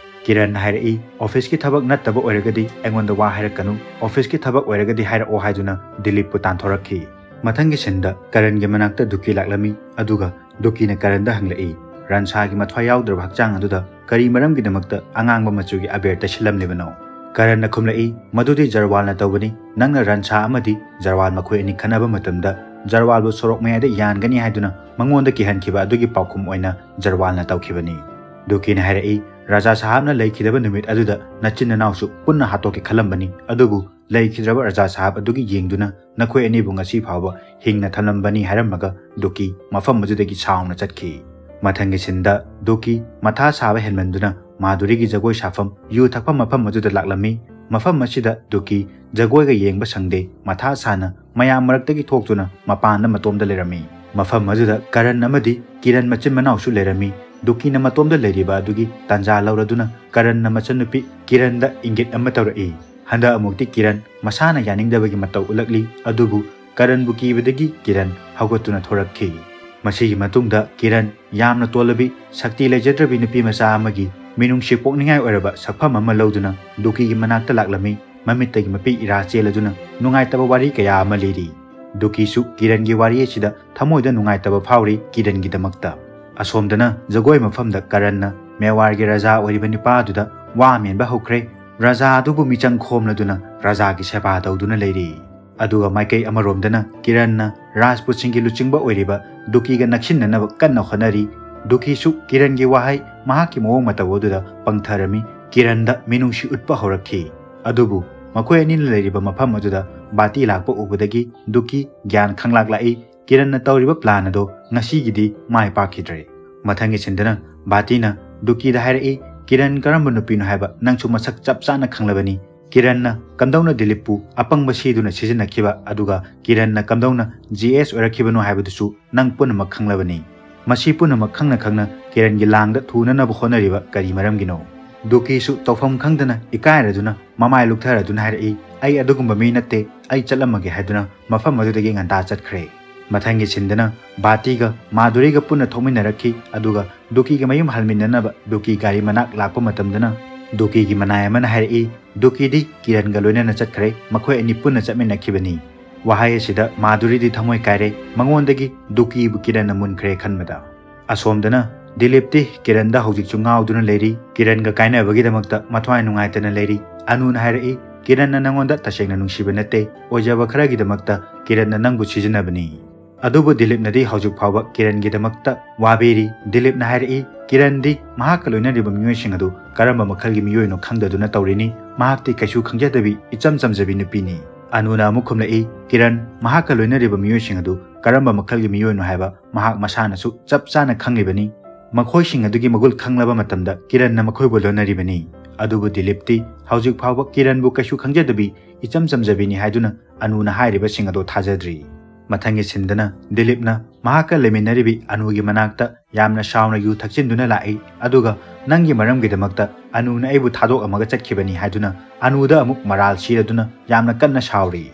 ꯀꯤꯔꯟꯅ ꯍꯥꯏꯔꯛꯏ, "ꯑꯣꯐꯤꯁꯀꯤ ꯊꯕꯛ ꯅꯠꯇꯕ ꯑꯣꯏꯔꯒꯗꯤ ꯑꯩꯉꯣꯟꯗ ꯋꯥ ꯍꯥꯏꯔꯛꯀꯅꯨ, ꯑꯣꯐꯤꯁꯀꯤ ꯊꯕꯛ ꯑꯣꯏꯔꯒꯗꯤ ꯍꯥꯏꯔꯛꯑꯣ" ꯍꯥꯏꯗꯨꯅ ꯗꯤꯂꯤꯞꯄꯨ ꯇꯥꯟꯊꯣꯔꯛꯈꯤ꯫ ꯃꯊꯪꯒꯤ ꯁꯤꯟꯗ ꯀꯔꯟꯒꯤ ꯃꯅꯥꯛꯇ ꯗꯨꯀꯤ ꯂꯥꯛꯂꯝꯃꯤ, ꯑꯗꯨꯒ ꯗꯨꯀꯤꯅ ꯀꯔꯟꯗ ꯍꯪꯂꯛꯏ, "ꯔꯟꯁꯥꯒꯤ ꯃꯊ꯭ꯋꯥꯏ ꯌꯥꯎꯗ꯭ꯔꯕ ꯍꯛꯆꯥꯡ ꯑꯗꯨꯗ ꯀꯔꯤ ꯃꯔꯝꯒꯤꯗꯃꯛꯇ ꯑꯉꯥꯡꯕ ꯃꯆꯨꯒꯤ ꯑꯕꯦꯔ ꯇꯩꯁꯤꯜꯂꯝꯂꯤꯕꯅꯣ?" ꯀꯔꯟꯅ ꯈꯨꯝꯂꯛꯏ, "ꯃꯗꯨꯗꯤ ꯖꯔꯋꯥꯜꯅ ꯇꯧꯕꯅꯤ꯫ ꯅꯪꯅ ꯔꯟꯁꯥ ꯑꯃꯗꯤ ꯖꯔꯋꯥꯜ ꯃꯈꯣꯏ ꯑꯅꯤ ꯈꯠꯅꯕ ꯃꯇꯝꯗ ꯖꯔꯋꯥꯜꯕꯨ ꯁꯣꯔꯣꯛ ꯃꯌꯥꯏꯗ ꯌꯥꯟꯒꯅꯤ ꯍꯥꯏꯗꯨꯅ ꯃꯉꯣꯟꯗ ꯀꯤꯍꯟꯈꯤꯕ ꯑꯗꯨꯒꯤ ꯄꯥꯎꯈꯨꯝ ꯑꯣꯏꯅ ꯖꯔꯋꯥꯜꯅ ꯇꯧꯈꯤꯕꯅꯤ꯫" ꯗꯨꯀꯤꯅ ꯍꯥꯏꯔꯛꯏ, "ꯔꯥꯖꯥ ꯁꯥꯍꯥꯕꯅ ꯂꯩꯈꯤꯗꯕ ꯅꯨꯃꯤꯠ ꯑꯗꯨꯗ ꯅꯆꯤꯟ ꯅꯅꯥꯎꯁꯨ ꯄꯨꯟꯅ ꯍꯥꯠꯇꯣꯛꯀꯦ ꯈꯜꯂꯝꯕꯅꯤ, ꯑꯗꯨꯕꯨ ꯂꯩꯈꯤꯗ꯭ꯔꯕ ꯔꯥꯖꯥ ꯁꯥꯍꯥꯕ ꯑꯗꯨꯒꯤ ꯌꯦꯡꯗꯨꯅ ꯅꯈꯣꯏ ꯑꯅꯤꯕꯨ ꯉꯁꯤ ꯐꯥꯎꯕ ꯍꯤꯡꯅ ꯊꯝꯂꯝꯕꯅꯤ" ꯍꯥꯏꯔꯝꯃꯒ ꯗꯨꯀꯤ ꯃꯐꯝ ꯑꯗꯨꯗꯒꯤ ꯁꯥꯎꯅ ꯆꯠꯈꯤ꯫ ꯃꯊꯪꯒꯤ ꯁꯤꯟꯗ ꯗꯨꯀꯤ ꯃꯊꯥ ꯁꯥꯕ ꯍꯦꯟꯃꯟꯗꯨꯅ ꯃꯥꯗꯨꯔꯤꯒꯤ ꯖꯒꯣꯏ ꯁꯥꯐꯝ, ꯌꯨ ꯊꯛꯐꯝ ꯃꯐꯝ ꯑꯗꯨꯗ ꯂꯥꯛꯂꯝꯃꯤ꯫ ꯃꯐꯝ ꯑꯁꯤꯗ ꯗꯨꯀꯤ ꯖꯒꯣꯏꯒ ꯌꯦꯡꯕ ꯁꯪꯗꯦ, ꯃꯊꯥ ꯁꯥꯅ ꯃꯌꯥꯝ ꯃꯔꯛꯇꯒꯤ ꯊꯣꯛꯇꯨꯅ ꯃꯄꯥꯟꯗ ꯃꯇꯣꯝꯗ ꯂꯩꯔꯝꯃꯤ꯫ ꯃꯐꯝ ꯑꯗꯨꯗ ꯀꯔꯟ ꯑꯃꯗꯤ ꯀꯤꯔꯟ ꯃꯆꯤꯟ ꯃꯅꯥꯎꯁꯨ ꯂꯩꯔꯝꯃꯤ꯫ ꯗꯨꯀꯤꯅ ꯃꯇꯣꯝꯗ ꯂꯩꯔꯤꯕ ꯑꯗꯨꯒꯤ ꯇꯥꯟꯖꯥ ꯂꯧꯔꯗꯨꯅ ꯀꯔꯟꯅ ꯃꯆꯟꯅꯨꯄꯤ ꯀꯤꯔꯟꯗ ꯏꯪꯒꯤꯠ ꯑꯃ ꯇꯧꯔꯛꯏ꯫ ꯍꯟꯗꯛ ꯑꯃꯨꯛꯇꯤ ꯀꯤꯔꯟ ꯃꯁꯥꯅ ꯌꯥꯅꯤꯡꯗꯕꯒꯤ ꯃꯇꯧ ꯎꯠꯂꯛꯂꯤ, ꯑꯗꯨꯕꯨ ꯀꯔꯟꯕꯨ ꯀꯤꯕꯗꯒꯤ ꯀꯤꯔꯟ ꯍꯧꯒꯠꯇꯨꯅ ꯊꯣꯔꯛꯈꯤ꯫ ꯃꯁꯤꯒꯤ ꯃꯇꯨꯡꯗ ꯀꯤꯔꯟ ꯌꯥꯝꯅ ꯇꯣꯜꯂꯕꯤ, ꯁꯛꯇꯤ ꯂꯩꯖꯗ꯭ꯔꯕꯤ ꯅꯨꯄꯤ ꯃꯆꯥ ꯑꯃꯒꯤ ꯃꯤꯅꯨꯡꯁꯤ ꯄꯣꯛꯅꯤꯡꯉꯥꯏ ꯑꯣꯏꯔꯕ ꯁꯛꯐꯝ ꯑꯃ ꯂꯧꯗꯨꯅ ꯗꯨꯀꯤꯒꯤ ꯃꯅꯥꯛꯇ ꯂꯥꯛꯂꯝꯃꯤ꯫ ꯃꯃꯤꯠꯇꯒꯤ ꯃꯄꯤ ꯏꯔꯥ ꯆꯦꯜꯂꯗꯨꯅ ꯅꯨꯡꯉꯥꯏꯇꯕ ꯋꯥꯔꯤ ꯀꯌꯥ ꯑꯃ ꯂꯤꯔꯤ꯫ ꯗꯨꯀꯤꯁꯨ ꯀꯤꯔꯟꯒꯤ ꯋꯥꯔꯤ ꯑꯁꯤꯗ ꯊꯃꯣꯏꯗ ꯅꯨꯡꯉꯥꯏꯇꯕ ꯐꯥꯎꯔꯤ ꯀꯤꯔꯟꯒꯤꯗꯃꯛꯇ꯫ ꯑꯁꯣꯝꯗꯅ ꯖꯒꯣꯏ ꯃꯐꯝꯗ ꯀꯔꯟꯅ ꯃꯦꯋꯥꯔꯒꯤ ꯔꯥꯖꯥ ꯑꯣꯏꯔꯤꯕ ꯅꯨꯄꯥꯗꯨꯗ ꯋꯥ ꯃꯦꯟꯕ ꯍꯧꯈ꯭ꯔꯦ꯫ ꯔꯥꯖꯥ ꯑꯗꯨꯕꯨ ꯃꯤꯆꯪ ꯈꯣꯝꯂꯗꯨꯅ ꯔꯥꯖꯥꯒꯤ ꯁꯦꯕꯥ ꯇꯧꯗꯨꯅ ꯂꯩꯔꯤ꯫ ꯑꯗꯨꯒ ꯃꯥꯏꯀꯩ ꯑꯃꯔꯣꯝꯗꯅ ꯀꯤꯔꯟꯅ ꯔꯥꯖꯄꯨꯠꯁꯤꯡꯒꯤ ꯂꯨꯆꯤꯡꯕ ꯑꯣꯏꯔꯤꯕ ꯗꯨꯀꯤꯒ ꯅꯛꯁꯤꯟꯅꯅꯕ ꯀꯟꯅ ꯍꯣꯠꯅꯔꯤ꯫ ꯗꯨꯀꯤꯁꯨ ꯀꯤꯔꯟꯒꯤ ꯋꯥꯍꯩ, ꯃꯍꯥꯛꯀꯤ ꯃꯑꯣꯡ ꯃꯇꯧ ꯑꯗꯨꯗ ꯄꯪꯊꯔꯝꯃꯤ꯫ ꯀꯤꯔꯟꯗ ꯃꯤꯅꯨꯡꯁꯤ ꯎꯠꯄ ꯍꯧꯔꯛꯈꯤ꯫ ꯑꯗꯨꯕꯨ ꯃꯈꯣꯏ ꯑꯅꯤꯅ ꯂꯩꯔꯤꯕ ꯃꯐꯝ ꯑꯗꯨꯗ ꯕꯥꯇꯤ ꯂꯥꯛꯄ ꯎꯕꯗꯒꯤ ꯗꯨꯀꯤ ꯒ꯭ꯌꯥꯟ ꯈꯪꯂꯥꯛ ꯂꯥꯛꯏ꯫ ꯀꯤꯔꯟꯅ ꯇꯧꯔꯤꯕ ꯄ꯭ꯂꯥꯟ ꯑꯗꯣ ꯉꯁꯤꯒꯤꯗꯤ ꯃꯥꯏ ꯄꯥꯛꯈꯤꯗ꯭ꯔꯦ꯫ ꯃꯊꯪꯒꯤ ꯁꯤꯟꯗꯅ ꯕꯥꯇꯤꯅ ꯗꯨꯀꯤꯗ ꯍꯥꯏꯔꯛꯏ, "ꯀꯤꯔꯟ ꯀꯔꯝꯕ ꯅꯨꯄꯤꯅꯣ ꯍꯥꯏꯕ ꯅꯪꯁꯨ ꯃꯁꯛ ꯆꯞ ꯆꯥꯅ ꯈꯪꯂꯕꯅꯤ꯫ ꯀꯤꯔꯟꯅ ꯀꯝꯗꯧꯅ ꯗꯤꯂꯤꯞꯄꯨ ꯑꯄꯪꯕ ꯁꯤꯗꯨꯅ ꯁꯤꯖꯤꯟꯅꯈꯤꯕ, ꯑꯗꯨꯒ ꯀꯤꯔꯟꯅ ꯀꯝꯗꯧꯅ ꯖꯤ ꯑꯦꯁ ꯑꯣꯏꯔꯛꯈꯤꯕꯅꯣ ꯍꯥꯏꯕꯗꯨꯁꯨ ꯅꯪ ꯄꯨꯝꯅꯃꯛ ꯈꯪꯂꯕꯅꯤ꯫ ꯃꯁꯤ ꯄꯨꯝꯅꯃꯛ ꯈꯪꯅ ꯈꯪꯅ ꯀꯤꯔꯟꯒꯤ ꯂꯥꯡꯗ ꯊꯨꯅꯅꯕ ꯍꯣꯠꯅꯔꯤꯕ ꯀꯔꯤ ꯃꯔꯝꯒꯤꯅꯣ?" ꯗꯨꯀꯤꯁꯨ ꯇꯧꯐꯝ ꯈꯪꯗꯅ ꯏꯀꯥꯏꯔꯗꯨꯅ ꯃꯃꯥꯏ ꯂꯨꯛꯊꯔꯗꯨꯅ ꯍꯥꯏꯔꯛꯏ, "ꯑꯩ ꯑꯗꯨꯒꯨꯝꯕ ꯃꯤ ꯅꯠꯇꯦ, ꯑꯩ ꯆꯠꯂꯝꯃꯒꯦ" ꯍꯥꯏꯗꯨꯅ ꯃꯐꯝ ꯑꯗꯨꯗꯒꯤ ꯉꯟꯇꯥ ꯆꯠꯈ꯭ꯔꯦ꯫ ꯃꯊꯪꯒꯤ ꯁꯤꯟꯗꯅ ꯕꯥꯇꯤꯒ ꯃꯥꯗꯨꯔꯤꯒ ꯄꯨꯟꯅ ꯊꯣꯛꯃꯤꯟꯅꯔꯛꯈꯤ꯫ ꯑꯗꯨꯒ ꯗꯨꯀꯤꯒꯤ ꯃꯌꯨꯝ ꯍꯜꯃꯤꯟꯅꯅꯕ ꯗꯨꯀꯤ ꯒꯥꯔꯤ ꯃꯅꯥꯛ ꯂꯥꯛꯄ ꯃꯇꯝꯗꯅ ꯗꯨꯀꯤꯒꯤ ꯃꯅꯥꯏ ꯑꯃꯅ ꯍꯥꯏꯔꯛꯏ, "ꯗꯨꯀꯤꯗꯤ ꯀꯤꯔꯟꯒ ꯂꯣꯏꯅꯅ ꯆꯠꯈ꯭ꯔꯦ, ꯃꯈꯣꯏ ꯑꯅꯤ ꯄꯨꯟꯅ ꯆꯠꯃꯤꯟꯅꯈꯤꯕꯅꯤ"꯫ ꯋꯥꯍꯩ ꯑꯁꯤꯗ ꯃꯥꯗꯨꯔꯤꯗꯤ ꯊꯃꯣꯏ ꯀꯥꯏꯔꯦ, ꯃꯉꯣꯟꯗꯒꯤ ꯗꯨꯀꯤꯕꯨ ꯀꯤꯔꯟꯅ ꯃꯨꯟꯈ꯭ꯔꯦ ꯈꯟꯕꯗ꯫ ꯑꯁꯣꯝꯗꯅ ꯗꯤꯂꯤꯞꯇꯤ ꯀꯤꯔꯟꯗ ꯍꯧꯖꯤꯛꯁꯨ ꯉꯥꯎꯗꯨꯅ ꯂꯩꯔꯤ꯫ ꯀꯤꯔꯟꯒ ꯀꯥꯏꯅꯕꯒꯤꯗꯃꯛꯇ ꯃꯊ꯭ꯋꯥꯏ ꯅꯨꯡꯉꯥꯏꯇꯅ ꯂꯩꯔꯤ꯫ ꯑꯅꯨꯅ ꯍꯥꯏꯔꯛꯏ, "ꯀꯤꯔꯟꯅ ꯅꯪꯉꯣꯟꯗ ꯇꯁꯦꯡꯅ ꯅꯨꯡꯁꯤꯕ ꯅꯠꯇꯦ, ꯑꯣꯏꯖꯕ ꯈꯔꯒꯤꯗꯃꯛꯇ ꯀꯤꯔꯟꯅ ꯅꯪꯕꯨ ꯁꯤꯖꯤꯟꯅꯕꯅꯤ"꯫ ꯑꯗꯨꯕꯨ ꯗꯤꯂꯤꯞꯅꯗꯤ ꯍꯧꯖꯤꯛ ꯐꯥꯎꯕ ꯀꯤꯔꯟꯒꯤꯗꯃꯛꯇ ꯋꯥꯕꯤꯔꯤ꯫ ꯗꯤꯂꯤꯞꯅ ꯍꯥꯏꯔꯛꯏ, "ꯀꯤꯔꯟꯗꯤ ꯃꯍꯥꯛꯀ ꯂꯣꯏꯅꯔꯤꯕ ꯃꯤꯑꯣꯏꯁꯤꯡ ꯑꯗꯨ ꯀꯔꯝꯕ ꯃꯈꯜꯒꯤ ꯃꯤꯑꯣꯏꯅꯣ ꯈꯪꯗꯗꯨꯅ ꯇꯧꯔꯤꯅꯤ꯫ ꯃꯍꯥꯛꯇꯤ ꯀꯩꯁꯨ ꯈꯪꯖꯗꯕꯤ ꯏꯆꯝ ꯆꯝꯖꯕꯤ ꯅꯨꯄꯤꯅꯤ"꯫ ꯑꯅꯨꯅ ꯑꯃꯨꯛ ꯈꯨꯝꯂꯛꯏ, "ꯀꯤꯔꯟ ꯃꯍꯥꯛꯀ ꯂꯣꯏꯅꯔꯤꯕ ꯃꯤꯑꯣꯏꯁꯤꯡ ꯑꯗꯨ ꯀꯔꯝꯕ ꯃꯈꯜꯒꯤ ꯃꯤꯑꯣꯏꯅꯣ ꯍꯥꯏꯕ ꯃꯍꯥꯛ ꯃꯁꯥꯅꯁꯨ ꯆꯞ ꯆꯥꯅ ꯈꯪꯂꯤꯕꯅꯤ꯫ ꯃꯈꯣꯏꯁꯤꯡ ꯑꯗꯨꯒꯤ ꯃꯒꯨꯟ ꯈꯪꯂꯕ ꯃꯇꯝꯗ ꯀꯤꯔꯟꯅ ꯃꯈꯣꯏꯕꯨ ꯂꯣꯟꯅꯔꯤꯕꯅꯤ"꯫ ꯑꯗꯨꯕꯨ ꯗꯤꯂꯤꯞꯇꯤ ꯍꯧꯖꯤꯛ ꯐꯥꯎꯕ ꯀꯤꯔꯟꯕꯨ ꯀꯩꯁꯨ ꯈꯪꯖꯗꯕꯤ ꯏꯆꯝ ꯆꯝꯖꯕꯤꯅꯤ ꯍꯥꯏꯗꯨꯅ ꯑꯅꯨꯅ ꯍꯥꯏꯔꯤꯕꯁꯤꯡ ꯑꯗꯨ ꯊꯥꯖꯗ꯭ꯔꯤ꯫ ꯃꯊꯪꯒꯤ ꯁꯤꯟꯗꯅ ꯗꯤꯂꯤꯞꯅ ꯃꯍꯥꯛꯀ ꯂꯩꯃꯤꯟꯅꯔꯤꯕꯤ ꯑꯅꯨꯒꯤ ꯃꯅꯥꯛꯇ ꯌꯥꯝꯅ ꯁꯥꯎꯅ ꯌꯨ ꯊꯛꯆꯤꯟꯗꯨꯅ ꯂꯥꯛꯏ꯫ ꯑꯗꯨꯒ "ꯅꯪꯒꯤ ꯃꯔꯝꯒꯤꯗꯃꯛꯇ ꯑꯅꯨꯅ ꯑꯩꯕꯨ ꯊꯥꯗꯣꯛꯑꯝꯃꯒ ꯆꯠꯈꯤꯕꯅꯤ" ꯍꯥꯏꯗꯨꯅ ꯑꯅꯨꯗ ꯑꯃꯨꯛ ꯃꯔꯥꯜ ꯁꯤꯔꯗꯨꯅ ꯌꯥꯝꯅ ꯀꯟꯅ ꯁꯥꯎꯔꯤ꯫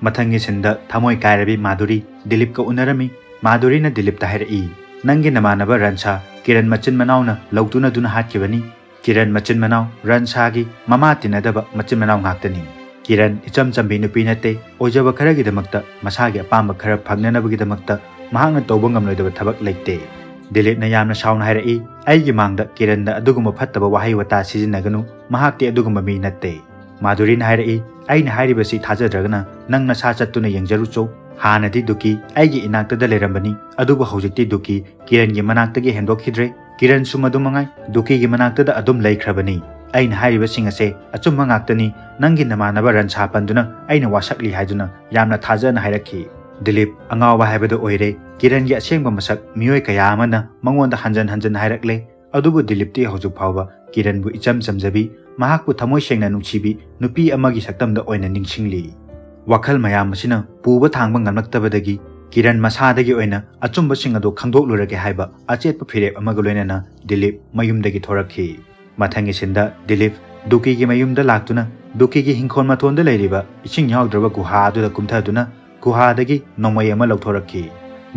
ꯃꯊꯪꯒꯤ ꯁꯤꯟꯗ ꯊꯃꯣꯏ ꯀꯥꯏꯔꯕꯤ ꯃꯥꯗꯨꯔꯤ ꯗꯤꯂꯤꯞꯀ ꯎꯅꯔꯝꯃꯤ꯫ ꯃꯥꯗꯨꯔꯤꯅ ꯗꯤꯂꯤꯞꯇ ꯍꯥꯏꯔꯛꯏ, "ꯅꯪꯒꯤ ꯅꯃꯥꯟꯅꯕ ꯔꯟꯁꯥ ꯀꯤꯔꯟ ꯃꯆꯤꯟ ꯃꯅꯥꯎꯅ ꯂꯧꯇꯨꯅꯗꯨꯅ ꯍꯥꯠꯈꯤꯕꯅꯤ꯫ ꯀꯤꯔꯟ ꯃꯆꯤꯟ ꯃꯅꯥꯎ ꯔꯟꯁꯥꯒꯤ ꯃꯃꯥ ꯇꯤꯟꯅꯗꯕ ꯃꯆꯤꯟ ꯃꯅꯥꯎ ꯉꯥꯛꯇꯅꯤ꯫ ꯀꯤꯔꯟ ꯏꯆꯝ ꯆꯝꯕꯤ ꯅꯨꯄꯤ ꯅꯠꯇꯦ꯫ ꯑꯣꯏꯖꯕ ꯈꯔꯒꯤꯗꯃꯛꯇ, ꯃꯁꯥꯒꯤ ꯑꯄꯥꯝꯕ ꯈꯔ ꯐꯪꯅꯅꯕꯒꯤꯗꯃꯛꯇ ꯃꯍꯥꯛꯅ ꯇꯧꯕ ꯉꯝꯂꯣꯏꯗꯕ ꯊꯕꯛ ꯂꯩꯇꯦ"꯫ ꯗꯤꯂꯤꯞꯅ ꯌꯥꯝꯅ ꯁꯥꯎꯅ ꯍꯥꯏꯔꯛꯏ, "ꯑꯩꯒꯤ ꯃꯥꯡꯗ ꯀꯤꯔꯟꯗ ꯑꯗꯨꯒꯨꯝꯕ ꯐꯠꯇꯕ ꯋꯥꯍꯩ ꯋꯥꯇꯥ ꯁꯤꯖꯤꯟꯅꯒꯅꯨ꯫ ꯃꯍꯥꯛꯇꯤ ꯑꯗꯨꯒꯨꯝꯕ ꯃꯤ ꯅꯠꯇꯦ"꯫ ꯃꯥꯗꯨꯔꯤꯅ ꯍꯥꯏꯔꯛꯏ, "ꯑꯩꯅ ꯍꯥꯏꯔꯤꯕꯁꯤ ꯊꯥꯖꯗ꯭ꯔꯒꯅ ꯅꯪ ꯅꯁꯥ ꯆꯠꯇꯨꯅ ꯌꯦꯡꯖꯔꯨꯆꯣ꯫ ꯍꯥꯟꯅꯗꯤ ꯗꯨꯀꯤ ꯑꯩꯒꯤ ꯏꯅꯥꯛꯇꯗ ꯂꯩꯔꯝꯕꯅꯤ, ꯑꯗꯨꯕꯨ ꯍꯧꯖꯤꯛꯇꯤ ꯗꯨꯀꯤ ꯀꯤꯔꯟꯒꯤ ꯃꯅꯥꯛꯇꯒꯤ ꯍꯦꯟꯗꯣꯛꯈꯤꯗ꯭ꯔꯦ꯫ ꯀꯤꯔꯟꯁꯨ ꯃꯗꯨ ꯃꯉꯥꯏ, ꯗꯨꯀꯤꯒꯤ ꯃꯅꯥꯛꯇꯗ ꯑꯗꯨꯝ ꯂꯩꯈ꯭ꯔꯕꯅꯤ꯫ ꯑꯩꯅ ꯍꯥꯏꯔꯤꯕꯁꯤꯡ ꯑꯁꯦ ꯑꯆꯨꯝꯕ ꯉꯥꯛꯇꯅꯤ꯫ ꯅꯪꯒꯤ ꯅꯃꯥꯟꯅꯕ ꯔꯟꯁꯥ ꯄꯟꯗꯨꯅ ꯑꯩꯅ ꯋꯥꯁꯛꯂꯤ" ꯍꯥꯏꯗꯨꯅ ꯌꯥꯝꯅ ꯊꯥꯖꯅ ꯍꯥꯏꯔꯛꯈꯤ꯫ ꯗꯤꯂꯤꯞ ꯑꯉꯥꯎꯕ ꯍꯥꯏꯕꯗꯨ ꯑꯣꯏꯔꯦ꯫ ꯀꯤꯔꯟꯒꯤ ꯑꯁꯦꯡꯕ ꯃꯁꯛ ꯃꯤꯑꯣꯏ ꯀꯌꯥ ꯑꯃꯅ ꯃꯉꯣꯟꯗ ꯍꯟꯖꯟ ꯍꯟꯖꯟ ꯍꯥꯏꯔꯛꯂꯦ꯫ ꯑꯗꯨꯕꯨ ꯗꯤꯂꯤꯞꯇꯤ ꯍꯧꯖꯤꯛ ꯐꯥꯎꯕ ꯀꯤꯔꯟꯕꯨ ꯏꯆꯝ ꯆꯝꯖꯕꯤ, ꯃꯍꯥꯛꯄꯨ ꯊꯃꯣꯏ ꯁꯦꯡꯅ ꯅꯨꯡꯁꯤꯕꯤ ꯅꯨꯄꯤ ꯑꯃꯒꯤ ꯁꯛꯇꯝꯗ ꯑꯣꯏꯅ ꯅꯤꯡꯁꯤꯡꯂꯤ꯫ ꯋꯥꯈꯜ ꯃꯌꯥꯝ ꯑꯁꯤꯅ ꯄꯨꯕ ꯊꯥꯡꯕ ꯉꯝꯂꯛꯇꯕꯗꯒꯤ ꯀꯤꯔꯟ ꯃꯁꯥꯗꯒꯤ ꯑꯣꯏꯅ ꯑꯆꯨꯝꯕꯁꯤꯡ ꯑꯗꯨ ꯈꯪꯗꯣꯛꯂꯨꯔꯒꯦ ꯍꯥꯏꯕ ꯑꯆꯦꯠꯄ ꯐꯤꯔꯦꯞ ꯑꯃꯒ ꯂꯣꯏꯅꯅ ꯗꯤꯂꯤꯞ ꯃꯌꯨꯝꯗꯒꯤ ꯊꯣꯔꯛꯈꯤ꯫ ꯃꯊꯪꯒꯤ ꯁꯤꯟꯗ ꯗꯤꯂꯤꯞ ꯗꯨꯀꯤꯒꯤ ꯃꯌꯨꯝꯗ ꯂꯥꯛꯇꯨꯅ ꯗꯨꯀꯤꯒꯤ ꯍꯤꯡꯈꯣꯜ ꯃꯇꯣꯟꯗ ꯂꯩꯔꯤꯕ ꯏꯁꯤꯡ ꯌꯥꯎꯗ꯭ꯔꯕ ꯒꯨꯍꯥ ꯑꯗꯨꯗ ꯀꯨꯝꯊꯗꯨꯅ ꯒꯨꯍꯥꯗꯒꯤ ꯅꯣꯡꯃꯩ ꯑꯃ ꯂꯧꯊꯣꯔꯛꯈꯤ꯫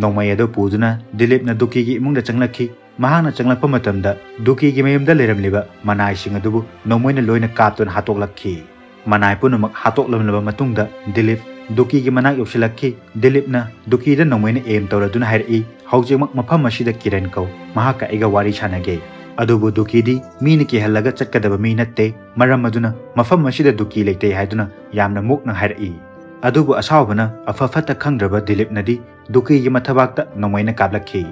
ꯅꯣꯡꯃꯩ ꯑꯗꯨ ꯄꯨꯗꯨꯅ ꯗꯤꯂꯤꯞꯅ ꯗꯨꯀꯤꯒꯤ ꯏꯃꯨꯡꯗ ꯆꯪꯂꯛꯈꯤ꯫ ꯃꯍꯥꯛꯅ ꯆꯪꯂꯛꯄ ꯃꯇꯝꯗ ꯗꯨꯀꯤꯒꯤ ꯃꯌꯨꯝꯗ ꯂꯩꯔꯝꯂꯤꯕ ꯃꯅꯥꯏꯁꯤꯡ ꯑꯗꯨꯕꯨ ꯅꯣꯡꯃꯩꯅ ꯂꯣꯏꯅ ꯀꯥꯞꯇꯨꯅ ꯍꯥꯠꯇꯣꯛꯂꯛꯈꯤ꯫ ꯃꯅꯥꯏ ꯄꯨꯝꯅꯃꯛ ꯍꯥꯠꯇꯣꯛꯂꯝꯂꯕ ꯃꯇꯨꯡꯗ ꯗꯤꯂꯤꯞ ꯗꯨꯀꯤꯒꯤ ꯃꯅꯥꯛ ꯌꯧꯁꯤꯜꯂꯛꯈꯤ꯫ ꯗꯤꯂꯤꯞꯅ ꯗꯨꯀꯤꯗ ꯅꯣꯡꯃꯩꯅ ꯑꯦꯝ ꯇꯧꯔꯗꯨꯅ ꯍꯥꯏꯔꯛꯏ, "ꯍꯧꯖꯤꯛꯃꯛ ꯃꯐꯝ ꯑꯁꯤꯗ ꯀꯤꯔꯟ ꯀꯧ, ꯃꯍꯥꯛꯀ ꯑꯩꯒ ꯋꯥꯔꯤ ꯁꯥꯟꯅꯒꯦ꯫" ꯑꯗꯨꯕꯨ ꯗꯨꯀꯤꯗꯤ ꯃꯤꯅ ꯀꯤꯍꯜꯂꯒ ꯆꯠꯀꯗꯕ ꯃꯤ ꯅꯠꯇꯦ꯫ ꯃꯔꯝ ꯑꯗꯨꯅ ꯃꯐꯝ ꯑꯁꯤꯗ ꯗꯨꯀꯤ ꯂꯩꯇꯦ ꯍꯥꯏꯗꯨꯅ ꯌꯥꯝꯅ ꯃꯨꯛꯅ ꯍꯥꯏꯔꯛꯏ꯫ ꯑꯗꯨꯕꯨ ꯑꯁꯥꯎꯕꯅ ꯑꯐ ꯐꯠꯇ ꯈꯪꯗ꯭ꯔꯕ ꯗꯤꯂꯤꯞꯅꯗꯤ ꯗꯨꯀꯤꯒꯤ ꯃꯊꯕꯥꯛꯇ ꯅꯣꯡꯃꯩꯅ ꯀꯥꯞꯂꯛꯈꯤ꯫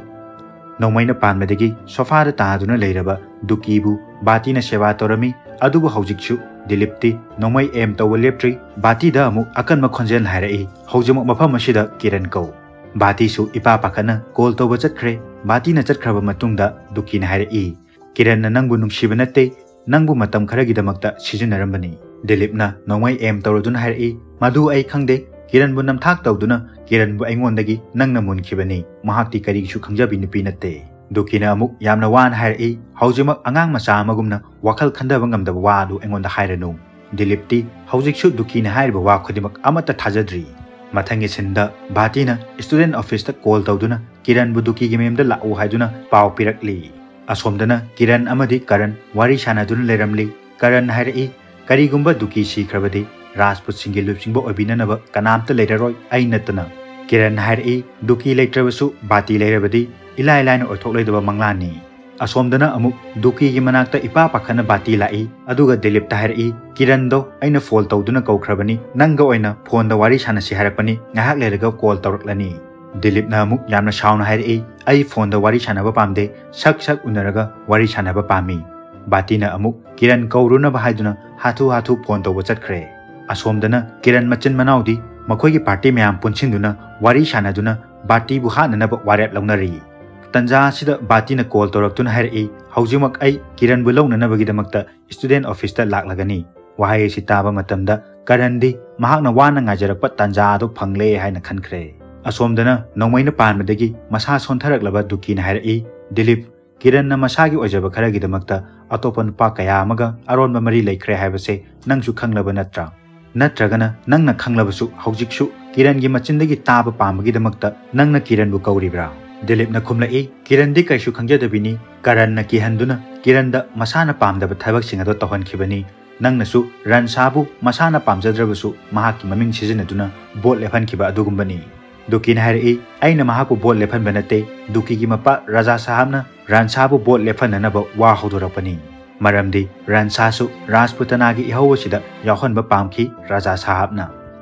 ꯅꯣꯡꯃꯩꯅ ꯄꯥꯟꯕꯗꯒꯤ ꯁꯣꯐꯥꯗ ꯇꯥꯗꯨꯅ ꯂꯩꯔꯕ ꯗꯨꯀꯤꯕꯨ ꯕꯥꯇꯤꯅ ꯁꯦꯕꯥ ꯇꯧꯔꯝꯃꯤ꯫ ꯑꯗꯨꯕꯨ ꯍꯧꯖꯤꯛꯁꯨ ꯗꯤꯂꯤꯞꯇꯤ ꯅꯣꯡꯃꯩ ꯑꯦꯝ ꯇꯧꯕ ꯂꯦꯞꯇ꯭ꯔꯤ꯫ ꯕꯥꯇꯤꯗ ꯑꯃꯨꯛ ꯑꯀꯟꯕ ꯈꯣꯟꯖꯦꯜ ꯍꯥꯏꯔꯛꯏ, "ꯍꯧꯖꯤꯛꯃꯛ ꯃꯐꯝ ꯑꯁꯤꯗ ꯀꯤꯔꯟ ꯀꯧ꯫" ꯕꯥꯇꯤꯁꯨ ꯏꯄꯥ ꯄꯥꯈꯠꯅ ꯀꯣꯜ ꯇꯧꯕ ꯆꯠꯈ꯭ꯔꯦ꯫ ꯕꯥꯇꯤꯅ ꯆꯠꯈ꯭ꯔꯕ ꯃꯇꯨꯡꯗ ꯗꯨꯀꯤꯅ ꯍꯥꯏꯔꯛꯏ, "ꯀꯤꯔꯟꯅ ꯅꯪꯕꯨ ꯅꯨꯡꯁꯤꯕ ꯅꯠꯇꯦ, ꯅꯪꯕꯨ ꯃꯇꯝ ꯈꯔꯒꯤꯗꯃꯛꯇ ꯁꯤꯖꯤꯟꯅꯔꯝꯕꯅꯤ꯫" ꯗꯤꯂꯤꯞꯅ ꯅꯣꯡꯃꯩ ꯑꯦꯝ ꯇꯧꯔꯗꯨꯅ ꯍꯥꯏꯔꯛꯏ, "ꯃꯗꯨ ꯑꯩ ꯈꯪꯗꯦ꯫ ꯀꯤꯔꯟꯕꯨ ꯅꯝꯊꯥꯛ ꯇꯧꯗꯨꯅ ꯀꯤꯔꯟꯕꯨ ꯑꯩꯉꯣꯟꯗꯒꯤ ꯅꯪꯅ ꯃꯨꯟꯈꯤꯕꯅꯤ꯫ ꯃꯍꯥꯛꯇꯤ ꯀꯔꯤꯒꯤꯁꯨ ꯈꯪꯖꯕꯤ ꯅꯨꯄꯤ ꯅꯠꯇꯦ꯫" ꯗꯨꯀꯤꯅ ꯑꯃꯨꯛ ꯌꯥꯝꯅ ꯋꯥꯅ ꯍꯥꯏꯔꯛꯏ, "ꯍꯧꯖꯤꯛꯃꯛ ꯑꯉꯥꯡ ꯃꯆꯥ ꯑꯃꯒꯨꯝꯅ ꯋꯥꯈꯜ ꯈꯟꯊꯕ ꯉꯝꯗꯕ ꯋꯥ ꯑꯗꯨ ꯑꯩꯉꯣꯟꯗ ꯍꯥꯏꯔꯅꯨ꯫" ꯗꯤꯂꯤꯞꯇꯤ ꯍꯧꯖꯤꯛꯁꯨ ꯗꯨꯀꯤꯅ ꯍꯥꯏꯔꯤꯕ ꯋꯥ ꯈꯨꯗꯤꯡꯃꯛ ꯑꯃꯠꯇ ꯊꯥꯖꯗ꯭ꯔꯤ꯫ ꯃꯊꯪꯒꯤ ꯁꯤꯟꯗ ꯕꯥꯇꯤꯅ ꯁ꯭ꯇꯨꯗꯦꯟꯠ ꯑꯣꯐꯤꯁꯇ ꯀꯣꯜ ꯇꯧꯗꯨꯅ ꯀꯤꯔꯟꯕꯨ ꯗꯨꯀꯤꯒꯤ ꯃꯌꯨꯝꯗ ꯂꯥꯛꯎ ꯍꯥꯏꯗꯨꯅ ꯄꯥꯎ ꯄꯤꯔꯛꯂꯤ꯫ ꯑꯁꯣꯝꯗꯅ ꯀꯤꯔꯟ ꯑꯃꯗꯤ ꯀꯔꯟ ꯋꯥꯔꯤ ꯁꯥꯟꯅꯗꯨꯅ ꯂꯩꯔꯝꯂꯤ꯫ ꯀꯔꯟ ꯍꯥꯏꯔꯛꯏ, "ꯀꯔꯤꯒꯨꯝꯕ ꯗꯨꯀꯤ ꯁꯤꯈ꯭ꯔꯕꯗꯤ ꯔꯥꯖꯄꯨꯠꯁꯤꯡꯒꯤ ꯂꯨꯆꯤꯡꯕ ꯑꯣꯏꯕꯤꯅꯅꯕ ꯀꯅꯥꯝꯇ ꯂꯩꯔꯔꯣꯏ, ꯑꯩ ꯅꯠꯇꯅ꯫" ꯀꯤꯔꯟ ꯍꯥꯏꯔꯛꯏ, "ꯗꯨꯀꯤ ꯂꯩꯇ꯭ꯔꯕꯁꯨ ꯕꯥꯇꯤ ꯂꯩꯔꯕꯗꯤ ꯏꯂꯥꯏ ꯂꯥꯏꯅ ꯑꯣꯏꯊꯣꯛꯂꯣꯏꯗꯕ ꯃꯪꯂꯥꯟꯅꯤ꯫" ꯑꯁꯣꯝꯗꯅ ꯑꯃꯨꯛ ꯗꯨꯀꯤꯒꯤ ꯃꯅꯥꯛꯇ ꯏꯄꯥ ꯄꯥꯈꯠꯅ ꯕꯥꯇꯤ ꯂꯥꯛꯏ, ꯑꯗꯨꯒ ꯗꯤꯂꯤꯞꯇ ꯍꯥꯏꯔꯛꯏ, "ꯀꯤꯔꯟꯗꯣ ꯑꯩꯅ ꯐꯣꯟ ꯇꯧꯗꯨꯅ ꯀꯧꯈ꯭ꯔꯕꯅꯤ, ꯅꯪꯒ ꯑꯣꯏꯅ ꯐꯣꯟꯗ ꯋꯥꯔꯤ ꯁꯥꯟꯅꯁꯤ ꯍꯥꯏꯔꯛꯄꯅꯤ, ꯉꯥꯏꯍꯥꯛ ꯂꯩꯔꯒ ꯀꯣꯜ ꯇꯧꯔꯛꯂꯅꯤ꯫" ꯗꯤꯂꯤꯞꯅ ꯑꯃꯨꯛ ꯌꯥꯝꯅ ꯁꯥꯎꯅ ꯍꯥꯏꯔꯛꯏ, "ꯑꯩ ꯐꯣꯟꯗ ꯋꯥꯔꯤ ꯁꯥꯟꯅꯕ ꯄꯥꯝꯗꯦ, ꯁꯛ ꯁꯛ ꯎꯅꯔꯒ ꯋꯥꯔꯤ ꯁꯥꯟꯅꯕ ꯄꯥꯝꯃꯤ꯫" ꯕꯥꯇꯤꯅ ꯑꯃꯨꯛ ꯀꯤꯔꯟ ꯀꯧꯔꯨꯅꯕ ꯍꯥꯏꯗꯨꯅ ꯍꯥꯊꯨ ꯍꯥꯊꯨ ꯐꯣꯟ ꯇꯧꯕ ꯆꯠꯈ꯭ꯔꯦ꯫ ꯑꯁꯣꯝꯗꯅ ꯀꯤꯔꯟ ꯃꯆꯤꯟ ꯃꯅꯥꯎꯗꯤ ꯃꯈꯣꯏꯒꯤ ꯄꯥꯔꯇꯤ ꯃꯌꯥꯝ ꯄꯨꯟꯁꯤꯟꯗꯨꯅ ꯋꯥꯔꯤ ꯁꯥꯟꯅꯗꯨꯅ ꯕꯥꯇꯤꯕꯨ ꯍꯥꯠꯅꯅꯕ ꯋꯥꯔꯦꯞ ꯂꯧꯅꯔꯤ꯫ ꯇꯟꯖꯥ ꯑꯁꯤꯗ ꯕꯥꯇꯤꯅ ꯀꯣꯜ ꯇꯧꯔꯛꯇꯨꯅ ꯍꯥꯏꯔꯛꯏ, "ꯍꯧꯖꯤꯛꯃꯛ ꯑꯩ ꯀꯤꯔꯟꯕꯨ ꯂꯧꯅꯅꯕꯒꯤꯗꯃꯛꯇ ꯁ꯭ꯇꯨꯗꯦꯟꯠ ꯑꯣꯐꯤꯁꯇ ꯂꯥꯛꯂꯒꯅꯤ꯫" ꯋꯥꯍꯩ ꯑꯁꯤ ꯇꯥꯕ ꯃꯇꯝꯗ ꯀꯔꯟꯗꯤ ꯃꯍꯥꯛꯅ ꯋꯥꯅ ꯉꯥꯏꯖꯔꯛꯄ ꯇꯥꯟꯖꯥ ꯑꯗꯨ ꯐꯪꯂꯦ ꯍꯥꯏꯅ ꯈꯟꯈ꯭ꯔꯦ꯫ ꯑꯁꯣꯝꯗꯅ ꯅꯣꯡꯃꯩꯅ ꯄꯥꯟꯕꯗꯒꯤ ꯃꯁꯥ ꯁꯣꯟꯊꯔꯛꯂꯕ ꯗꯨꯀꯤꯅ ꯍꯥꯏꯔꯛꯏ, "ꯗꯤꯂꯤꯞ, ꯀꯤꯔꯟꯅ ꯃꯁꯥꯒꯤ ꯑꯣꯏꯖꯕ ꯈꯔꯒꯤꯗꯃꯛꯇ ꯑꯇꯣꯞꯄ ꯅꯨꯄꯥ ꯀꯌꯥ ꯑꯃꯒ ꯑꯔꯣꯟꯕ ꯃꯔꯤ ꯂꯩꯈ꯭ꯔꯦ ꯍꯥꯏꯕꯁꯦ ꯅꯪꯁꯨ ꯈꯪꯂꯕ ꯅꯠꯇ꯭ꯔꯥ? ꯅꯠꯇ꯭ꯔꯒꯅ ꯅꯪꯅ ꯈꯪꯂꯕꯁꯨ ꯍꯧꯖꯤꯛꯁꯨ ꯀꯤꯔꯟꯒꯤ ꯃꯆꯤꯟꯗꯒꯤ ꯇꯥꯕ ꯄꯥꯝꯕꯒꯤꯗꯃꯛꯇ ꯅꯪꯅ ꯀꯤꯔꯟꯕꯨ ꯀꯧꯔꯤꯕ꯭ꯔꯥ? ꯗꯤꯂꯤꯞꯅ ꯈꯨꯝꯂꯛꯏ, ꯀꯤꯔꯟꯗꯤ ꯀꯩꯁꯨ ꯈꯪꯖꯗꯕꯤꯅꯤ꯫ ꯀꯔꯟꯅ ꯀꯤꯍꯟꯗꯨꯅ ꯀꯤꯔꯟꯗ ꯃꯁꯥꯅ ꯄꯥꯝꯗꯕ ꯊꯕꯛꯁꯤꯡ ꯑꯗꯨ ꯇꯧꯍꯟꯈꯤꯕꯅꯤ꯫ ꯅꯪꯅꯁꯨ ꯔꯟꯁꯥꯕꯨ ꯃꯁꯥꯅ ꯄꯥꯝꯖꯗ꯭ꯔꯕꯁꯨ ꯃꯍꯥꯛꯀꯤ ꯃꯃꯤꯡ ꯁꯤꯖꯤꯟꯅꯗꯨꯅ ꯚꯣꯠ ꯂꯦꯞꯍꯟꯈꯤꯕ ꯑꯗꯨꯒꯨꯝꯕꯅꯤ꯫ ꯗꯨꯀꯤꯅ ꯍꯥꯏꯔꯛꯏ, ꯑꯩꯅ ꯃꯍꯥꯛꯄꯨ ꯚꯣꯠ ꯂꯦꯞꯍꯟꯕ ꯅꯠꯇꯦ꯫ ꯗꯨꯀꯤꯒꯤ ꯃꯄꯥ ꯔꯥꯖꯥ ꯁꯥꯍꯥꯕꯅ ꯔꯟꯁꯥꯕꯨ ꯚꯣꯠ ꯂꯦꯞꯍꯟꯅꯅꯕ ꯋꯥ ꯍꯧꯗꯣꯔꯛꯄꯅꯤ꯫ ꯃꯔꯝꯗꯤ ꯔꯟꯁꯥꯁꯨ ꯔꯥꯖꯄꯨꯇꯅꯥꯒꯤ ꯏꯍꯧ ꯑꯁꯤꯗ ꯌꯥꯎꯍꯟꯕ ꯄꯥꯝꯈꯤ ꯔꯥꯖꯥ ꯁꯥꯍꯥꯕꯅ꯫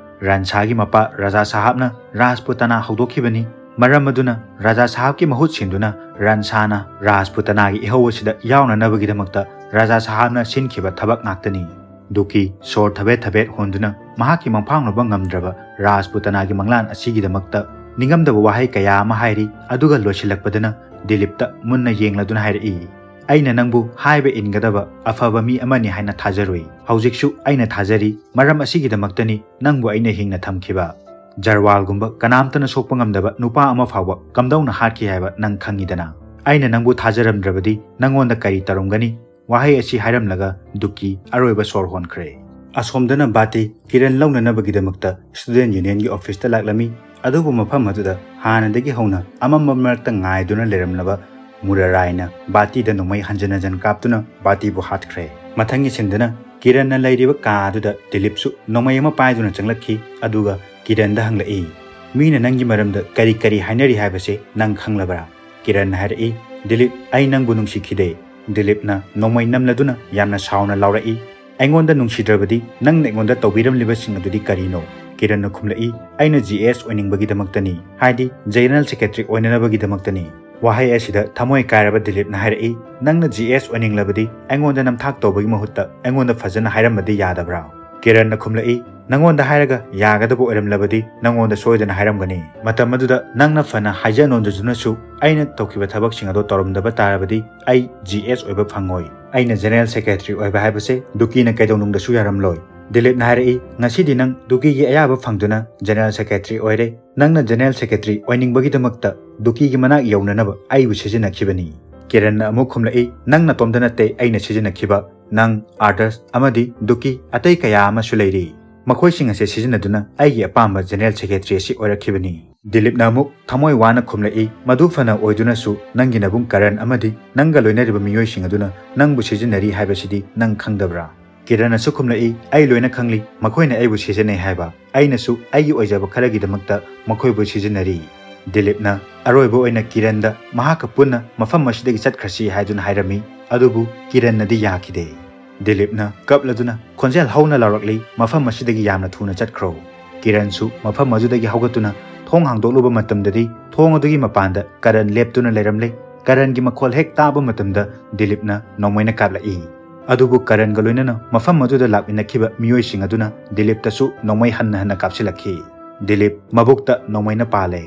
ꯔꯟꯁꯥꯒꯤ ꯃꯄꯥ ꯔꯥꯖꯥ ꯁꯥꯍꯥꯕꯅ ꯔꯥꯖꯄꯨꯇꯅꯥ ꯍꯧꯗꯣꯛꯈꯤꯕꯅꯤ꯫ ꯃꯔꯝ ꯑꯗꯨꯅ ꯔꯥꯖꯥ ꯁꯥꯍꯥꯕꯀꯤ ꯃꯍꯨꯠ ꯁꯤꯟꯗꯨꯅ ꯔꯟꯁꯥꯅ ꯔꯥꯖꯄꯨꯇꯅꯥꯒꯤ ꯏꯍꯧ ꯑꯁꯤꯗ ꯌꯥꯎꯅꯅꯕꯒꯤꯗꯃꯛꯇ ꯔꯥꯖꯥ ꯁꯥꯍꯥꯕꯅ ꯁꯤꯟꯈꯤꯕ ꯊꯕꯛ ꯉꯥꯛꯇꯅꯤ꯫ ꯗꯨꯀꯤ ꯁꯣꯔ ꯊꯕꯦꯠ ꯊꯕꯦꯠ ꯍꯣꯟꯗꯨꯅ ꯃꯍꯥꯛꯀꯤ ꯃꯪꯐꯥꯡꯅꯕ ꯉꯝꯗ꯭ꯔꯕ ꯔꯥꯖꯄꯨꯇꯅꯥꯒꯤ ꯃꯪꯂꯥꯟ ꯑꯁꯤꯒꯤꯗꯃꯛꯇ ꯅꯤꯡꯉꯝꯗꯕ ꯋꯥꯍꯩ ꯀꯌꯥ ꯑꯃ ꯍꯥꯏꯔꯤ, ꯑꯗꯨꯒ ꯂꯣꯏꯁꯤꯜꯂꯛꯄꯗꯅ ꯗꯤꯂꯤꯞꯇ ꯃꯨꯟꯅ ꯌꯦꯡꯂꯗꯨꯅ ꯍꯥꯏꯔꯛꯏ, ꯑꯩꯅ ꯅꯪꯕꯨ ꯍꯥꯏꯕ ꯏꯟꯒꯗꯕ ꯑꯐꯕ ꯃꯤ ꯑꯃꯅꯤ ꯍꯥꯏꯅ ꯊꯥꯖꯔꯨꯏ꯫ ꯍꯧꯖꯤꯛꯁꯨ ꯑꯩꯅ ꯊꯥꯖꯔꯤ꯫ ꯃꯔꯝ ꯑꯁꯤꯒꯤꯗꯃꯛꯇꯅꯤ ꯅꯪꯕꯨ ꯑꯩꯅ ꯍꯤꯡꯅ ꯊꯝꯈꯤꯕ꯫ ꯖꯔꯋꯥꯜꯒꯨꯝꯕ ꯀꯅꯥꯝꯇꯅ ꯁꯣꯛꯄ ꯉꯝꯗꯕ ꯅꯨꯄꯥ ꯑꯃ ꯐꯥꯎꯕ ꯀꯝꯗꯧꯅ ꯍꯥꯠꯈꯤ ꯍꯥꯏꯕ ꯅꯪ ꯈꯪꯉꯤꯗꯅ꯫ ꯑꯩꯅ ꯅꯪꯕꯨ ꯊꯥꯖꯔꯝꯗ꯭ꯔꯕꯗꯤ ꯅꯪꯉꯣꯟꯗ ꯀꯔꯤ ꯇꯧꯔꯝꯒꯅꯤ? ꯋꯥꯍꯩ ꯑꯁꯤ ꯍꯥꯏꯔꯝꯂꯒ ꯗꯨꯀꯤ ꯑꯔꯣꯏꯕ ꯁꯣꯔ ꯍꯣꯟꯈ꯭ꯔꯦ꯫ ꯑꯁꯣꯝꯗꯅ ꯕꯥꯇꯤ ꯀꯤꯔꯟ ꯂꯧꯅꯅꯕꯒꯤꯗꯃꯛꯇ ꯁ꯭ꯇꯨꯗꯦꯟꯠ ꯌꯨꯅꯤꯌꯟꯒꯤ ꯑꯣꯐꯤꯁꯇ ꯂꯥꯛꯂꯝꯃꯤ꯫ ꯑꯗꯨꯕꯨ ꯃꯐꯝ ꯑꯗꯨꯗ ꯍꯥꯟꯅꯗꯒꯤ ꯍꯧꯅ ꯑꯃꯝꯕ ꯃꯔꯛꯇ ꯉꯥꯏꯗꯨꯅ ꯂꯩꯔꯝꯂꯕ ꯃꯨꯔꯥꯔꯥꯏꯅ ꯕꯥꯇꯤꯗ ꯅꯣꯡꯃꯩ ꯍꯟꯖꯟ ꯍꯟꯖꯟ ꯀꯥꯞꯇꯨꯅ ꯕꯥꯇꯤꯕꯨ ꯍꯥꯠꯈ꯭ꯔꯦ꯫ ꯃꯊꯪꯒꯤ ꯁꯤꯟꯗꯅ ꯀꯤꯔꯟꯅ ꯂꯩꯔꯤꯕ ꯀꯥ ꯑꯗꯨꯗ ꯗꯤꯂꯤꯞꯁꯨ ꯅꯣꯡꯃꯩ ꯑꯃ ꯄꯥꯏꯗꯨꯅ ꯆꯪꯂꯛꯈꯤ, ꯑꯗꯨꯒ ꯀꯤꯔꯟꯗ ꯍꯪꯂꯛꯏ, ꯃꯤꯅ ꯅꯪꯒꯤ ꯃꯔꯝꯗ ꯀꯔꯤ ꯀꯔꯤ ꯍꯥꯏꯅꯔꯤ ꯍꯥꯏꯕꯁꯦ ꯅꯪ ꯈꯪꯂꯕ꯭ꯔꯥ? ꯀꯤꯔꯟꯅ ꯍꯥꯏꯔꯛꯏ, ꯗꯤꯂꯤꯞ, ꯑꯩ ꯅꯪꯕꯨ ꯅꯨꯡꯁꯤꯈꯤꯗꯦ꯫ ꯗꯤꯂꯤꯞꯅ ꯅꯣꯡꯃꯩ ꯅꯝꯂꯗꯨꯅ ꯌꯥꯝꯅ ꯁꯥꯎꯅ ꯂꯥꯎꯔꯛꯏ, ꯑꯩꯉꯣꯟꯗ ꯅꯨꯡꯁꯤꯗ꯭ꯔꯕꯗꯤ ꯅꯪꯅ ꯑꯩꯉꯣꯟꯗ ꯇꯧꯕꯤꯔꯝꯂꯤꯕꯁꯤꯡ ꯑꯗꯨꯗꯤ ꯀꯔꯤꯅꯣ? ꯀꯤꯔꯟꯅ ꯈꯨꯝꯂꯛꯏ, ꯑꯩꯅ ꯖꯤ ꯑꯦꯁ ꯑꯣꯏꯅꯤꯡꯕꯒꯤꯗꯃꯛꯇꯅꯤ, ꯍꯥꯏꯗꯤ ꯖꯦꯅꯔꯦꯜ ꯁꯦꯀ꯭ꯔꯦꯇꯔꯤ ꯑꯣꯏꯅꯅꯕꯒꯤꯗꯃꯛꯇꯅꯤ꯫ ꯋꯥꯍꯩ ꯑꯁꯤꯗ ꯊꯃꯣꯏ ꯀꯥꯏꯔꯕ ꯗꯤꯂꯤꯞꯅ ꯍꯥꯏꯔꯛꯏ, ꯅꯪꯅ ꯖꯤ ꯑꯦꯁ ꯑꯣꯏꯅꯤꯡꯂꯕꯗꯤ ꯑꯩꯉꯣꯟꯗ ꯅꯝꯊꯥꯛ ꯇꯧꯕꯒꯤ ꯃꯍꯨꯠꯇ ꯑꯩꯉꯣꯟꯗ ꯐꯖꯅ ꯍꯥꯏꯔꯝꯕꯗꯤ ꯌꯥꯗꯕ꯭ꯔꯥ? ꯀꯤꯔꯟꯅ ꯈꯨꯝꯂꯛꯏ, ꯅꯪꯉꯣꯟꯗ ꯍꯥꯏꯔꯒ ꯌꯥꯒꯗꯕ ꯑꯣꯏꯔꯝꯂꯕꯗꯤ ꯅꯪꯉꯣꯟꯗ ꯁꯣꯏꯗꯅ ꯍꯥꯏꯔꯝꯒꯅꯤ꯫ ꯃꯇꯝ ꯑꯗꯨꯗ ꯅꯪꯅ ꯐꯅ ꯍꯥꯏꯖ ꯅꯣꯟꯖꯗꯨꯅꯁꯨ ꯑꯩꯅ ꯇꯧꯈꯤꯕ ꯊꯕꯛꯁꯤꯡ ꯑꯗꯨ ꯇꯧꯔꯝꯗꯕ ꯇꯥꯔꯕꯗꯤ ꯑꯩ ꯖꯤ ꯑꯦꯁ ꯑꯣꯏꯕ ꯐꯪꯉꯣꯏ꯫ ꯑꯩꯅ ꯖꯦꯅꯔꯦꯜ ꯁꯦꯀ꯭ꯔꯦꯇꯔꯤ ꯑꯣꯏꯕ ꯍꯥꯏꯕꯁꯦ ꯗꯨꯀꯤꯅ ꯀꯩꯗꯧꯅꯨꯡꯗꯁꯨ ꯌꯥꯔꯝꯂꯣꯏ꯫ ꯗꯤꯂꯤꯞꯅ ꯍꯥꯏꯔꯛꯏ, ꯉꯁꯤꯗꯤ ꯅꯪ ꯗꯨꯀꯤꯒꯤ ꯑꯌꯥꯕ ꯐꯪꯗꯨꯅ ꯖꯦꯅꯔꯦꯜ ꯁꯦꯀ꯭ꯔꯦꯇꯔꯤ ꯑꯣꯏꯔꯦ꯫ ꯅꯪꯅ ꯖꯦꯅꯔꯦꯜ ꯁꯦꯀ꯭ꯔꯦꯇꯔꯤ ꯑꯣꯏꯅꯤꯡꯕꯒꯤꯗꯃꯛꯇ ꯗꯨꯀꯤꯒꯤ ꯃꯅꯥꯛ ꯌꯧꯅꯅꯕ ꯑꯩꯕꯨ ꯁꯤꯖꯤꯟꯅꯈꯤꯕꯅꯤ꯫ ꯀꯤꯔꯟꯅ ꯑꯃꯨꯛ ꯈꯨꯝꯂꯛꯏ, ꯅꯪ ꯅꯇꯣꯝꯇ ꯅꯠꯇꯦ ꯑꯩꯅ ꯁꯤꯖꯤꯟꯅꯈꯤꯕ, ꯅꯪ, ꯑꯥꯔꯗꯁ ꯑꯃꯗꯤ ꯗꯨꯀꯤ ꯑꯇꯩ ꯀꯌꯥ ꯑꯃꯁꯨ ꯂꯩꯔꯤ꯫ ꯃꯈꯣꯏꯁꯤꯡ ꯑꯁꯤ ꯁꯤꯖꯤꯟꯅꯗꯨꯅ ꯑꯩꯒꯤ ꯑꯄꯥꯝꯕ General Secretary ꯑꯁꯤ ꯑꯣꯏꯔꯛꯈꯤꯕꯅꯤ꯫ ꯗꯤꯂꯤꯞꯅ ꯑꯃꯨꯛ ꯊꯃꯣꯏ ꯋꯥꯅ ꯈꯨꯝꯂꯛꯏ, "ꯃꯗꯨ ꯐꯅ ꯑꯣꯏꯗꯨꯅꯁꯨ, ꯅꯪꯒꯤ ꯅꯕꯨꯡ ꯀꯔꯟ ꯑꯃꯗꯤ ꯅꯪꯒ ꯂꯣꯏꯅꯔꯤꯕ ꯃꯤꯑꯣꯏꯁꯤꯡ ꯑꯗꯨꯅ ꯅꯪꯕꯨ ꯁꯤꯖꯤꯟꯅꯔꯤ ꯍꯥꯏꯕꯁꯤꯗꯤ ꯅꯪ ꯈꯪꯗꯕ꯭ꯔꯥ?" ꯀꯤꯔꯟꯅꯁꯨ ꯈꯨꯝꯂꯛꯏ, "ꯑꯩ ꯂꯣꯏꯅ ꯈꯪꯂꯤ, ꯃꯈꯣꯏꯅ ꯑꯩꯕꯨ ꯁꯤꯖꯤꯟꯅꯩ ꯍꯥꯏꯕ꯫ ꯑꯩꯅꯁꯨ ꯑꯩꯒꯤ ꯑꯣꯏꯖꯕ ꯈꯔꯒꯤꯗꯃꯛꯇ ꯃꯈꯣꯏꯕꯨ ꯁꯤꯖꯤꯟꯅꯔꯤ꯫" ꯗꯤꯂꯤꯞꯅ ꯑꯔꯣꯏꯕ ꯑꯣꯏꯅ ꯀꯤꯔꯟꯗ ꯃꯍꯥꯛꯀ ꯄꯨꯟꯅ ꯃꯐꯝ ꯑꯁꯤꯗꯒꯤ ꯆꯠꯈ꯭ꯔꯁꯤ ꯍꯥꯏꯗꯨꯅ ꯍꯥꯏꯔꯝꯃꯤ, ꯑꯗꯨꯕꯨ ꯀꯤꯔꯟꯅꯗꯤ ꯌꯥꯈꯤꯗꯦ꯫ ꯗꯤꯂꯤꯞꯅ ꯀꯞꯂꯗꯨꯅ ꯈꯣꯟꯖꯦꯜ ꯍꯧꯅ ꯂꯥꯎꯔꯛꯂꯤ, "ꯃꯐꯝ ꯑꯁꯤꯗꯒꯤ ꯌꯥꯝꯅ ꯊꯨꯅ ꯆꯠꯈ꯭ꯔꯣ꯫" ꯀꯤꯔꯟꯁꯨ ꯃꯐꯝ ꯑꯗꯨꯗꯒꯤ ꯍꯧꯒꯠꯇꯨꯅ ꯊꯣꯡ ꯍꯥꯡꯗꯣꯛꯂꯨꯕ ꯃꯇꯝꯗꯗꯤ ꯊꯣꯡ ꯑꯗꯨꯒꯤ ꯃꯄꯥꯟꯗ ꯀꯔꯟ ꯂꯦꯞꯇꯨꯅ ꯂꯩꯔꯝꯂꯦ꯫ ꯀꯔꯟꯒꯤ ꯃꯈꯣꯜ ꯍꯦꯛ ꯇꯥꯕ ꯃꯇꯝꯗ ꯗꯤꯂꯤꯞꯅ ꯅꯣꯡꯃꯩꯅ ꯀꯥꯞꯂꯛꯏ꯫ ꯑꯗꯨꯕꯨ ꯀꯔꯟꯒ ꯂꯣꯏꯅꯅ ꯃꯐꯝ ꯑꯗꯨꯗ ꯂꯥꯛꯃꯤꯟꯅꯈꯤꯕ ꯃꯤꯑꯣꯏꯁꯤꯡ ꯑꯗꯨꯅ ꯗꯤꯂꯤꯞꯇꯁꯨ ꯅꯣꯡꯃꯩ ꯍꯟꯅ ꯍꯟꯅ ꯀꯥꯞꯁꯤꯜꯂꯛꯈꯤ꯫ ꯗꯤꯂꯤꯞ ꯃꯕꯨꯛꯇ ꯅꯣꯡꯃꯩꯅ ꯄꯥꯜꯂꯦ꯫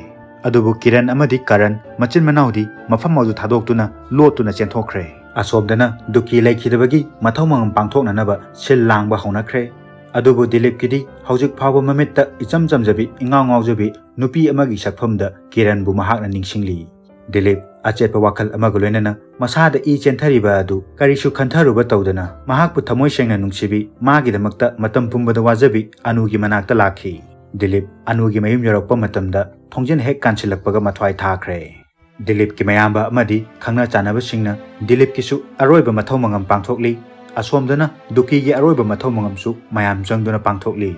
ꯑꯗꯨꯕꯨ ꯀꯤꯔꯟ ꯑꯃꯗꯤ ꯀꯔꯟ ꯃꯆꯤꯟ ꯃꯅꯥꯎꯗꯤ ꯃꯐꯝ ꯑꯗꯨ ꯊꯥꯗꯣꯛꯇꯨꯅ ꯂꯣꯠꯇꯨꯅ ꯆꯦꯟꯊꯣꯛꯈ꯭ꯔꯦ꯫ ꯑꯁꯣꯝꯗꯅ ꯗꯨꯀꯤ ꯂꯩꯈꯤꯗꯕꯒꯤ ꯃꯊꯧ ꯃꯉꯝ ꯄꯥꯡꯊꯣꯛꯅꯅꯕ ꯁꯤꯜ ꯂꯥꯡꯕ ꯍꯧꯅꯈ꯭ꯔꯦ꯫ ꯑꯗꯨꯕꯨ ꯗꯤꯂꯤꯞꯀꯤꯗꯤ ꯍꯧꯖꯤꯛ ꯐꯥꯎꯕ ꯃꯃꯤꯠꯇ ꯏꯆꯝ ꯆꯝꯖꯕꯤ, ꯏꯉꯥꯎ ꯉꯥꯎꯖꯕꯤ ꯅꯨꯄꯤ ꯑꯃꯒꯤ ꯁꯛꯐꯝꯗ ꯀꯤꯔꯟꯕꯨ ꯃꯍꯥꯛꯅ ꯅꯤꯡꯁꯤꯡꯂꯤ꯫ ꯗꯤꯂꯤꯞ ꯑꯆꯦꯠꯄ ꯋꯥꯈꯜ ꯑꯃꯒ ꯂꯣꯏꯅꯅ ꯃꯁꯥꯗ ꯏ ꯆꯦꯟꯊꯔꯤꯕ ꯑꯗꯨ ꯀꯔꯤꯁꯨ ꯈꯟꯊꯔꯨꯕ ꯇꯧꯗꯅ ꯃꯍꯥꯛꯄꯨ ꯊꯃꯣꯏ ꯁꯦꯡꯅ ꯅꯨꯡꯁꯤꯕꯤ, ꯃꯥꯒꯤꯗꯃꯛꯇ ꯃꯇꯝ ꯄꯨꯝꯕꯗ ꯋꯥꯖꯕꯤ ꯑꯅꯨꯒꯤ ꯃꯅꯥꯛꯇ ꯂꯥꯛꯈꯤ꯫ ꯗꯤꯂꯤꯞ ꯑꯅꯨꯒꯤ ꯃꯌꯨꯝ ꯌꯧꯔꯛꯄ ꯃꯇꯝꯗ ꯊꯣꯡꯖꯤꯟ ꯍꯦꯛ ꯀꯥꯟꯁꯤꯜꯂꯛꯄꯒ ꯃꯊ꯭ꯋꯥꯏ ꯊꯥꯈ꯭ꯔꯦ꯫ ꯗꯤꯂꯤꯞꯀꯤ ꯃꯌꯥꯝꯕ ꯑꯃꯗꯤ ꯈꯪꯅ ꯆꯥꯟꯅꯕꯁꯤꯡꯅ ꯗꯤꯂꯤꯞꯀꯤꯁꯨ ꯑꯔꯣꯏꯕ ꯃꯊꯧ ꯃꯉꯝ ꯄꯥꯡꯊꯣꯛꯂꯤ꯫ ꯑꯁꯣꯝꯗꯅ ꯗꯨꯀꯤꯒꯤ ꯑꯔꯣꯏꯕ ꯃꯊꯧ ꯃꯉꯝꯁꯨ ꯃꯌꯥꯝ ꯆꯪꯗꯨꯅ ꯄꯥꯡꯊꯣꯛꯂꯤ꯫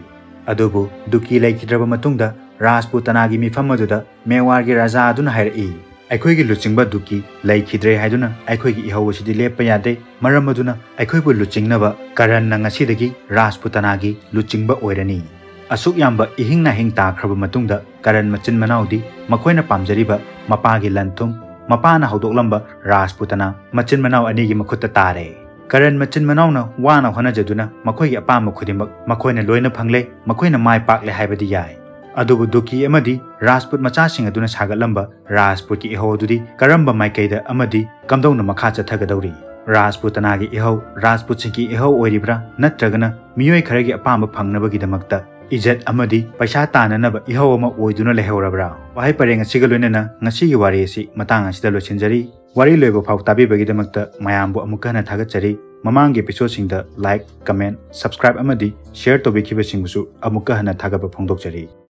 ꯑꯗꯨꯕꯨ ꯗꯨꯀꯤ ꯂꯩꯈꯤꯗ꯭ꯔꯕ ꯃꯇꯨꯡꯗ ꯔꯥꯖꯄꯨꯇꯅꯥꯒꯤ ꯃꯤꯐꯝ ꯑꯗꯨꯗ ꯃꯦꯋꯥꯔꯒꯤ ꯔꯥꯖꯥ ꯑꯗꯨꯅ ꯍꯥꯏꯔꯛꯏ, "ꯑꯩꯈꯣꯏꯒꯤ ꯂꯨꯆꯤꯡꯕ ꯗꯨꯀꯤ ꯂꯩꯈꯤꯗ꯭ꯔꯦ ꯍꯥꯏꯗꯨꯅ ꯑꯩꯈꯣꯏꯒꯤ ꯏꯍꯧ ꯑꯁꯤꯗꯤ ꯂꯦꯞꯄ ꯌꯥꯗꯦ꯫ ꯃꯔꯝ ꯑꯗꯨꯅ ꯑꯩꯈꯣꯏꯕꯨ ꯂꯨꯆꯤꯡꯅꯕ ꯀꯔꯟꯅ ꯉꯁꯤꯗꯒꯤ ꯔꯥꯖꯄꯨꯇꯅꯥꯒꯤ ꯂꯨꯆꯤꯡꯕ ꯑꯣꯏꯔꯅꯤ꯫" ꯑꯁꯨꯛ ꯌꯥꯝꯕ ꯏꯍꯤꯡ ꯅꯥꯍꯤꯡ ꯇꯥꯈ꯭ꯔꯕ ꯃꯇꯨꯡꯗ ꯀꯔꯟ ꯃꯆꯤꯟ ꯃꯅꯥꯎꯗꯤ ꯃꯈꯣꯏꯅ ꯄꯥꯝꯖꯔꯤꯕ ꯃꯄꯥꯒꯤ ꯂꯟ ꯊꯨꯝ, ꯃꯄꯥꯅ ꯍꯧꯗꯣꯛꯂꯝꯕ ꯔꯥꯖꯄꯨꯇꯅꯥ ꯃꯆꯤꯟ ꯃꯅꯥꯎ ꯑꯅꯤꯒꯤ ꯃꯈꯨꯠꯇ ꯇꯥꯔꯦ꯫ ꯀꯔꯟ ꯃꯆꯤꯟ ꯃꯅꯥꯎꯅ ꯋꯥꯅ ꯍꯣꯠꯅꯖꯗꯨꯅ ꯃꯈꯣꯏꯒꯤ ꯑꯄꯥꯝꯕ ꯈꯨꯗꯤꯡꯃꯛ ꯃꯈꯣꯏꯅ ꯂꯣꯏꯅ ꯐꯪꯂꯦ, ꯃꯈꯣꯏꯅ ꯃꯥꯏ ꯄꯥꯛꯂꯦ ꯍꯥꯏꯕꯗꯤ ꯌꯥꯏ꯫ ꯑꯗꯨꯕꯨ ꯗꯨꯀꯤ ꯑꯃꯗꯤ ꯔꯥꯖꯄꯨꯠ ꯃꯆꯥꯁꯤꯡ ꯑꯗꯨꯅ ꯁꯥꯒꯠꯂꯝꯕ ꯔꯥꯖꯄꯨꯠꯀꯤ ꯏꯍꯧ ꯑꯗꯨꯗꯤ ꯀꯔꯝꯕ ꯃꯥꯏꯀꯩꯗ ꯑꯃꯗꯤ ꯀꯝꯗꯧꯅ ꯃꯈꯥ ꯆꯠꯊꯒꯗꯧꯔꯤ? ꯔꯥꯖꯄꯨꯇꯅꯥꯒꯤ ꯏꯍꯧ ꯔꯥꯖꯄꯨꯠꯁꯤꯡꯒꯤ ꯏꯍꯧ ꯑꯣꯏꯔꯤꯕ꯭ꯔꯥ, ꯅꯠꯇ꯭ꯔꯒꯅ ꯃꯤꯑꯣꯏ ꯈꯔꯒꯤ ꯑꯄꯥꯝꯕ ꯐꯪꯅꯕꯒꯤꯗꯃꯛꯇ ꯏꯖꯠ ꯑꯃꯗꯤ ꯄꯩꯁꯥ ꯇꯥꯟꯅꯅꯕ ꯏꯍꯧ ꯑꯃ ꯑꯣꯏꯗꯨꯅ ꯂꯩꯍꯧꯔꯕ꯭ꯔꯥ? ꯋꯥꯍꯩ ꯄꯔꯦꯡ ꯑꯁꯤꯒ ꯂꯣꯏꯅꯅ ꯉꯁꯤꯒꯤ ꯋꯥꯔꯤ ꯑꯁꯤ ꯃꯇꯥꯡ ꯑꯁꯤꯗ ꯂꯣꯏꯁꯤꯟꯖꯔꯤ꯫ ꯋꯥꯔꯤ ꯂꯣꯏꯕ ꯐꯥꯎ ꯇꯥꯕꯤꯕꯒꯤꯗꯃꯛꯇ ꯃꯌꯥꯝꯕꯨ ꯑꯃꯨꯛꯀ ꯍꯟꯅ ꯊꯥꯒꯠꯆꯔꯤ꯫ ꯃꯃꯥꯡꯒꯤ episodeꯁꯤꯡꯗ like, comment, subscribe ꯑꯃꯗꯤ share ꯇꯧꯕꯤꯈꯤꯕꯁꯤꯡꯕꯨꯁꯨ ꯑꯃꯨꯛꯀ ꯍꯟꯅ ꯊꯥꯒꯠꯄ ꯐꯣꯡꯗꯣꯛꯆꯔꯤ꯫